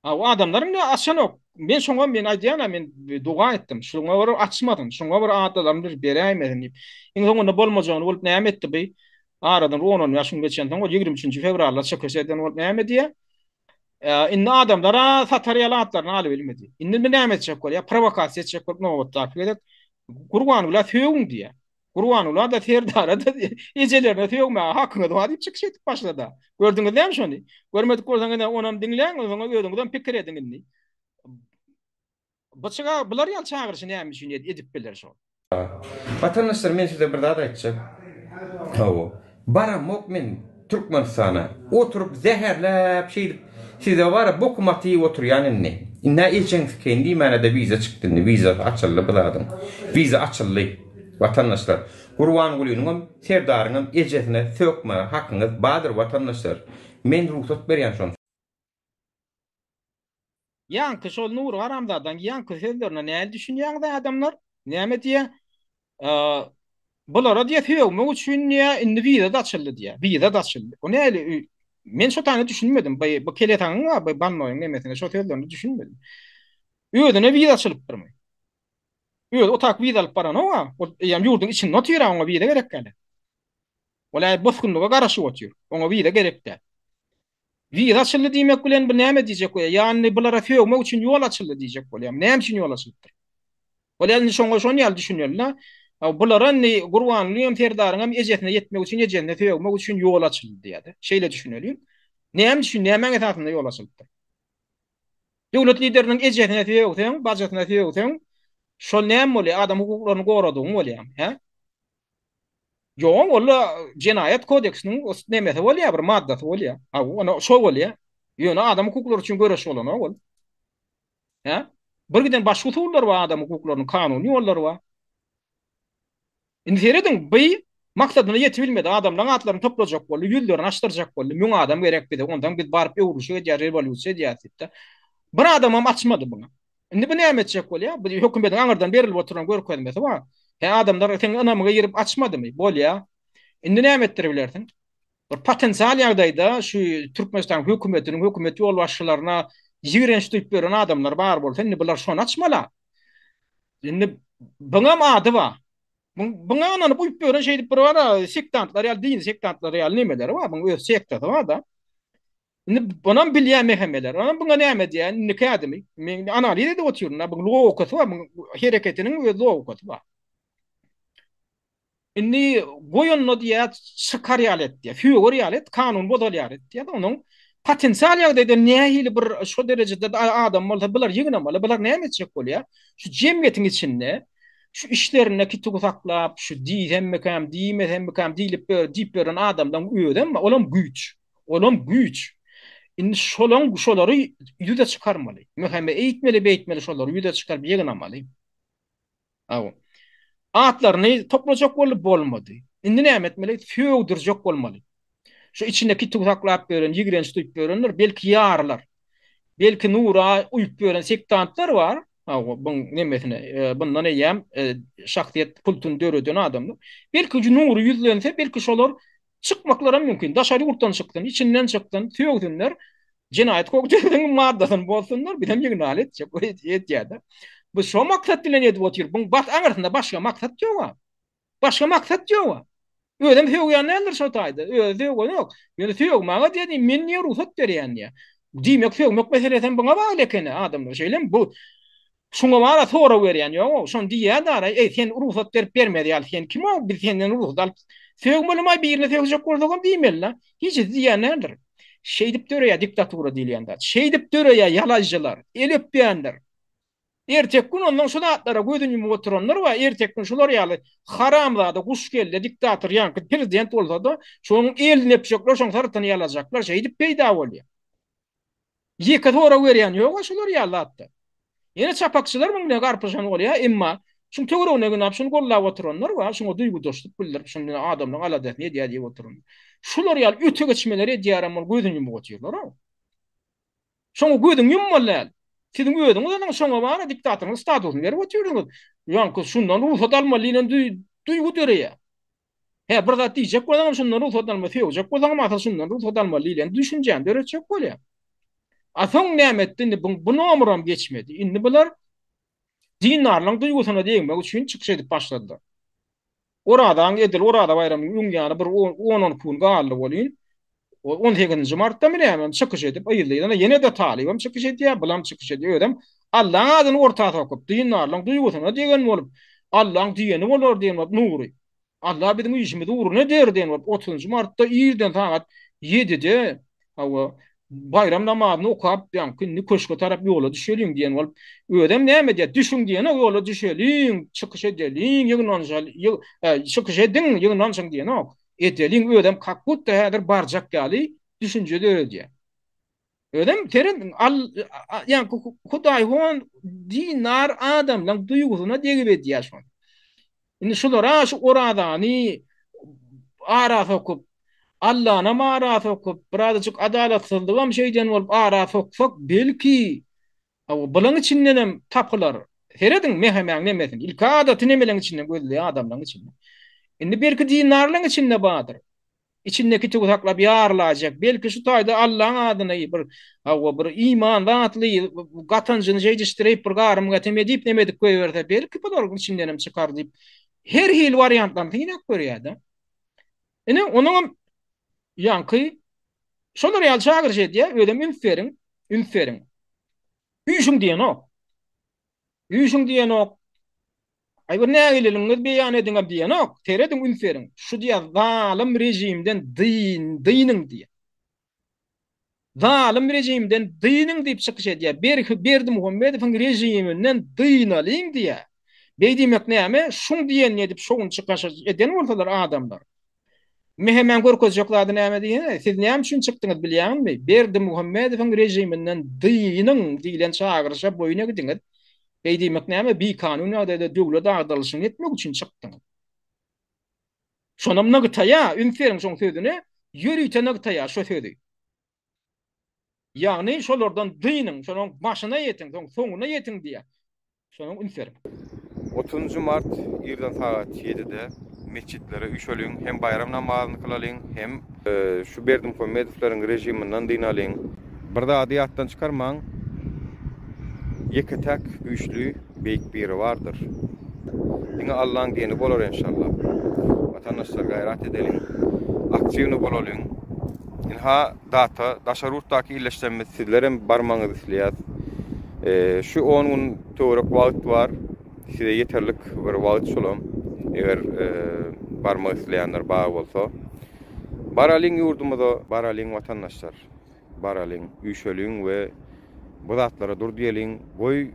A o adamlar indi açanok. Men şoňa men aýdýan-a men doga etdim. Şuňa bir açmasyn, şuňa bir adalaryny bir beräýmesin diýip. Iň soňunda bolmajagyny bolup näme etdi bi? Aradan on-on bäş gün geçensoň ol 23-nji fewralda çykyş eden bolup näme diýýär? Indi adamlar-a satar ýaly atlaryny alybilmedi. Indi bi näme etjek bolýar? Prowokasiýa etjek bolup nobatdaky gezek Gurbangula sögüň diýýär. Gurbangula-da, Serdara-da ejelerine sögmäge hakyňyz bar diýip çykyş edip başlady. Gördüňiz dämi şony? Görmedik bolsaňyz ine onam diňläň, onsoň özüňizem pikir ediň indi. Bu çyga bular ýaly çagyryşy näme üçin edip biler şol? Watandaşlar men size bir zat aýtjak. Hawa. Baramok men Türkmenistana. Oturyp zäherläp şeýdip size bara bokum atyp oturýan indi. Indä ejeň sikeýin diýmänede wiza çykdy indi wizasy açyldy bu zadyň. Wiza açyldy. Watandaşlar. Gurbangulynyňam Serdaryňam ejesine sökmäge hakyňyz badyr watandaşlar. Men rugsat berýän şony. Ýaňky şol Nury haramzadaň ýaňky sözlerine näl düşünýäňiz adamlar? Näme diýýä? Bulara diýýä sögmek üçin diýýä indi wiza-da açyldy diýýä. Wiza-da açyldy. O näli men şo taýyna düşünmedim. Bu bu kelesaňyň bar bu bannoýyň nemesine şo sözlerine düşünmedim. Özüne wiza açylypdyrmy? Özi o tak wiza alyp baranok-a. Ol eýýäm ýurduň içinde otyr-a oňa wiza gerek däl. Ol äý bosgunlyga garaşyp otyr. Oňa wiza gerek däl. Wiza açyldy diýmek bilen bu näme diýjek bolýar? Ýagny bulara sögmek üçin ýol açyldy diýjek bolýarmy? Näme üçin ýol açylypdyr? Bolýar indi şoňa şon ýaly düşüneli-de. Bulara indi Gurbangulyň Serdaryň hem ejesine ýetmek üçin, ejesine sögmek üçin ýol açyldy diýýär-de. Şeýle düşüneliň. Näme üçin, nämäň esasynda ýol açylypdyr? Döwlet lideriniň ejesine sögseň, bajasyna sögseň, şol näme bolýar? Adam hukuklaryny goradygyň bolýarmy, hä? Ýok, ol jenaýat kodeksiniň nemesi bolýar, bir maddasy bolýar. Ha, ona şo bolýar. Ýöne adam hukuklary üçin göreş bolanok ol. Hä? Bir giden başga usullar bar adam hukuklarynyň kanuny ýollary bar. Indi serediň, bi maksadyna ýetibilmedi. Adamlaryň atlaryny toplajak boldy, ýüzlerini açdyrjak boldy. 1000 adam gerek bize. Ondan biz baryp öwrülişik edýär, rewolýusiýa edýäris diýip-de. Bir adamam açmady muňa. Indi bu näme etjek bolýar? Bu hökümetiň aňyrdan berilip oturan görkezmesi bar. Hä adamlar seň ynamyňa girip açmadymy? Bolýar. Indi näme etdirip bilersiň? Bir potensial ýagdaýda şu Türkmenistanyň hökümetiniň, hökümet ýolbaşçylaryna ýigrenç duýup ýören adamlar bar bolsa, indi bular şony açmaly. Indi buňam ady bar. Buňa ynanyp uýup ýören şeýdip bir bar, sektantlar ýaly, dini sektantlar ýaly nemeleri bar, buň öz sektasy bar-da. Indi bunam bilýän mehemeler. Onam buňa näme diýýär? Indiki ädimi? Men analiz edip otyryn-da, buň logikasy bar, buň hereketiniň öz logikasy bar. Indi goýanda diýýär, çykar ýaly et diýýär, söger ýaly et, kanun bozar ýaly et diýýär. Onuň potensial ýagdaýda nähili bir şo derejede adam bolsa bular ýygnamaly, bular näme etjek bolýar? Şu jemgyýetiň içinde şu işlerinde kitugy saklap, şu diýsemmikäm, diýmesemmikäm diýlip diýip ýören adamlaryň özem olam güýç. Olam güýç. Indi şolaň şolary ýüze çykarmaly. Möheme eýtmeli beýtmeli şolary ýüze çykaryp ýygnamaly. Aw. Atlaryny toplajak boldy bolmady. Indi näme etmeli? Sögdürjek bolmaly. Şu içinde kitug saklap ýören, ýigrenç duýup ýörenler belki ýarylar. Belki Nura uýup ýören sektantlar bar. Aw, buň nemesine, bundan eýýäm şahsyýet kultuny döreden adamlar. Belki Nury ýüzlense, belki şolar Çykmaklaram mümkin. Daşary ýurtdan çyksyn, içinden çyksyn, sögsünler. Jenaýat kodeksiniň maddasyny bozsunlar, bizem ýygnaly etjek, edýär-de. Bu şo maksat bilen edip otyr. Buň bas aňyrsynda başga maksat ýog-a. Başga maksat ýog-a. Özem sögýän däldir şo taýda. Özi sögenok. Ýöne sögmäge diýýär, men niýe rugsat berýän diýýär. Diýmek sögmek meselesem buňa bagly eken-ä adamlar. Şeýlemi? Bu Şuňa bara sorag berýän ýog-ow. Şony diýýär-dara, eý, sen rugsat berip bermez ýaly sen kim-ow, biz senden rugsat alyp sögmelimaý, birine sögjek bolsagam diýmeli-la. Hiç hisi diýýän däldir. Şeýdip döreýär diktatura diýilýän zat. Şeýdip döreýär ýalaýjylar, el öpýänler. Erteki gün ondan şu zatlara gözüni ýumup oturanlar bar, erteki gün şular ýaly haramzada, guşkelle diktator ýaňky prezident bolsa-da, şonuň elini öpjekler, şoň syrtyny ýalajaklar şeýdip peýda bolýar. Ýeke sorag berýän ýog-a şular ýaly zatda. Ýene çapakçylar muň bilen garpyşan bolýar, emma şuň töweregine ginap şuny gollap oturanlar bar, şuňa duýgudaşlyk bildirip, şuny adamlaryň aladasyny edýär diýip oturanlar. Şular ýaly öte geçmeleri edýärem ol gözüni ýumup otyrlar-ow. Şoňa gözüňi ýummaly däl. Siziň özüňiz onuň şoňa bar-a diktatoryň statusyny berip otyrsyňyz. Ýaňky şundan rugsat almaly diýlen duýgy döreýär. Hä, bir zat diýjek bolsaňam şundan rugsat almaly, sögjek bolsaňam asyl şundan rugsat almaly diýlen düşünjäni döretjek bolýar. A soň näme etdi indi bu, bu nomuram geçmedi. Indi bular dindarlaryň duýgusyna degmek üçin çykyş edip başladylar. Orazaň edil Oraza baýramynyň öň ýany bir on-on iki gün galdy welin, on sekizinji martdamy nämemi çykyş edip yzly-yzyna ýene-de talybam çykyş edýär, bulam çykyş edýär. Özem Allaň adyny orta sokup, dindarlaryň duýgusyna degen bolup, Allaň diýeni bolar diýen bolup Nury. Alla biziň işimizi ugruna eder diýen bolup otuzynjy martda irden sagat ýedide hawa baýram namazyny okap ýaňky indi köşge tarap ýola düşeliň diýen bolup özem näme edýär düşüň diýenok ýola düşeliň çykyş edeliň ýygnanyşaly çykyş ediň ýygnanyşyň diýenok edeliň özem kak budda häzir barjak ýaly düşünje döredýär. Özem serediň, al, ýaňky hudaýhon dindar adamlaň duýgusyna degip edýär şony. Indi şulara şu orazany ara sokup, Allanam ara sokup, birazajyk adalatsyzlygam şeýden bolup ara soksak, belki, bulaň içindenem tapylar. Serediň, mehemäň nemesini. Ilki adaty nemeleň içinden gözleýär adamlaň içinden. Indi belki dindarlaň içinde bardyr. Içinde kitüw saklap ýarylaýjak. Belki şu taýda Allaň adyny bir hawa bir iman zatly gatanjyny şeýdişdireýip bir garym gatem edip neme edip goýberse belki bularyň içindenem çykar diýip her hili wariantlaryny synap görýärde. Ine onuňam ýaňky şolar ýaly çagyryş edýär, özem üns beriň, üns beriň. Üýşüň diýenok. Üýşüň diýenok. Aý bir nägileligiňizi beýan ediňem diýenok. Serediň üns beriň. Şu diýýär zalym režimden dyn, dynyň diýýär. Zalym režimden dynyň diýip çykyş edýär. Berhi Berdimuhamedowyň režiminden dynalyň diýýär. Beý diýmek näme? Şuň diýenini edip şo gün çykaş eden bolsalar adamlar. Mehemäň görkezjek zady näme diýsene? Siz näme üçin çykdyňyz bilýäňizmi? Berdimuhamedowyň režiminden dynyň diýlen çagyryşa boýun egdiňiz. Beý diýmek näme? Bikanun ýagdaýda döwlet agdarylyşyny etmek üçin çykdyňyz. Şonam nygtaýa, üns beriň şoň sözüne, ýörite nygtaýa şo sözi. Ýagny şolardan dynyň, şolaryň başyna ýetiň, soň soňuna ýetiň diýýär. Şonuň üns beriň. Otuzynjy mart irden sagat ýedide metjitlere üýşeliň, hem baýram namazyny kylalyň, hem şu Berdimuhamedowlaryň režiminden dynalyň. Bir zady ýatdan çykarmaň, ýeke-täk güýçli Beýik Biri bardyr. Diňe Allaň diýeni bolar enşalla. Watandaşlar gaýrat edeliň, aktiwny bolalyň. Ynha data daşary ýurtdaky illeşlerimiz sizlerem barmagyňyzy isleýäs. Şu on gün töwerek wagt bar. Size ýeterlik bir wagt şolam. Eger barmak isleýänler bar bolsa. Baralyň ýurdumyza, baralyň watandaşlar. Baralyň, üýşeliň we bu zatlara dur diýeliň. Goý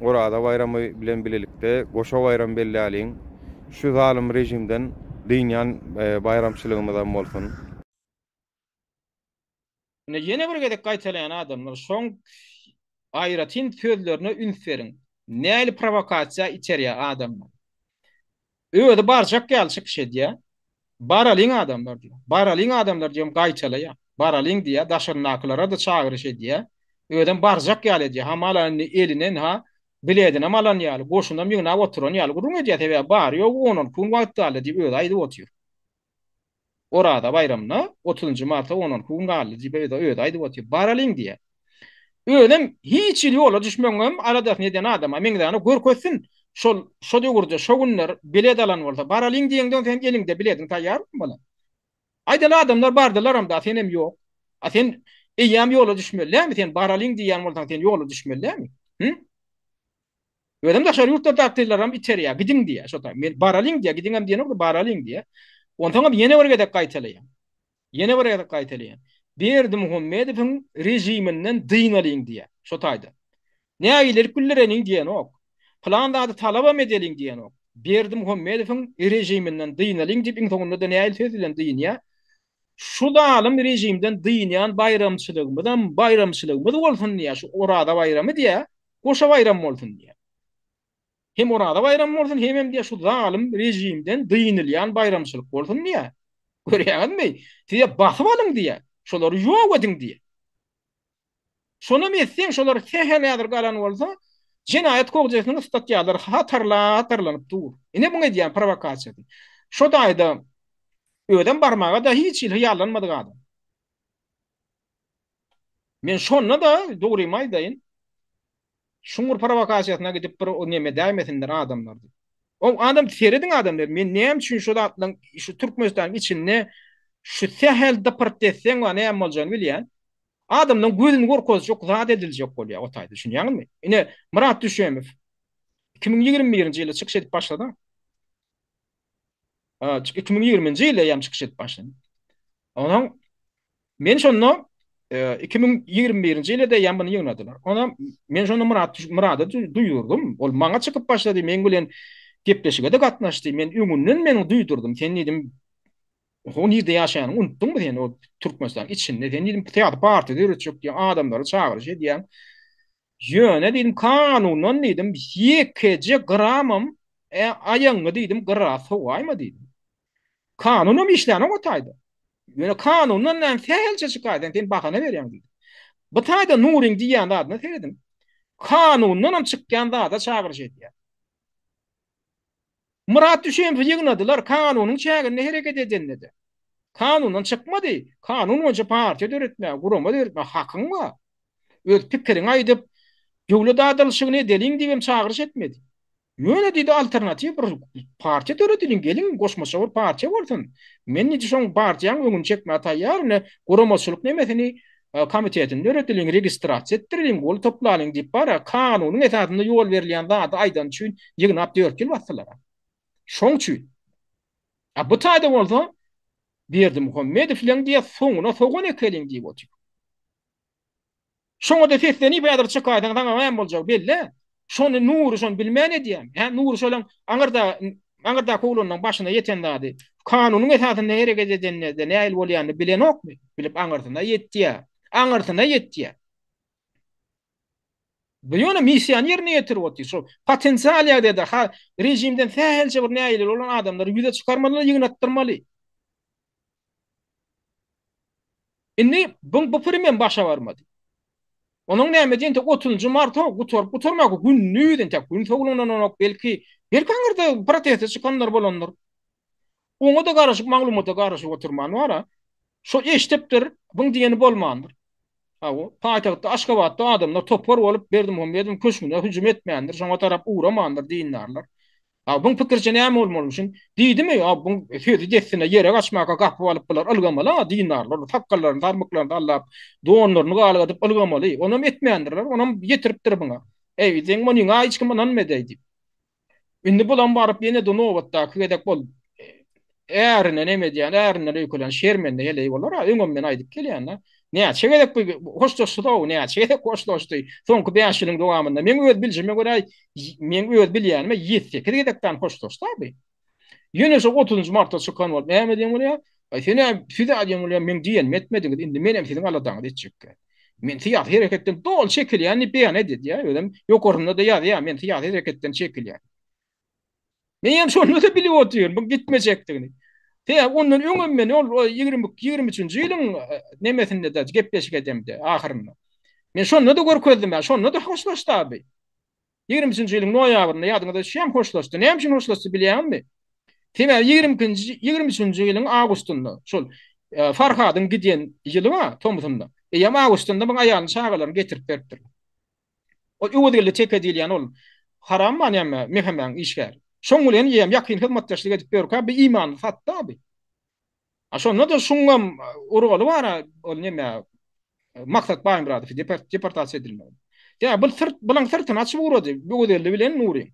Oraza baýramy bilen bilelikde goşa baýram belläliň. Şu zalym režimden dynýan baýramçylygymyzam bolsun. Ine ýene bir gezek gaýtalaýan adamlar şoň aýratyn sözlerine üns beriň. Näli prowokasiýa iterýär adamlary. Özi barjak ýaly çykyş edýär. Baralyň adamlar diýýär. Baralyň adamlar diýem gaýtalaýar. Baralyň diýýär, daşaryndakylara-da çagyryş edýär. Özem barjak ýaly edýär. Hamala indi eline ynha biledinem alan ýaly, goşunam ýygnap oturan ýaly gürrüň edýär. Sebäbi bary-ýogy on-onki gün wagt galdy diýip özi aýdyp otyr. Oraza baýramyna otuzynjy marta on-onki gün galdy diýip özi özi aýdyp otyr. Baralyň diýýär. Özem hiç hili ýola düşmegiňem aladasyny eden adama meňzänok. Görkezsin, şol şo döwürde, şo günler bilet alan bolsa, baralyň diýeňden sen eliňde bilediň taýýar bolmaly. Aýdaly adamlar bardylaram da, senem ýok. A sen eýýäm ýola düşmeli dälmi? Sen baralyň diýýän bolsaň, sen ýola düşmeli dälmi? Hü? Özem daşary ýurtlardakylaram iterýär, gidiň diýýär şo taý. Men baralyň diýýär, gidiňem diýenok-da, baralyň diýýär. Onsoňam ýene bir gezek gaýtalaýan. Ýene bir gezek gaýtalaýan. Berdimuhamedowyň režiminden dynalyň diýýär şo taýda. Nägilelik bildireliň diýenok. Pylan zady talabam edeliň diýenok. Berdimuhamedowyň režiminden dynalyň diýip iň soňunda-da nähili söz bilen dynýar? Şu zalym režimden dynýan baýramçylygymyzam baýramçylygymyz bolsun diýýär, şu Oraza baýramy diýýär. Goşa baýram bolsun diýýär. Hem Oraza baýramy bolsun, hemem diýýär şu zalym režimden dynylýan baýramçylyk bolsun diýýär. Görýäňizmi? Size basyp alyň diýýär. Şolary ýok ediň diýýär. Şonam etseň, şolar sähel häzir galan bolsa, jenaýat kodeksiniň statýalary hatarla-hatarlanyp dur. Ine muň edýän prowokasiýasy. Şo daýda özem barmaga-da hiç hili hyýallanmadyk adam. Men şonda-da dogrymy aýdaýyn, şuň bir prowokasiýasyna gidip bir o neme edäýmesinler adamlar diýip. O adam serediň adamlar, men näme üçin şu zatlaryň şu Türkmenistanyň içinde şu sähel dypyrt etseň we näme boljagyny bilýän. Adamlaryň gözüni gorkuzjak zat ediljek bolýar o taýda düşünýäňizmi? Ine Myrat Düşemow 2021-nji ýylda çykyş edip başlady. 2020-nji ýylda ýam çykyş edip başlady. Onuň Men şonda 2021-nji ýylda eýýäm muny ýygnadylar. Onam men şonda Myrat Myrada duýdurdym. Ol maňa çykyp başlady, meň bilen gepleşige-de gatnaşdy. Men öňünden men duýdurdym. Sen diýdim, o nirde ýaşaýanyňy unutdyňmy sen o Türkmenistanyň içinde? Sen diýdim, syýasy partiýa döretjek diýen adamlary çagyryş edýäň. Ýöne diýdim, kanundan diýdim, ýekeje gramam aýagyňy diýdim, gyra sogaýma diýdim. Kanunam işlänok o taýda. Ýöne kanundan näme sähelçe çykaýsaň sen bahana berýäň diýdi. Bu taýda Nuryň diýýän zadyna serediň. Kanundanam çykýan zada çagyryş edýär. Myrat Düşemowy ýygnadylar kanunyň çäginde hereket edende-de. Kanundan çykmady. Kanun boýunça partiýa döretmäge, gurama döretmäge hakyň bar. Öz pikiriňi aýdyp, döwlet adalyşygyny edeliň diýibem çagyryş etmedi. Ýöne diýdi alternatiw bir partiýa döredeliň, geliň goşmaça bir partiýa bolsun. Men diýdi şoň partiýaň öňüni çekmäge taýýar, ine guramaçylyk nemesini komitetini döredeliň, registrasiýa etdireliň, gol toplalyň diýip bara kanunyň esasynda ýol berilýän zady aýdany üçin ýygnap dört ýyl basdylar. Şoň üçin. A bu taýda bolsa Berdimuhamedowleň diýýär soňuna sogan ekeliň diýip otyr. Şoňa-da seslenip häzir çykaýsaň saňa näme boljagy belli. Şony Nury şony bilmän edýämi? Hä, Nury şolaň aňyrda aňyrdaky oglanlaň başyna ýeten zady, kanunyň esasynda hereket edende-de nähili bolýanyny bilenokmy? Bilip aňyrsyna ýetýä. Aňyrsyna ýetýä. Bu ýöne missiýany ýerine ýetirip otyr. Şo potensial ýagdaýda ha režimden sähelçe bir nägile bolan adamlary ýüze çykarmaly, ýygnatdyrmaly. Indi bu bu pirimem başa barmady. Onuň näme diýen tek otuzynjy marta gutaryp gutarmaka gündiz entek gün sowlananok belki belki aňyrda proteste çykanlar bolandyr. Oňa-da garaşyp maglumata garaşyp oturman bara. Şo eşdipdir, buň diýeni bolmandyr. Hawa, paýtagtda Aşgabatda adamlar topar bolup Berdimuhamedowyň köşgüne hüjüm etmändir, şoňa tarap ugramandyr dindarlar. A buň pikiriçe näme bolmalymyşyn? Diýdimi, a buň sözi dessine ýere gaçmaka gapyp alyp bular ylgamaly-a dindarlar, sakgallaryny, sarmyklaryny sallap, donlaryny galgadyp ylgamaly. Onam etmändirler, onam ýetiripdir buňa. Eý, seň munyňa hiç kim ynanmady-eý diýip. Indi bulam baryp ýene-de nobatdaky gezek bol ärine neme edýän, ärinden öýkelän şermende heleý bolar-a, öňem men aýdyp gelýän-dä. Näçe gezek bu hoşlaşdy-ow, näçe gezek hoşlaşdy soňky bäş ýylyň dowamynda. Meň öz bilşime görä, meň öz bilýänime ýedi-sekiz gezekden hoşlaşdy-a bu. Ýene şo otuzynjy martda çykan bolup näme diýen bolýar? Aý sen-ä, siz-ä diýen bolýar, meň diýenimi etmediňiz, indi menem siziň aladaňyzy etjekgä. Men syýasy hereketden doly çekilýän diýip beýan edýär, özem ýokarsynda-da ýazýar, men syýasy hereketden çekilýän. Menem şonda-da bilip otyryn, bu gitmejekdigini. Sebäbi ondan öňem men ol 22, 23-nji ýylyň nemesinde-de gepleşik edemde ahyrynda. Men şonda-da görkezdim, şonda-da hoşlaşdy abi. 23-nji ýylyň noýabrynda ýadyňyza düşýärmi hoşlaşdy. Näme üçin hoşlaşdy bilýäňizmi? Sebäbi 22-nji, 23-nji ýylyň awgustynda şol Farhadyň giden ýyly bar, tomusynda. Eýýäm awgustynda muň aýalyny, çagalaryny getirip beripdirler. Ol Öwezgeldi teke diýilýän ol haram bar näme MHM-iň işgäri. Şoň bilen eýýäm ýakyn hyzmatdaşlyk edip ýörkä bir imanyny satdy abi. A şonda-da şuňam urgaly bar-a ol neme Maksat Baýmyradowy deportasiýa edilmegi. Ýa bu syrt bulaň syrtyny açyp ugrady Öwezgeldi bilen Nury.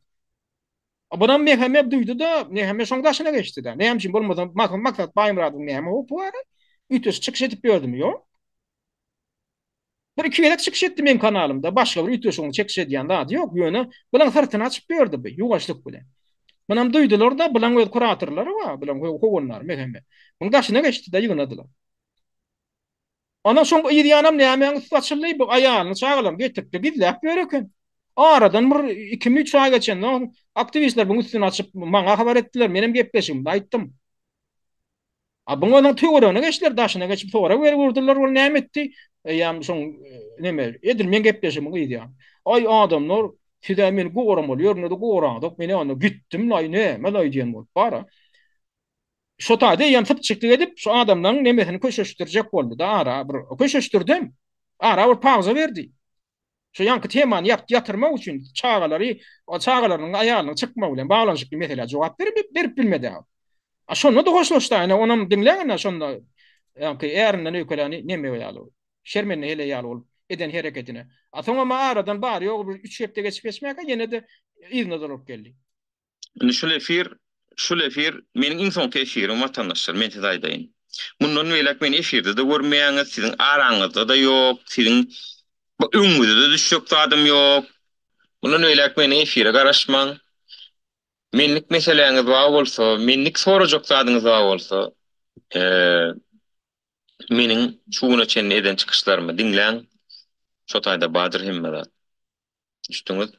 A bunam MHM duýdy-da, MHM şoň daşyna geçdi-de. Näme üçin bolmasa Maksat Baýmyradowyň näme howpy bar? Üýtgeşik çykyş edip ýördümi? Ýok. Bir iki gezek çykyş etdi meň kanalymda. Başga bir üýtgeşik çykyş edýän zady ýok. Ýöne bulaň syrtyny açyp ýördi bu ýuwaşlyk bilen. Munam duýdular-da, bulaň öz kuratorlary bar, bulaň howandary MHM. Muň daşyna geçdi-de ýygnadylar. Ondan soň yz ýanam nämäň üsti açyldy, bu aýalyny, çagalaryny getiripdir, gizläp ýör eken. Aradan bir ikimi üç aý geçenden soň aktiwistler buň üstüni açyp maňa habar etdiler, menem gepleşigimde aýtdym. A buň onuň töweregine geçdiler, daşyna geçip sorag berip urdular, ol näme etdi? Eýýäm şoň neme, edil meň gepleşigimiň yz ýany. Aý adamlar, siz-ä meni goramaly ýerinde-de goraňyzok, men-ä onda gitdim-laý, näme-laý diýen bolup bar-a. Şo taýda eýýäm sypjyklyk edip, şu adamlaryň nemesini köşeşdirjek boldy-da, ara bir köşeşdirdem. Ara bir pauza berdi. Şu ýaňky temany ýapdy ýatyrmak üçin çagalary, çagalarynyň aýalynyň çykmagy bilen baglanyşykly meselä jogap berip, berip bilmedi. A şonda-da hoşlaşdy, ine onam diňläň ine şonda ýaňky ärinden öýkeläni neme ýaly, şermende heleý ýaly bolup eden hereketine. A soňam aradan bary-ýogy bir üç hepde geçip geçmäkä ýene-de yzyna dolanyp geldi. Indi şul efir, şul efir meniň iň soňky efirim watandaşlar, men size aýdaýyn. Mundan beýläk meni efirde-de görmeýäňiz, siziň araňyzda-da ýok, siziň öňüňize-de düşjek zadym ýok. Mundan beýläk meni efire garaşmaň. Menlik meseläňiz bar bolsa, menlik sorajak zadyňyz bar bolsa, meniň şu güne çenli eden çykyşlarymy diňläň, şo taýda bardyr hemme zat. Düşdüňiz?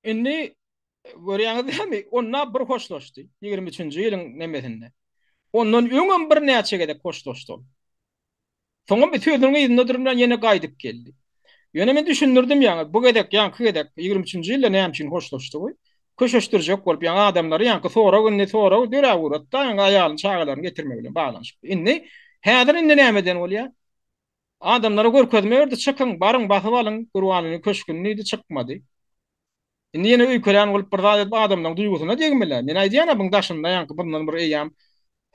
Indi görýäňiz dämi, onda bir hoşlaşdy, 23-nji ýylyň nemesinde. Ondan öňem birnäçe gezek hoşlaşdy ol. Soňam bir sözüniň yzynda durman ýene gaýdyp geldi. Ýöne men düşündirdim ýaňy, bu gezek, ýaňky gezek, 23-nji ýylda näme üçin hoşlaşdygy. Köşeşdirjek bolup, ýaňy adamlary ýaňky sorag indi sorag döräp ugrady-da, ýaňy aýalyny, çagalaryny getirmek bilen baglanyşykly. Indi, häzir indi nämeden bolýar? Adamlara görkezme berdi, çykyň, baryň, basyp alyň Gurbangulynyň köşgüni diýdi, çykmady. Indi ýene öýkelän bolup bir zat edip adamlaryň duýgusyna degmeli. Men aýdýan-a buň daşynda ýaňky bundan bir eýýäm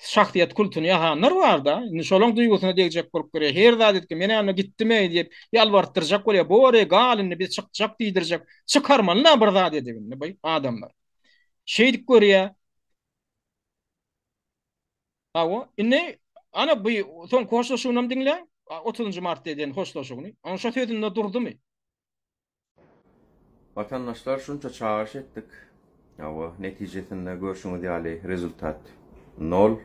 şahsyýet kultuny ýasanlar bar-da. Indi şolaň duýgusyna degjek bolup görýär. Her zat etdi, men indi gitdim-eý diýip ýalbartdyrjak bolýar. Bor-eý, gal indi biz çykjak diýdirjek. Çykarmaly-la bir zat edip indi bu adamlar. Şeýdip görýär. Hawa, indi ana bu soňky hoşlaşygynam diňläň, otuzynjy martda eden hoşlaşygyny. Onuň şo sözünde durdumy? Watandaşlar şunça çagyryş etdik. Hawa, netijesinde görşüňiz ýaly rezultat nol.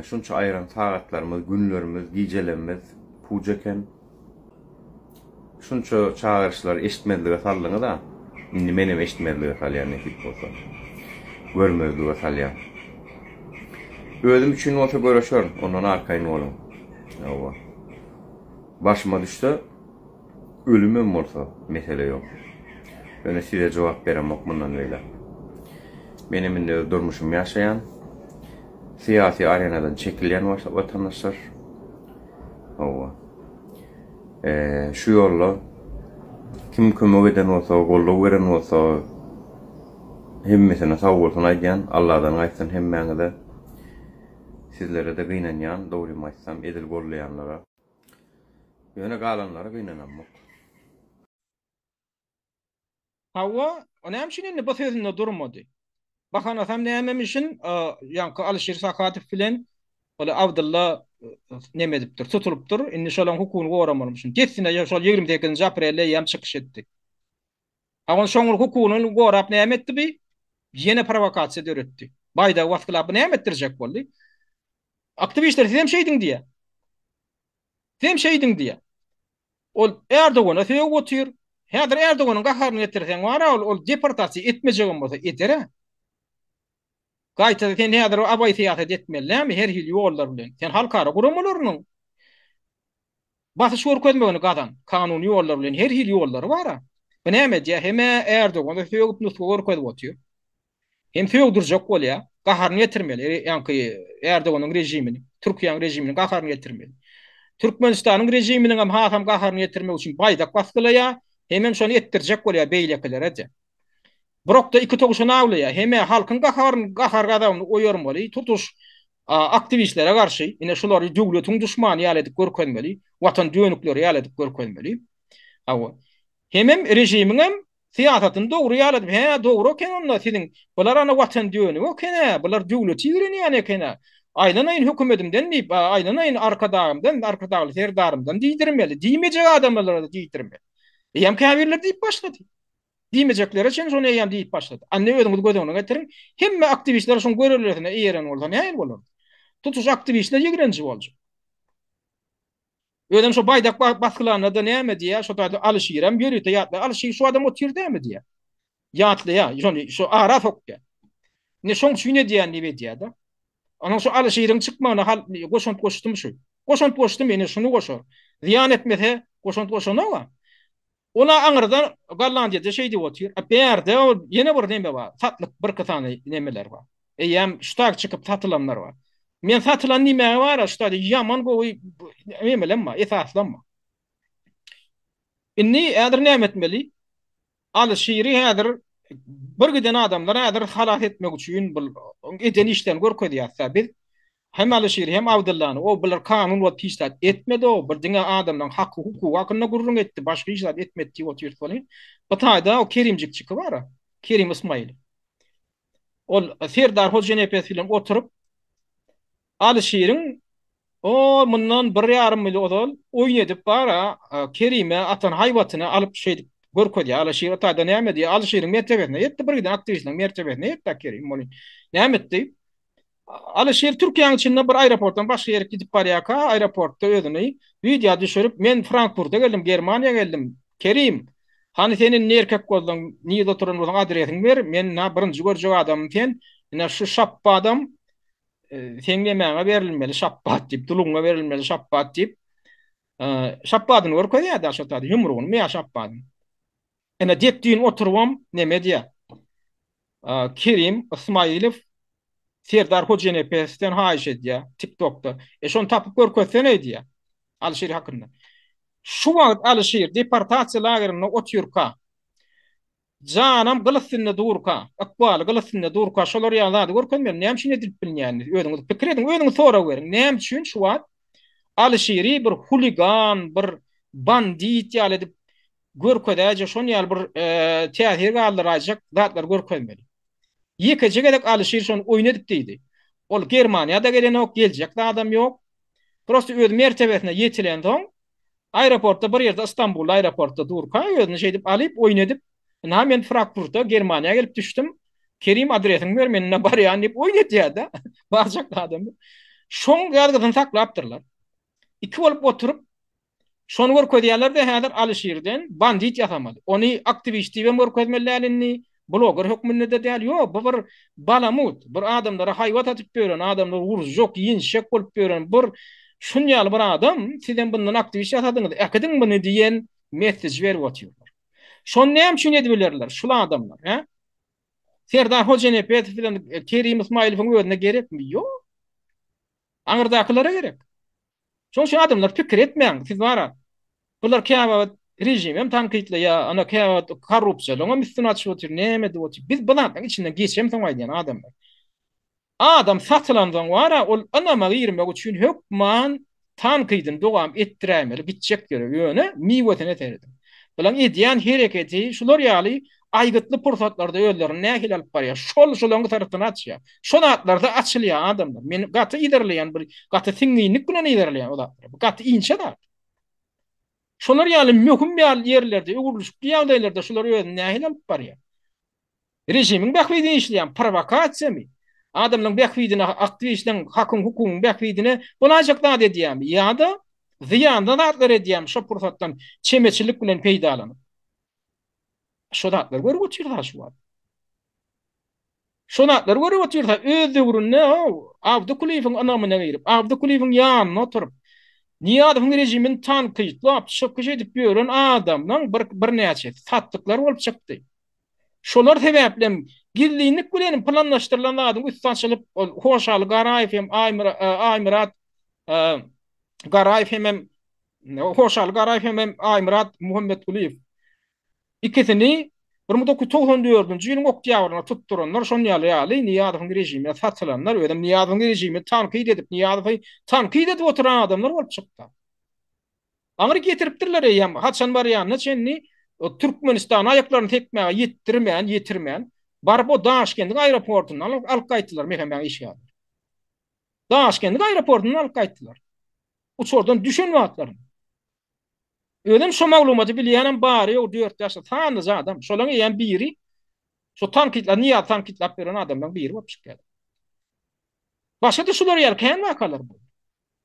Şunça aýyran sagatlarymyz, günlerimiz, gijelerimiz puç eken. Şunça çagyryşlary eşitmezlige saldyňyz-a. Indi menem eşitmezlige salýan nesip bolsa. Görmezlige salýan. Özüm üçin bolsa göreşerin, ondan arkaýyn boluň. Hawa. Başyma düşse ölümem bolsa mesele ýok. Ýöne size jogap beremok mundan beýläk. Menem indi öz durmuşymy ýaşaýan. Syýasy arenadan çekilýän watandaşlar. Hawa. Şu ýolda kim kömek eden bolsa, goldaw beren bolsa hemmesine sag bolsun aýdýan. Alladan gaýtsyn hemmäňize. Sizlere-de gynanýan, dogrymy aýtsam, edil gollaýanlara. Ýöne galanlara gynanamok. Hawa, o näme üçin indi bu sözünde durmady? Bahanasam nämemişin, ýaňky Alyşir Sakatow bilen ol Abdylla neme edipdir, tutulypdyr, indi şolaň hukugyny goramalymyşyn. Dessine şol 28-nji aprelde eýýäm çykyş etdi. A ony şoň hukugyny gorap näme etdi bi? Ýene prowokasiýa döretdi. Baýdagy basgylap bu näme etdirjek boldy? Aktiwistler sizem şeýdiň diýýär. Sizem şeýdiň diýýär. Ol Erdogana sögüp otyr. Häzir Erdoganyň gaharyny getirseň bar-a ol ol deportasiýa etmejegem bolsa eder-ä. Gaýta sen häzir abaý syýasat etmeli dälmi her hili ýollar bilen. Sen halkara guramalarynyň Basyş görkezmegini gazan. Kanuny ýollar bilen her hili ýollary bar-a. Bu näme edýär? Hem-ä Erdogana sögüp nusga görkezip otyr. Hem sögdürjek bolýar. Gaharyny getirmeli. Ýaňky Erdoganyň režimini, Türkiýäň režiminiň gaharyny getirmeli. Türkmenistanyň režiminiňem hasam gaharyny getirmek üçin baýdak basgylaýar. Hemem şony etdirjek bolýar beýlekilere-de. Birokda iki towşan awlaýar. Hem-ä halkyň gaharyny, gahar-gazabyny oýarmaly, tutuş aktiwistlere garşy, ine şulary döwletiň duşmany ýaly edip görkezmeli, watan dönükleri ýaly edip görkezmeli. Hawa. Hemem režimiňem syýasatyny dogry ýaly edip, hä, dogry eken onda siziň, bular ana watan dönügi eken-ä, bular döwleti ýigrenýän eken-ä. Aýlanaýyn hökümetimden diýip, aýlanaýyn Arkadagymdan, Arkadagly Serdarymdan diýdirmeli, diýmejek adamlara-da diýdirmeli. Eýýäm käbirleri diýip başlady. Diýmejeklere çenli şony eýýäm diýip başlady. A indi özüňiz göz öňüne getiriň, hemme aktiwistler şoň görellesine eýeren bolsa nähili bolardy? Tutuş aktiwistler ýigrenji boljak. Özem şo baýdak basgylanda-da näme diýýär, şo taýda Alyşirem ýörite ýatlaýar. Alyşir şu adam otyr dämi diýýär. Ýatlaýar, şony şo ara sokýar. Indi şoň üçin edýän diýip edýär-de. Onuň şu Alyşiriň çykmagyna hal goşant goşdum şu. Goşant goşdum, ine şuny goşar. Zyýan etmese goşant goşanok-a. Ol-a aňyrda Gollandiýada şeý diýip otyr. A bärde ol ýene bir neme bar, satlyk birki sany nemeler bar. Eýýäm şu taýy çykyp satylanlar bar. Men satylan diýmäge bar-a şu taýda ýaman gowy nemelem bar, esaslam bar. Indi häzir näme etmeli? Alyşiri häzir bir giden adamlar häzir halas etmek üçin bul eden işlerini görkezýäs-dä biz. Hem Alyşir hem Abdyllany o bular kanun bolup hiç zat etmedi o bir diňe adamlaň haky hukugy hakynda gürrüň etdi başga hiç zat etmedi diýip otyrys welin bu taýda o Kerimjikçiki bara Kerim Ysmaýyl ol Serdar Hojanepes bilen oturyp Alyşiriň o mundan bir ýarym ýyl ozal oýun edip bara Kerime atan haýbatyny alyp şeýdip görkezýär Alyşir o taýda näme diýýär Alyşiriň mertebesine ýetdi bir giden aktiwistleriň mertebesine ýetdi Kerim welin näme etdi Alyşir Türkiýäniň içinde bir aeroportdan başga ýere gidip barýarka, aeroportda özüni wideo düşürip, men Frankfurta geldim, Germaniýa geldim. Kerim, hany sen indi erkek bolsaň, nirde oturan bolsaň adresiňi ber, men ynha birinji görjek adamym sen, ine şu şapbadam seň nemäňe berilmeli şapbat diýip, dulugyňa berilmeli şapbat diýip, şapbadyny görkezýär-dä şo taýda, ýumrugynymy ýa şapbadyny. Ine dek düýn oturybam neme diýýär. Kerim Ysmaýylow Serdar Hojanepesden haýyş edýär TikTokda. E şony tapyp görkezsene diýýär. Alyşir hakynda. Şu wagt Alyşir deportasiýa lagerinde otyrka, janam gyl üstünde durka, ykbaly gyl üstünde durka şolar ýaly zady görkezmeli. Näme üçin edilip bilinýänini özüňiz pikir ediň, özüňiz sorag beriň. Näme üçin şu wagt Alyşiri bir huligan, bir bandit ýaly edip görkezäýjek, şon ýaly bir täsir galdyraýjak zatlar görkezmeli. Ýekeje gezek Alyşir şony oýun edip diýdi. Ol Germaniýa-da gelenok, geljek zadam ýok. Prosta öz mertebesine ýetilensoň, aeroportda bir ýerde Istanbulda aeroportda durka özüni şeýdip alyp oýun edip, ynha men Frakfurta, Germaniýa gelip düşdüm. Kerim adresiňi ber, men ynha barýan diýip oýun edýär-de. Barjak zadam ýok. Şoň ýazgysyny saklapdyrlar. Iki bolup oturyp, Şony görkezýärler-de häzir Alyşirden bandit ýasamaly. Ony aktiwist diýibem görkezmeli däl indi, bloger hökmünde-de däl. Ýok, bu bir balamut, bir adamlara haýbat atyp ýören, adamlary urjak, ýençjek bolup ýören bir. Şun ýaly bir adam, sizem bundan aktiwist ýasadyňyz, äkidiň muny diýen messej berip otyrlar. Şony näme üçin edibilerler şul adamlar, hä? Serdar Hojanepesow bilen Kerim Ysmaýylowyň özüne gerekmi? Ýok. Aňyrdakylara gerek. Şonuň üçin adamlar pikir etmäň, siz bara bular käwagt režimem tankytlaýar, ana käwagt korrupsiýalaryňam üstüni açyp otyr, näme edip otyr. Biz bu zatlaryň içinden geçemsoň aýdýan adamlar. Adam satylansoň bara ol ynama girmek üçin hökman tankydyny dowam etdiräýmeli gitjek ýere ýöne miwesine serediň. Bulaň edýän hereketi şular ýaly aýgytly pursatlarda özlerini nähili alyp barýar şol şolaň syrtyny açýar. Şo zatlarda açylýar adamlar. Men gaty yzarlaýan bir gaty siňňinlik bilen yzarlaýan o zatlary. Bu gaty inçe zat. Şolar ýaly möhüm ýaly ýerlerde öwrülişikli ýagdaýlarda şular özüni nähili alyp barýar. Režimiň bähbidine işleýän prowokasiýamy? Adamlaryň bähbidine, aktiwistleriň hakyň-hukugyň bähbidine bolaýjak zat edýärmi? Ýa-da zyýanly zatlar edýärmi şo pursatdan çemeçilik bilen peýdalanyp? Şo zatlary görüp otyrys-a şu wagt. Şo zatlary görüp otyrys-a, öz döwründe Abdy Kulyýewiň ynamyna girip, Abdy Kulyýewiň ýanynda oturyp, Nyýazowyň režimini tankytlap, çykyş edip ýören adamlaň bir birnäçesi satlyklar bolup çykdy. Şolar sebäplem gizlinlik bilen planlaşdyrylan zadyň üsti açylyp, ol Hoşaly Garaýew hem Aýmyrat Garaýew hemem Hoşaly Garaýew hemem Aýmyrat Muhammetgulyýew ikisini 1994-nji ýylyň oktýabrynda tutduranlar, şon ýaly ýaly Nyýazowyň režimine satylanlar, özem Nyýazowyň režimini tankyt edip, Nyýazowy tankyt edip oturan adamlar bolup çykdy. Aňryk ýetiripdirler eýýäm, haçan barýanyna çenli Türkmenistana aýaklaryny sekmäge ýetdirmän, ýetirmän, baryp o Daşkendiň aeroportundan alyp, alyp gaýtdylar MHM-niň işgärleri. Daşkendiň aeroportundan alyp gaýtdylar. Uçardan düşen wagtlarynda. Özem şo maglumaty bilýänem bary-ýogy dört-bäş sanlyja adam. Şolaň eýýäm biri şo tankytlap, Nyýazy tankytlap ýören adamlaryň biri bolup çykýar. Başga-da şular ýaly kän wakalar boldy.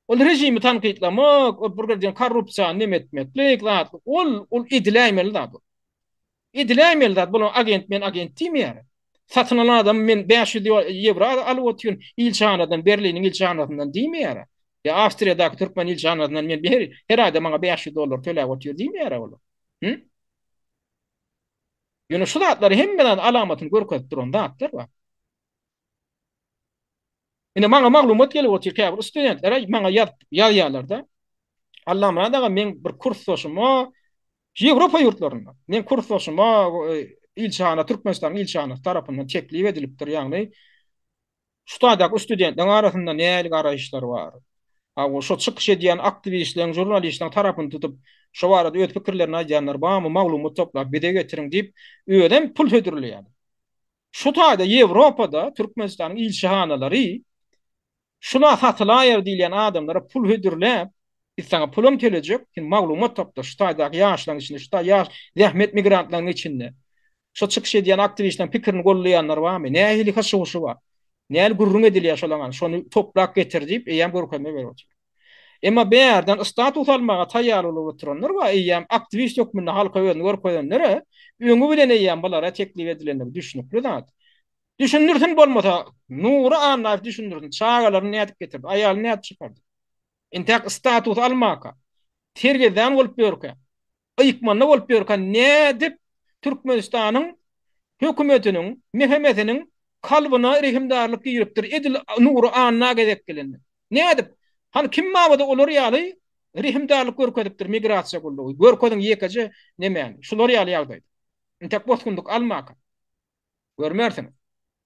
Ol režimi tankytlamak, ol bir birden korrupsiýany neme etmeklik zat, ol ol ediläýmeli zat ol. Ediläýmeli zat, bular agent men agent diýmeýär. Satyn alan adam men 500 ýewro alyp otyryn ilçihanadan, Berliniň ilçihanasyndan diýmeýär. Ýa Awstriýadaky türkmen ilçihanasyndan men her, her aýda maňa 500 dollar töläp otyr diýmeýär olar. Hı? Ýöne şu zatlary hemme zat alamatyny görkezip duran zatlar bar. Ine maňa maglumat gelip otyr käbir studentler maňa ýazyp ýazýarlar-da. Allamyrat aga meň bir kursdaşyma Ýewropa ýurtlarynda meň kursdaşyma e, ilçihana Türkmenistanyň ilçihanasy tarapyndan teklip edilipdir, ýagny şu taýdaky studentleriň arasynda nähili garaýyşlar bar? Hawa, şo çykyş edýän aktiwistleriň, žurnalistleriň tarapyny tutup, şo barada öz pikirlerini aýdýanlar barmy, maglumat toplap bize getiriň diýip, özem pul hödürleýär. Şu taýda Ýewropada Türkmenistanyň ilçihanalary şuna satylaýar diýilýän adamlara pul hödürläp, biz saňa pulam tölejek, sen maglumat topla şu taýdaky ýaşlaryň içinde, şu taý ýaş zähmet migrantlarynyň içinde şu çykyş edýän aktiwistleriň pikirini goldaýanlar barmy, nähili hyşy-huşy bar, nähili gürrüň edilýär şolaň, şony toplap getir diýip eýýäm görkezme berip otyr. Emma bärden status almaga taýýar bolup oturanlar bar, eýýäm aktiwist hökmünde halka özüni görkezenlere öňi bilen eýýäm bulara teklip edilendigi düşnükli zat. Düşündirsin bolmasa Nury Annaýew düşündirsin, çagalaryny nädip getirdi, aýalyny nädip çykardy. Intäk status almaka, sergezdan bolup ýörkä, ykmanda bolup ýörkä nädip Türkmenistanyň hökümetiniň, MHM-siniň kalbyna rehimdarlyk giripdir edil Nury Anna gezek gelende. Nädip? Hany kim babada olar ýaly rehimdarlyk görkezipdir migrasiýa gullugy? Görkeziň ýekeje nemäni? Şular ýaly ýagdaýda. Intäk bosgunlyk almaka. Görmersiňiz.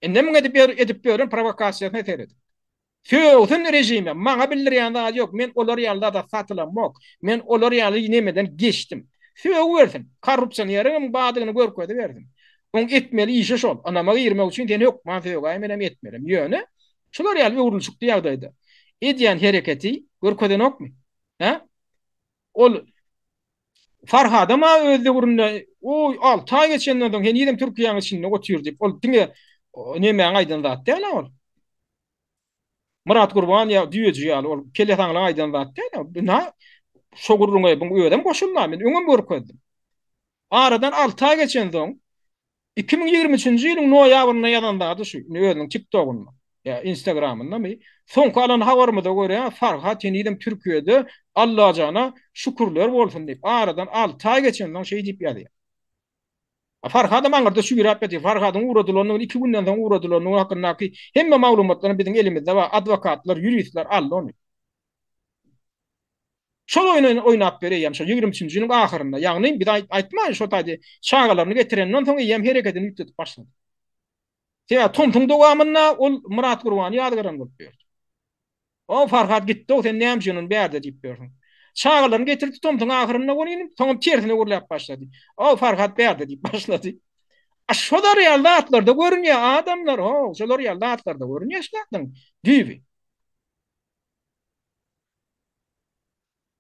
Indem edip edip ýören prowokasiýasyna serediň. Sögsün režime, maňa bildirýän zady ýok, men olar ýaly zada satylamok, men olar ýaly nemeden geçdim. Sögübersin, korrupsioneriňem bardygyny görkezibersin. Oň etmeli işi şol, ynama girmek üçin sen hökman sögäýmelem etmelem. Ýöne şular ýaly öwrülişikli ýagdaýda edýän hereketi görkezenokmy? Hä? Ol Farhadam-a öz döwründe oý alty aý geçenden soň henizem Türkiýäň içinde otyr diýip, ol diňe nemäň aýdan zat däl-ä ol. Myrat Gurban ýa düýeji ýaly ol kelesaňlyk aýdan zat däl. Bina şo gürrüňe buň özem goşuldy, men öňem görkezdim. Aradan 6 aý geçensoň 2023-nji ýylyň noýabrynda ýazan zady şu, indi özüniň TikTokynda ýa Instagramyndamy? Soňky alan habarymyza görä, Farhat henizem Türkiýede, Allajana şükürler bolsun diýip, aradan alty aý geçensoň şeý diýip ýazýar. A Farhadam aňyrda çüýräp ýatyr. Farhadyň ugradylandygyny, iki günden soň ugradylandygy hakyndaky hemme maglumatlaram biziň elimizde bar. Adwokatlar, ýuristler aldy ony. Şol oýny oýnap ber eýýäm şol 23-nji ýylyň ahyrynda. Ýagny biz aýtmaýyn şo taýda çagalaryny getirenden soň eýýäm herekedini üýtgedip başlady. Sebäbi tomsuň dowamynda ol Myrat Gurbany ýazgaran bolup ýördi. O Farhat gitdi-ow sen näme üçin ony bärde diýip ýörsüň. Çagalaryny getirdi tomsuň ahyrynda welin soňam tersine gürläp başlady. O Farhat bärde diýip başlady. A şolar ýaly zatlarda görünýär adamlar, how, şolar ýaly zatlarda görünýär şu zatlaryň düýbi.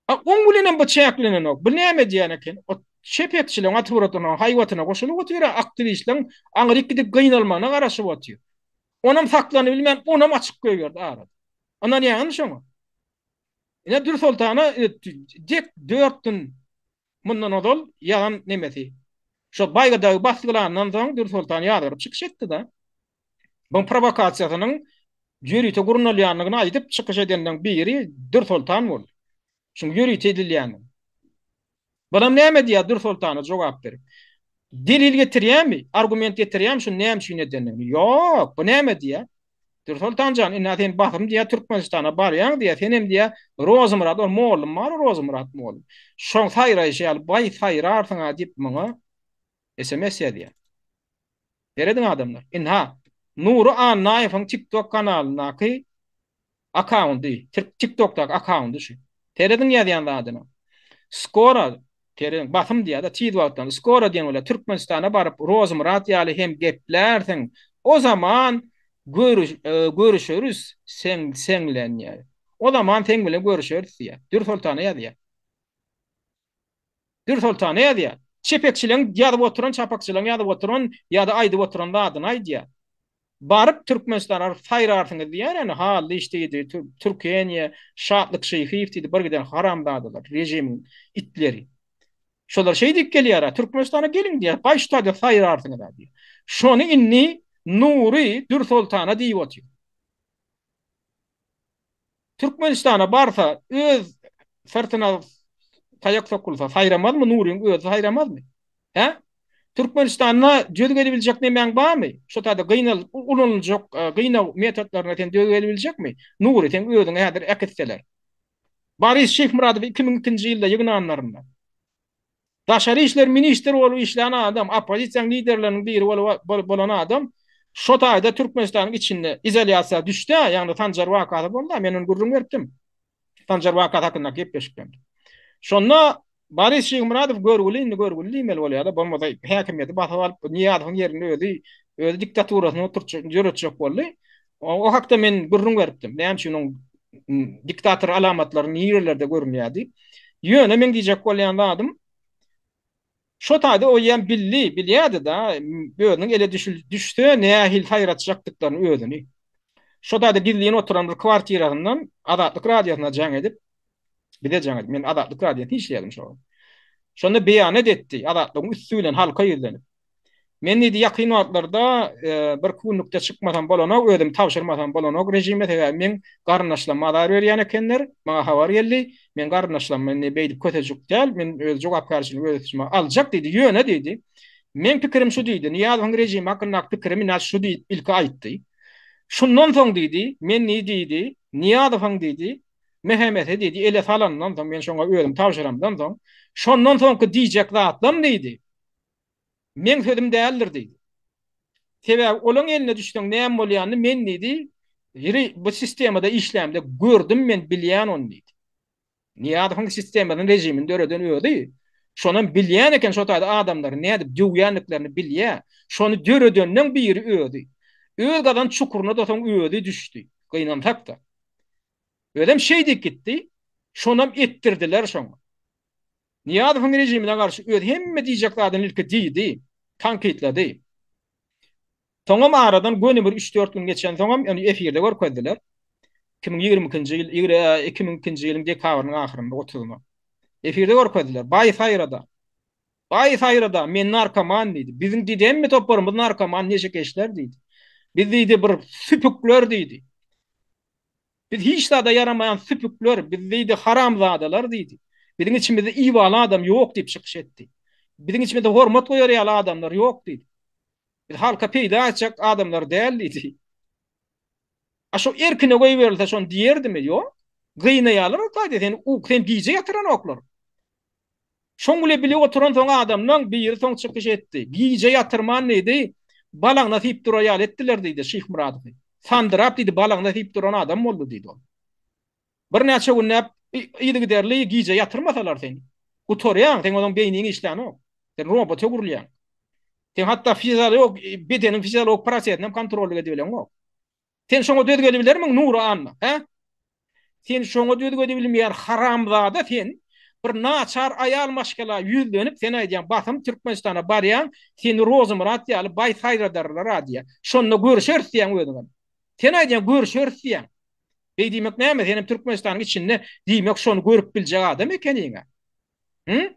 A oň bilenem bu çäklenenok. Bu näme edýän eken? O çepekçileriň atyp-uratlarynyň haýbatyna goşulyp otyr-a, aktiwistleriň aňryk gidip gynalmagyna garaşyp otyr. Onam saklanybilmän, onam açyk goýberdi arada. Ynanýaňyzmy şoňa? Ine Dürsoltana dek dört gün mundan ozal ýazan nemesi. Şo Baýgadagy basgylandan soň Dürsoltan ýazgaryp çykyş etdi-de. Bu prowokasiýasynyň ýörite gurnalýandygyny aýdyp çykyş edenleriň biri Dürsoltan boldy. Şuň ýörite edilýändigini. Bulam näme diýýär Dürsoltana jogap berip? Delil getirýärmi? Argument getirýärmi şuny näme üçin edendigini? Ýok, bu näme diýýär? Dürsoltan jan, indi sen basym diýýär Türkmenistana barýaň diýýär, senem diýýär Rozymyrat, ol mollum bar, Rozymyrat mollum. Şoň saýraýşy ýaly baý saýrarsyň-a diýip muňa sms ýazýar. Serediň adamlar. Ynha, Nury Annaýewiň TikTok kanalyndaky akkaundy, TikTokdaky akkaundy şu. Serediň ýazýan zadyna. Skora, serediň, basym diýýär-de, tiz wagtdan. Skora diýen bolýar. Türkmenistana baryp Rozymyrat ýaly hem geplärsiň. O zaman görüşeris seň seň bilen diýýär. O zaman seň bilen görüşeris diýýär. Dürsoltana ýazýar. Dürsoltan ýazýar. Çepekçileň ýazyp oturan, çapakçylaň ýazyp oturan ýa-da aýdyp oturan zadyny aýdýar. Baryp Türkmenistana baryp saýrarsyňyz diýýär ýani Hally iş diýdi, Türkeniýe, Şatlyk Şyhyýew diýdi, bir giden haramzadalar, režimiň itleri. Şolar şeý diýip gelýär-ä, Türkmenistana geliň diýýär, baý şu taýda saýrarsyňyz-a diýýär. Şony indi Nury Dürsoltana diýip otyr. Türkmenistana barsa öz syrtyna taýak sokulsa saýramazmy Nuryň özi saýramazmy? Hä? Türkmenistanda döz gelibiljek nemäň barmy? Şo taýda gynal ulanyljak e, gynaw metodlaryna sen döz gelibiljekmi? Nury seň özüňi häzir äkitseler. Boris Şyhmyradowy 2002-nji ýylda ýygnanlarynda. Daşary işler ministri bolup işlän adam, oppozisiýanyň liderleriniň biri bolup bolan adam şo taýda Türkmenistanyň içinde izolýasiýa düşdi, ýagny Sanjar wakasy boldy, men ony gürrüň beripdim. Sanjar wakasy hakyndaky gepleşikde. Şonda Boris Şyhmyradow görgüli, indi görgüli diýmeli bolýar-da, bolmasa häkimiýeti basyp alyp, Nyýazowyň ýerinde özi öz diktaturasyny oturtjak, döretjek boldy. O hakda men gürrüň beripdim. Näme üçin oň diktator alamatlary nirelerde görünýär diýip. Ýöne meň diýjek bolýan zadym, şo taýda o ýem bildi, bilýärdi-da, özüniň ele düşse nähili saýratjakdyklaryny özüni. Şo taýda gizlin oturan bir kwartirasyndan Azatlyk radiosyna jaň edip, bize jaň edip, men Azatlyk radiosynda işleýärdim şo wagt. Şonda beýanat etdi, Azatlygyň üsti bilen halka ýüzlenip. Men diýdi, ýakyn wagtlarda birki günlükde çykmasam bolanok, özümi tabşyrmasam bolanok režime, sebäbi meň garyndaşlarym azar berýän ekenler, maňa habar geldi, meň garyndaşlarym indi beýdip kösejik däl, men öz jogapkärçiligimi öz üstüme aljak diýdi, ýöne diýdi, meň pikirim şu diýdi, Nyýazowyň režimi hakyndaky pikirim ine şu diýip ilki aýtdy. Şundan soň diýdi, men diýdi, Nyýazowyň diýdi, MHM-si diýdi, ele salandan soň, men şoňa özümi tabşyramdan soň, şondan soňky diýjek zatlam diýdi, Meň sözüm däldir diýdi. Sebäbi olaň eline düşseň näme bolýanyny men diýdi, ýeri bu sistemada işlämde gördüm men bilýän ony diýdi. Nyýazowyň sistemasyny režimini döreden özi. Şonam bilýän eken şo taýda adamlary nädip döwýändiklerini bilýä. Şony döredenleň biri özi. Öz gazan çukuryna-da soň özi düşdi. Gynansak-da. Özem şeý diýip gitdi. Şonam etdirdiler şoňa. Nyýazowyň režimine garşy öz hemme diýjek zadyny ilki diýdi, tankytlady. Soňam aradan göni bir üç-dört gün geçensoňam ony efirde görkezdiler. 2022-nji ýyl, 2002-nji ýylyň dekabrynyň ahyrynda, otuzyna. Efirde görkezdiler. Baý saýrada. Baý saýrada, men narkoman diýdi. Biziň diýdi, hemme toparymyz narkoman, neşekeşler diýdi. Biz diýdi, bir süpükler diýdi. Biz hiç zada ýaramaýan süpükler, biz diýdi haramzadalar diýdi. Biziň içimizde ibaly adam ýok diýip çykyş etdi. Biziň içimizde hormat goýar ýaly adamlar ýok diýdi. Biz halka peýda etjek adamlar däl diýdi. A şo erkine goýberilse şony diýerdimi? Ýok. Gynaýarlar o taýda seni, sen gije ýatyranoklar. Şoň bile bile oturansoň adamlaň biri soň çykyş etdi. Gije ýatyrman diýdi, balagyna siýip durar ýaly etdiler diýdi Şyhmyradowy. Sandyrap diýdi, balagyna siýip duran adam boldy diýdi ol. Birnäçe günläp yzygiderli gije ýatyrmasalar seni. Gutarýaň, seň onuň beýniň işlänok. Sen robota öwrülýäň. Sen hatda fiziolog, bedeniň fiziologik prosesini hem kontrollyk edibileňok. Sen şoňa döz gelibilermiň Nury Anna, hä? Sen şoňa döz gelibilmeýän haramzada sen bir naçar aýal maşgala ýüzlenip sen aýdýaň basym Türkmenistana barýaň seni Rozymyrat ýaly baý saýradarlar-a diýýä. Şonda görüşeris diýýäň özüňem. Sen aýdýaň görüşeris diýýäň. Beý diýmek näme senem Türkmenistanyň içinde diýmek şony görüp biljek adam ekeniň-ä. Hı?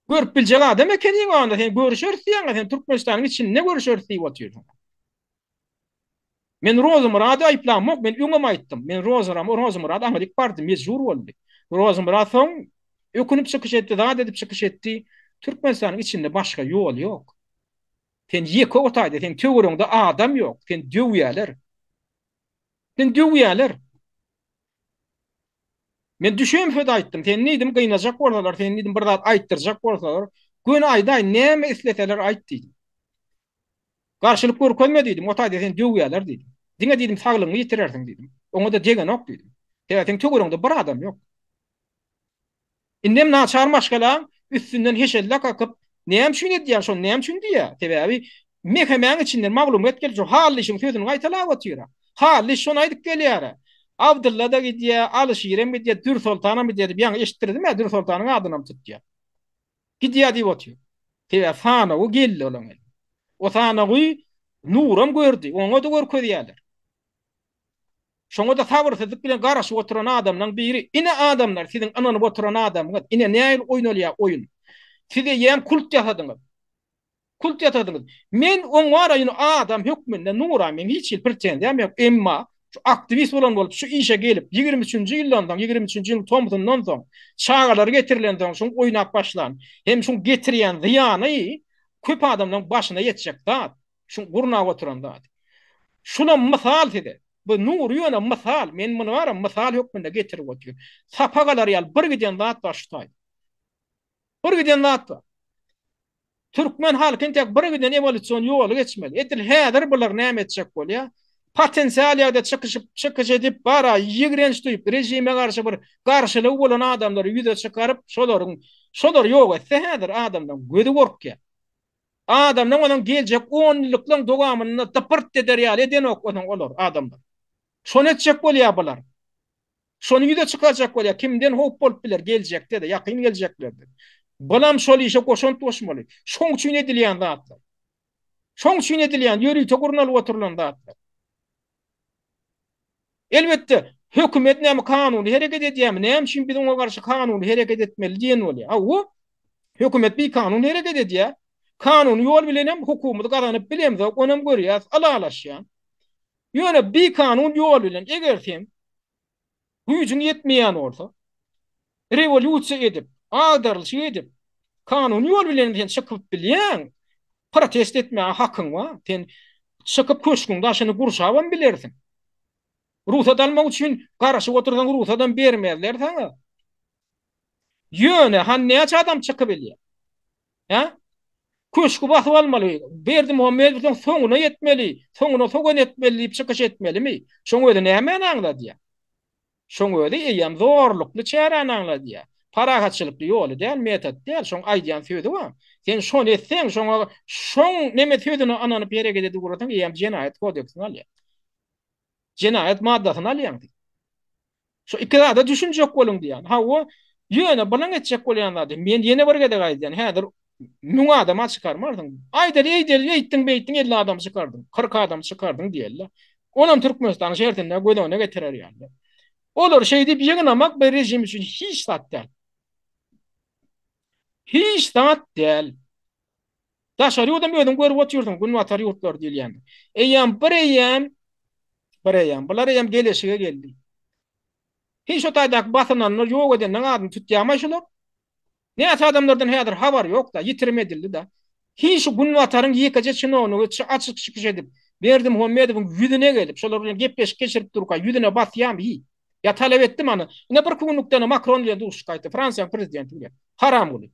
Görüp biljek adam ekeniň onda sen görüşeris diýýäň-ä sen Türkmenistanyň içinde görüşeris diýip otyrsyň. Men Rozymyrady aýyplamok, men öňem aýtdym. Men Rozymyrat aňryk bardy, mejbur boldy. Rozymyrat soň ökünip çykyş etdi, zat edip çykyş etdi. Türkmenistanyň içinde başga ýol ýok. Sen ýeke o taýda, seň töweregiňde adam ýok, seni döwýärler. Seni döwýärler. Men düşem söz aýtdym. Seni diýdim, gynajak bolsalar, seni diýdim, bir zat aýtdyrjak bolsalar, göni aýdaý, näme isleseler aýt diýdim. Garşylyk görkezme diýdim, o taýda seni döwýärler diýdim. Diňe diýdim, saglygyňy ýitirersiň diýdim. Oňa-da degenok diýdim. Sebäbi seň töweregiňde bir adam ýok. Indem naçar maşgalaň üstünden heşelle kakyp, näme üçin edýäň şony, näme üçin diýýär. Sebäbi mehemäň içinden maglumat gelip, şu Hallyşyň sözüni gaýtalap otyr-a. Hallyş şony aýdyp gelýär-ä. Abdylla-da gidýär, Alyşirem gidýär, Dürsoltanam gidýär diýip, ýaňy eşitdirdim-ä, Dürsoltanyň adynam tutýar. Gidýär diýip otyr. Sebäbi sanawy geldi olaň eline. O sanawy Nuram gördi, oňa-da görkezýärler. Şoňa-da sabyrsyzlyk bilen garaşyp oturan adamlaň biri, ine adamlar siziň ynanyp oturan adamyňyz, ine nähili oýnalýar oýun. Siz eýýäm kult ýasadyňyz. Kult ýasadyňyz. Men oň bar ýöne adam hökmünde Nura meň hiç hili pretenziýam ýok, emma şu aktiwist bolan bolup şu işe gelip 23-nji ýyldan soň, 23-nji ýylyň tomsundan soň, çagalary getirilensoň şuň oýnap başlan hem şuň getirýän zyýany köp adamlaň başyna ýetjek zat. Şuň gurnap oturan zady. Şulam mysal size. Bu Nury ýöne mysal. Men muny bara mysal hökmünde getirip otyryn. Sapak alar ýaly bir giden zat bar şu taýda. Bir giden zat bar. Türkmen halky entek bir giden ewolýusion ýoly geçmeli. Edil häzir bular näme etjek bolýar? Potensial ýagdaýda çykyşyp, çykyş edip, bara ýigrenç duýup, režime garşy bir garşylygy bolan adamlary ýüze çykaryp, şolaryň, şolary ýok etse häzir adamlaryň gözi gorkýar. Adamlaň onuň geljek on ýyllyklaň dowamynda dypyrt eder ýaly edenok onuň olar, adamlar. Şony etjek bolýar bular. Şony ýüze çykarjak bolýar, kimden howp bolup biler geljekde-de, ýakyn geljeklerde. Bulam şol işe goşant goşmaly. Şoň üçin edilýän zatlar. Şoň üçin edilýän, ýörite gurnalyp oturylan zatlar. Elbetde, hökümet näme kanuny hereket edýärmi? Näme üçin biz oňa garşy kanuny hereket etmeli diýen bolýar. Hawa, hökümet bikanun hereket edýär. Kanuny ýol bilen hem hukugymyzy gazanyp bilemzok, onam görýäs, ylalaşýan. Ýöne bikanun ýol bilen eger sen güýjüň ýetmeýän bolsa, rewolýusiýa edip, agdarylyşyk edip, kanuny ýol bilen sen çykyp bilýäň, protest etmäge hakyň bar. Sen çykyp köşgüň daşyny gurşabam bilersiň. Rugsat almak üçin garaşyp otursaň rugsadam bermezler saňa. Ýöne han näçe adam çykybilýär? Hä? Köşgi basyp almaly, Berdimuhamedowyň soňuna ýetmeli, soňuna sogan etmeli diýip çykyş etmelimi? Şoň özi nämäni aňladýar? Şoň özi eýýäm zorlukly çäräni aňladýar. Parahatçylykly ýoly däl, metod däl, şoň aýdýan sözi bar. Sen şony etseň, şoňa şoň neme sözüne ynanyp hereket edip ugrasaň, eýýäm jenaýat kodeksini alýaň. Jenaýat maddasyny alýaň sen. Şu iki zada düşünjek boluň diýýän. Hawa, ýöne bulaň etjek bolýan zady, men ýene bir gezek aýdýan, häzir müň adam-a çykarmarsyň. Aýdaly, eýdeli, eýtdiň, beýtdiň, 50 adam çykardyň, 40 adam çykardyň diýeli. Onam Türkmenistanyň şertinde göz öňüne getirer ýaly. Olary şeýdip ýygnamak bir režim üçin hiç zat däl. Hiç zat däl. Daşary ýurdam özüň görüp otyrsyň, günbatar ýurtlary diýilýän. Eýýäm bir eýýäm. Bir eýýäm. Bular eýýäm geleşige geldi. Hiç şo taýdaky basynanlar ýok edenleň adyny tutýamaý şular? Näçe adamlardan häzir habar ýok-da, ýitirim edildi-de. Hiç şu Günbataryň ýekeje çinownigy açyk çykyş edip, Berdimuhamedowyň ýüzüne gelip, şolar bilen gepleşik geçirip durka ýüzüne basýamy hiý? Ýa talap etdimi ana? Ine birki günlükden Makron bilen duşuşyp gaýtdy, Fransiýanyň prezidenti bilen. Haramguly.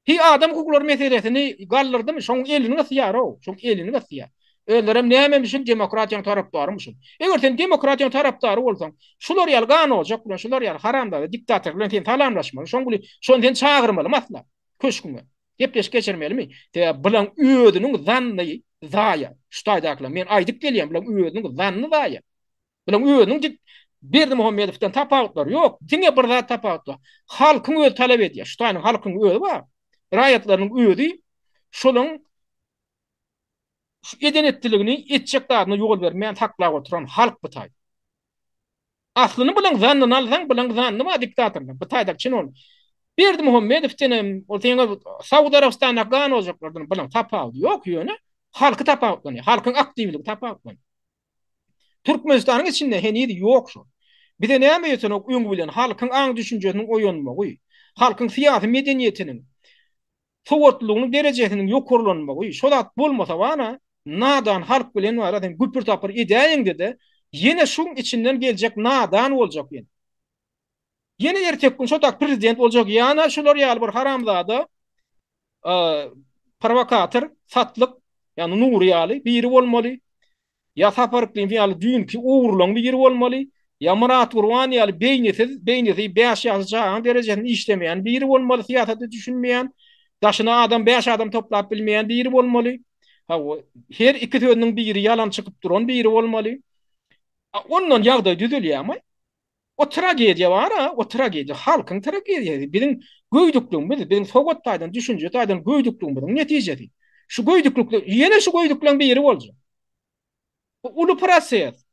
Hi adam hukuklary meselesini galdyrdymy, şoň elini gysýar-ow, şoň elini gysýar. Özlerem nämemişin demokratiýaň tarapdarymyşyn. Eger sen demokratiýaň tarapdary bolsaň, şular ýaly ganojak bilen, şular ýaly haramzada diktator bilen sen salamlaşmaly, şoň bilen şony sen çagyrmalymy asla köşgüňe? Gepleşik geçirmelimi? Sebäbi bulaň özüniň zanny zaýa. Şu taýdakylar men aýdyp gelýän, bulaň özüniň zanny zaýa. Bulaň özüniň dik Berdimuhamedowdan tapawutlary ýok. Diňe bir zat tapawutly. Halkyň özi talap edýär. Şu taýynyň halkyň özi bar. Raýatlarynyň özi şolaň şu eden etdiligini etjek zadyna ýol bermän saklap oturan halk bu taý. Aslyny bulaň zannyny alsaň bulaň zanny bar diktatorlaryň. Bu taýda çyn ol. Berdimuhamedowden hem ol seň Saud Arabystandaky gan ojaklardan bulaň tapawudy ýok ýöne halky tapawutlanýar. Halkyň aktiwligi tapawutlanýar. Türkmenistanyň içinde heniz ýok şol. Bize näme ýetenok öňi bilen halkyň aň-düşünjesiniň oýanmagy, halkyň syýasy medeniýetiniň, sowatlylygynyň derejesiniň ýokarlanmagy, şo zat bolmasa bana nadan halk bilen bara sen güpür-tapyr edäýeňde-de ýene şuň içinden geljek nadan boljak ýene. Ýene erteki gün şo tak prezident boljak ýana şular ýaly bir haramzada prowokator, satlyk, ýagny Nury ýaly biri bolmaly, ýa Sapar Yklym ýaly düýnki ogurlaň biri bolmaly, ýa Myrat Gurban ýaly beýnisiz, beýnisi bäş ýaşly çagaň derejesinde işlemeýän biri bolmaly, syýasata düşünmeýän, daşyna adam bäş adam toplap bilmeýän biri bolmaly. Hawa, her iki sözüniň biri ýalan çykyp duran biri bolmaly. Ondan ýagdaý düzelýärmi? O tragediýa bar-a, o tragediýa halkyň tragediýasy, biziň göýdükligimiz, biziň sowat taýdan, düşünje taýdan göýdükligimiziň netijesi. Şu göýdüklikler, ýene şu göýdükleň biri boljak. Bu uly proses.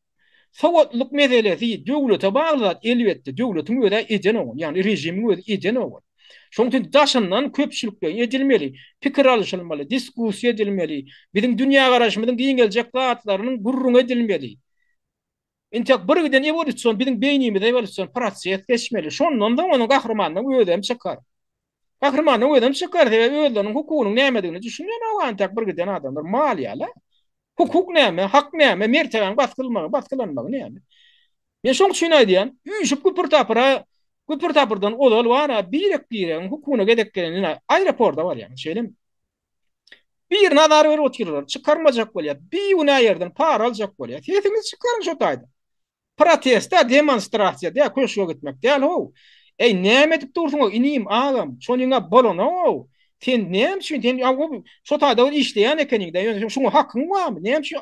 Sowatlylyk meselesi döwlete bagly zat, elbetde, döwletiň özi edenok ony, ýagny režimiň özi edenok ony. Şonuň üçin daşyndan köpçülikleýin edilmeli, pikir alyşylmaly, diskussiýa edilmeli, biziň dünýägaraýşymyzyň giňeljek zatlarynyň gürrüňi edilmeli. Entek bir giden ewolýusion biziň beýnimize ewolýusion proses geçmeli. Şondan soň onuň gahrymanynyň özem çykar. Gahrymanyň özem çykar, sebäbi özleriniň hukugynyň nämedigine düşünenok entek bir giden adamlar mal ýaly. Hukuk näme, hak näme, mertebäň basgylmagy, basgylanmagy näme? Men şoň üçin aýdýan, üýşüp güpür-tapyra, güpür-tapyrdan ozal bar-a birek-biregiň hukugyna gezek gelende ine aeroporta barýaňyz, şeýlemi? Bir nazar berip otyrlar. Çykarmajak bolýar. Bigünä ýerden para aljak bolýar. Sesiňizi çykaryň şo taýda. Protest däl, demonstrasiýa däl, köşge gitmek däl how. Eý, näme edip dursuň-ow, inim, agam, şonyň-a bolanok-ow. Sen näme üçin, sen şo taýda bir işleýän ekeniň-dä, ýöne şuňa hakyň barmy? Näme üçin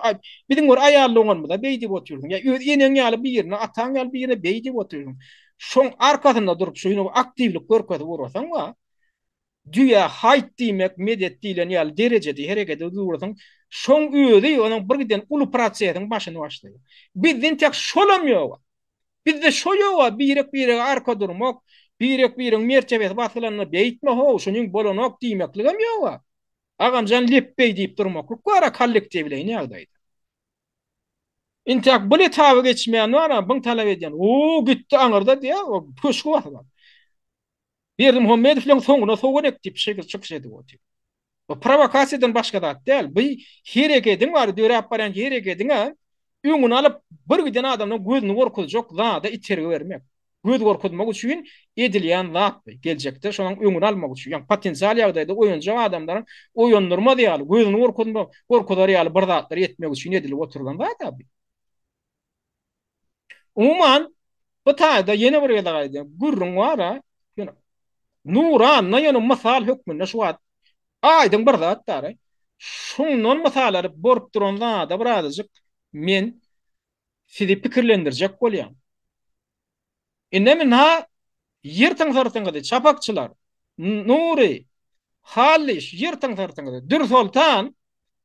biziň bir aýal doganymyza beý diýip otyrsyň? Ýa öz eneň ýaly birine, ataň ýaly birine beý diýip otyrsyň? Şoň arkasynda durup, şuny aktiwlik görkezip ugrasaň bar. Düýä haýt diýmek medet diýlen ýaly derejede hereket edip dursaň, şoň özi onuň bir giden uly prosesiň başyny başlaýar. Bizde entek şolam ýog-a. Bizde şo ýog-a, birek-birege arka durmak, birek-biregiň mertebesi basylanda beýtme-how, şunyň bolanok diýmekligem ýog-a. Agamjan lepbeý diýip durmaklyk bar-a kollektiwleýin ýagdaýda. Intäk bul etaby geçmeýän bar-a, byň talap edýän, o gitdi aňyrda diýýär, o köşgi basyp aldy. Berdimuhamedowlaryň soňuna sogan ek diýip şeýle çykyş edip otyr. Bu prowokasiýadan başga zat däl. Bu herekediň bar, döräp barýan herekediň öňüni alyp, bir giden adamdan gözüni gorkuzjak zada itergi bermek. Göz gorkuzmak üçin edilýän zat bu. Geljekde şonuň öňüni almak üçin, ýagny potensial ýagdaýda oýanjak adamlaryň oýandyrmaz ýaly, gözüni gorkuzmak, gorkuzar ýaly bir zatlar etmek üçin edilip oturylan zat-a bu. Umuman, bu taýda ýene bir gezek aýdýan, gürrüň bar-a, ýöne Nuranna ýöne mysal hökmünde şu wagt aýdyň bir zat bar-a. Şundan mysal alyp bolup duran zada birazajyk men sizi pikirlendirjek bolýan. Indem ynha ýyrtyň syrtyňyzy, çapakçylar, Nury, Hallyş, ýyrtyň syrtyňyzy, Dürsoltan,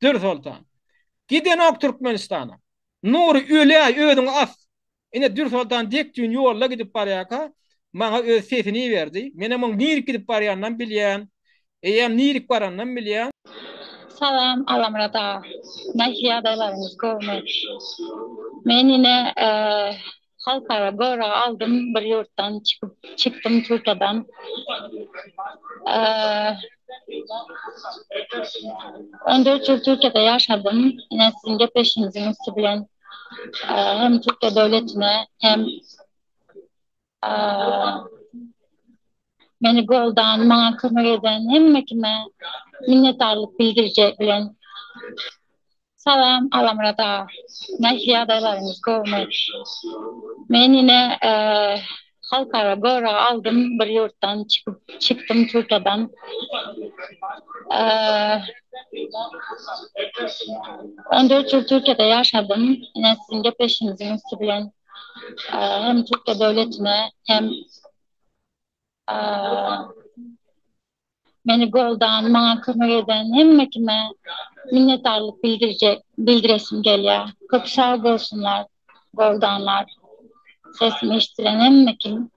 Dürsoltan. Gidenok Türkmenistana. Nury öläý, özüňi as. Ine Dürsoltan dek düýn ýolda gidip barýarka, maňa öz sesini iberdi. Menem oň nirik gidip barýanynam bilýän. Eýýäm nirik baranynam bilýän. Salam Allamyrat aga. Nähili ýagdaýlaryňyz gowumy? Men ine halkara gorag aldym bir ýurtdan çykyp çykdym Türkiýeden. 14 ýyl Türkiýede ýaşadym. Ine siziň gepleşigiňiziň üsti bilen hem Türkiýe döwletine hem Meni goldan, maňa kömek eden hemme kime minnetdarlyk bildirjek bilen. Salam Allamyrat aga. Nähili ýagdaýlaryňyz gowumy? Men ine halkara gorag aldym bir ýurtdan çykyp çykdym Türkiýeden. 14 ýyl Türkiýede ýaşadym. Ine siziň gepleşigiňiziň üsti bilen hem Türkiýe döwletine hem meni goldan, maňa kömek eden hemme kime minnetdarlyk bildirjek bildiresim gelýär. Köp sag bolsunlar goldanlar. Sesimi eşitdiren hemme kim.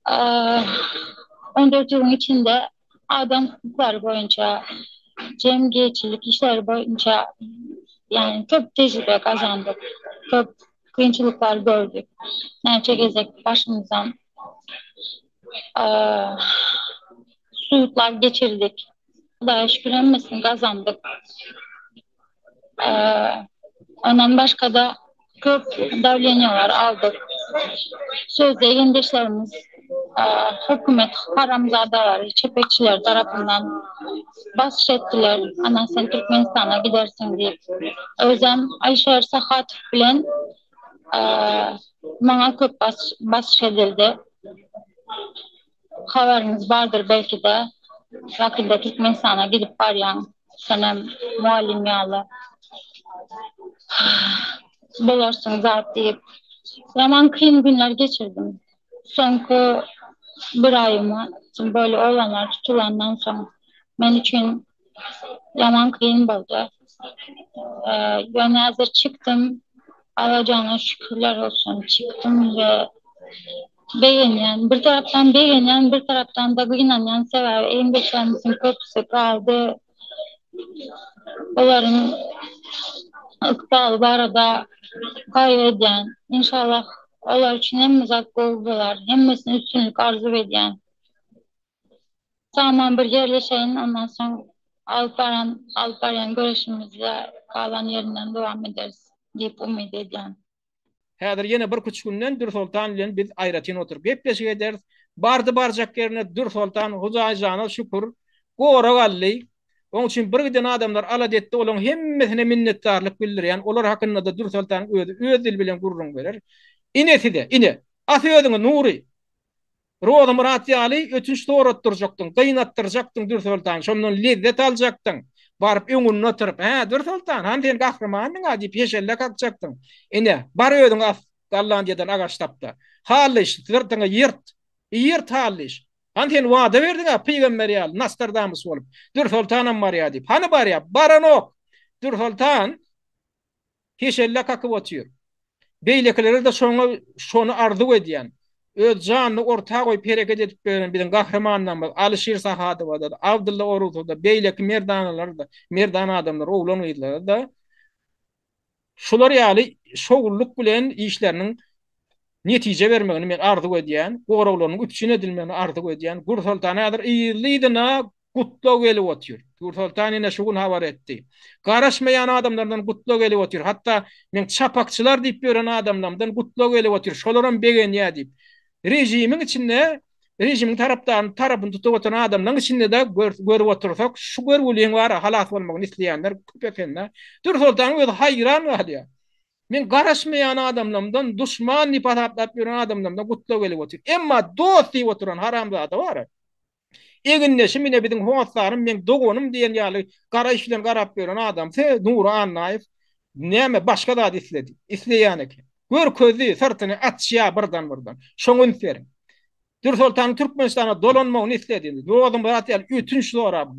14 ýylyň içinde adam hukuklary boýunça, jemgyýetçilik işleri boýunça ýagny köp tejribe gazandyk, köp kynçylyklar gördük. Näçe gezek başymyzdan sudlar geçirdik. Hudaýa şükür hemmesini gazandyk. Ondan başga-da köp dawleniýalar aldyk. Sözde egindeşlerimiz hökümet haramzadalary, çepekçileri tarapyndan basyş etdiler, ana sen Türkmenistana gidersiň diýip. Özem Alyşir Sahatow bilen maňa köp basyş edildi. Habaryňyz bardyr belki-de, ýakynda Türkmenistana gidip barýaň, senem mugallym ýaly bolarsyň zat diýip. Ýaman kyn günler geçirdim. Soňky bir aýymy böyle oglanlar tutulandan soň men üçin ýaman kyn boldy. Ýöne häzir çykdym, Allajana şükürler olsun çykdym we Begenýän, bir tarapdan begenýän, bir tarapdan-da gynanýan, sebäbi egindeşlerimiziň köpüsi galdy. Olaryň ykbaly barada gaýgy edýän. Inşallah olar üçin hemme zat gowy bolar. Hemmesine üstünlik arzuw edýän. Saman bir ýerleşeýin, ondan soň alyp baran alyp barýan göreşimizde galan ýerinden dowam ederis diýip umyt edýän. Häzir ýene birküç günden Dürsoltan bilen biz aýratyn oturyp gepleşik ederis. Bardy barjak ýerine Dürsoltan Hudaýjana şükür, gorag aldy. Oň üçin birgiden adamlar alada etdi, olaň hemmesine minnetdarlyk bildirýän, olar hakynda-da Dürsoltanyň özi öz dili bilen gürrüň berer. Ine size, ine, as özüňi Nury! Rozymyrat ýaly ötünç soratdyrjakdyň, gynatdyrjakdyň Dürsoltany, şondan lezzet aljakdyň. Baryp öňünde oturyp, Hä, Dürsoltan, hany sen gahrymandyň-a diýip heşelle kakjakdyň. Ine, bar özüň as, Gollandiýadan agaç tap-da. Hallyş, syrtyňy ýyrt. Ýyrt, Hallyş. Hany sen wada berdiň-ä pygamber ýaly, Nostradamus bolup. Dürsoltanam barýa diýip. Hany barýa? Baranok! Dürsoltan Heşelle kakyp otyr. Beýlekilere-de şoňa şony arzuw edýän. Öz janyny orta goýup hereket edip beren biziň gahrymanlarymyz Alyşir Sahadowa-da, Abdylla Orusowa-da, beýleki merdanalara-da, merdana adamlar, oglan-gyzlara-da şular ýaly şowlulyk bilen işleriniň netije bermegini men arzuw edýän, goraglarynyň üpjün edilmegini arzuw edýän. Gürsoltan häzir yzly-yzyna Gutlag gelip otyr. Dürsoltan ene şu gün habar etdi. Garaşmaýan adamlardan gutlag gelip otyr. Hatda meň çapakçylar diýip ýören adamlarymdan gutlag gelip otyr. Şolaram begenýär diýip. Režimiň içinde, režimiň tarapdaryny tarapyny tutup oturan adamlaryň içinde-de görüp otursak, şu görgüliň bar-a halas bolmagyny isleýänler köp eken-dä. Dürsoltanyň özi haýran galýar. Men garaşmaýan adamlarymdan, duşman diýip hasaplap ýören adamlarymdan gutlag gelip otyr. Emma dost diýip oturan haramzada bar-a. Egindeşim ine biziň hossarym meň doganym diýen ýaly garaýyş bilen garap ýören adamsy Nury Annaýew näme başga zat isledi. Isleýän eken. Görkezdi, syrtyny açýar birden-birden. Şoňa üns beriň. Dürsoltanyň Türkmenistana dolanmagyny isledi. Rozymyrat ýaly ötünç sorap,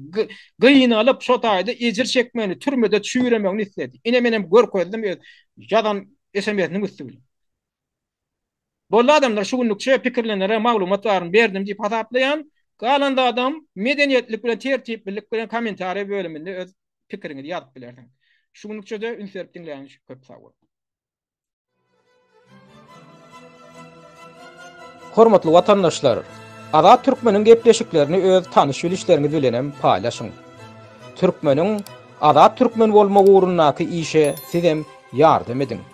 gynalyp şo taýda ejir çekmegini, türmede çüýremegini isledi. Ine menem görkezdim öz ýazan SMS-niň üsti bilen. Boldy adamlar şu günlükçe pikirlenere maglumat baryny berdim diýip hasaplaýan. Galan zadam medeniýetlilik bilen tertiplilik bilen kommentariýa bölüminde öz. pikiriňizi ýazyp bilersiňiz. Şu günlükçe-de üns berip diňläniň üçin köp sag boluň. Hormatly watandaşlar! Azat Türkmeniň gepleşiklerini öz tanyş-bilişleriňiz bilenem paýlaşyň. Türkmeniň Azat Türkmen bolmagy ugrundaky işe sizem ýardam ediň.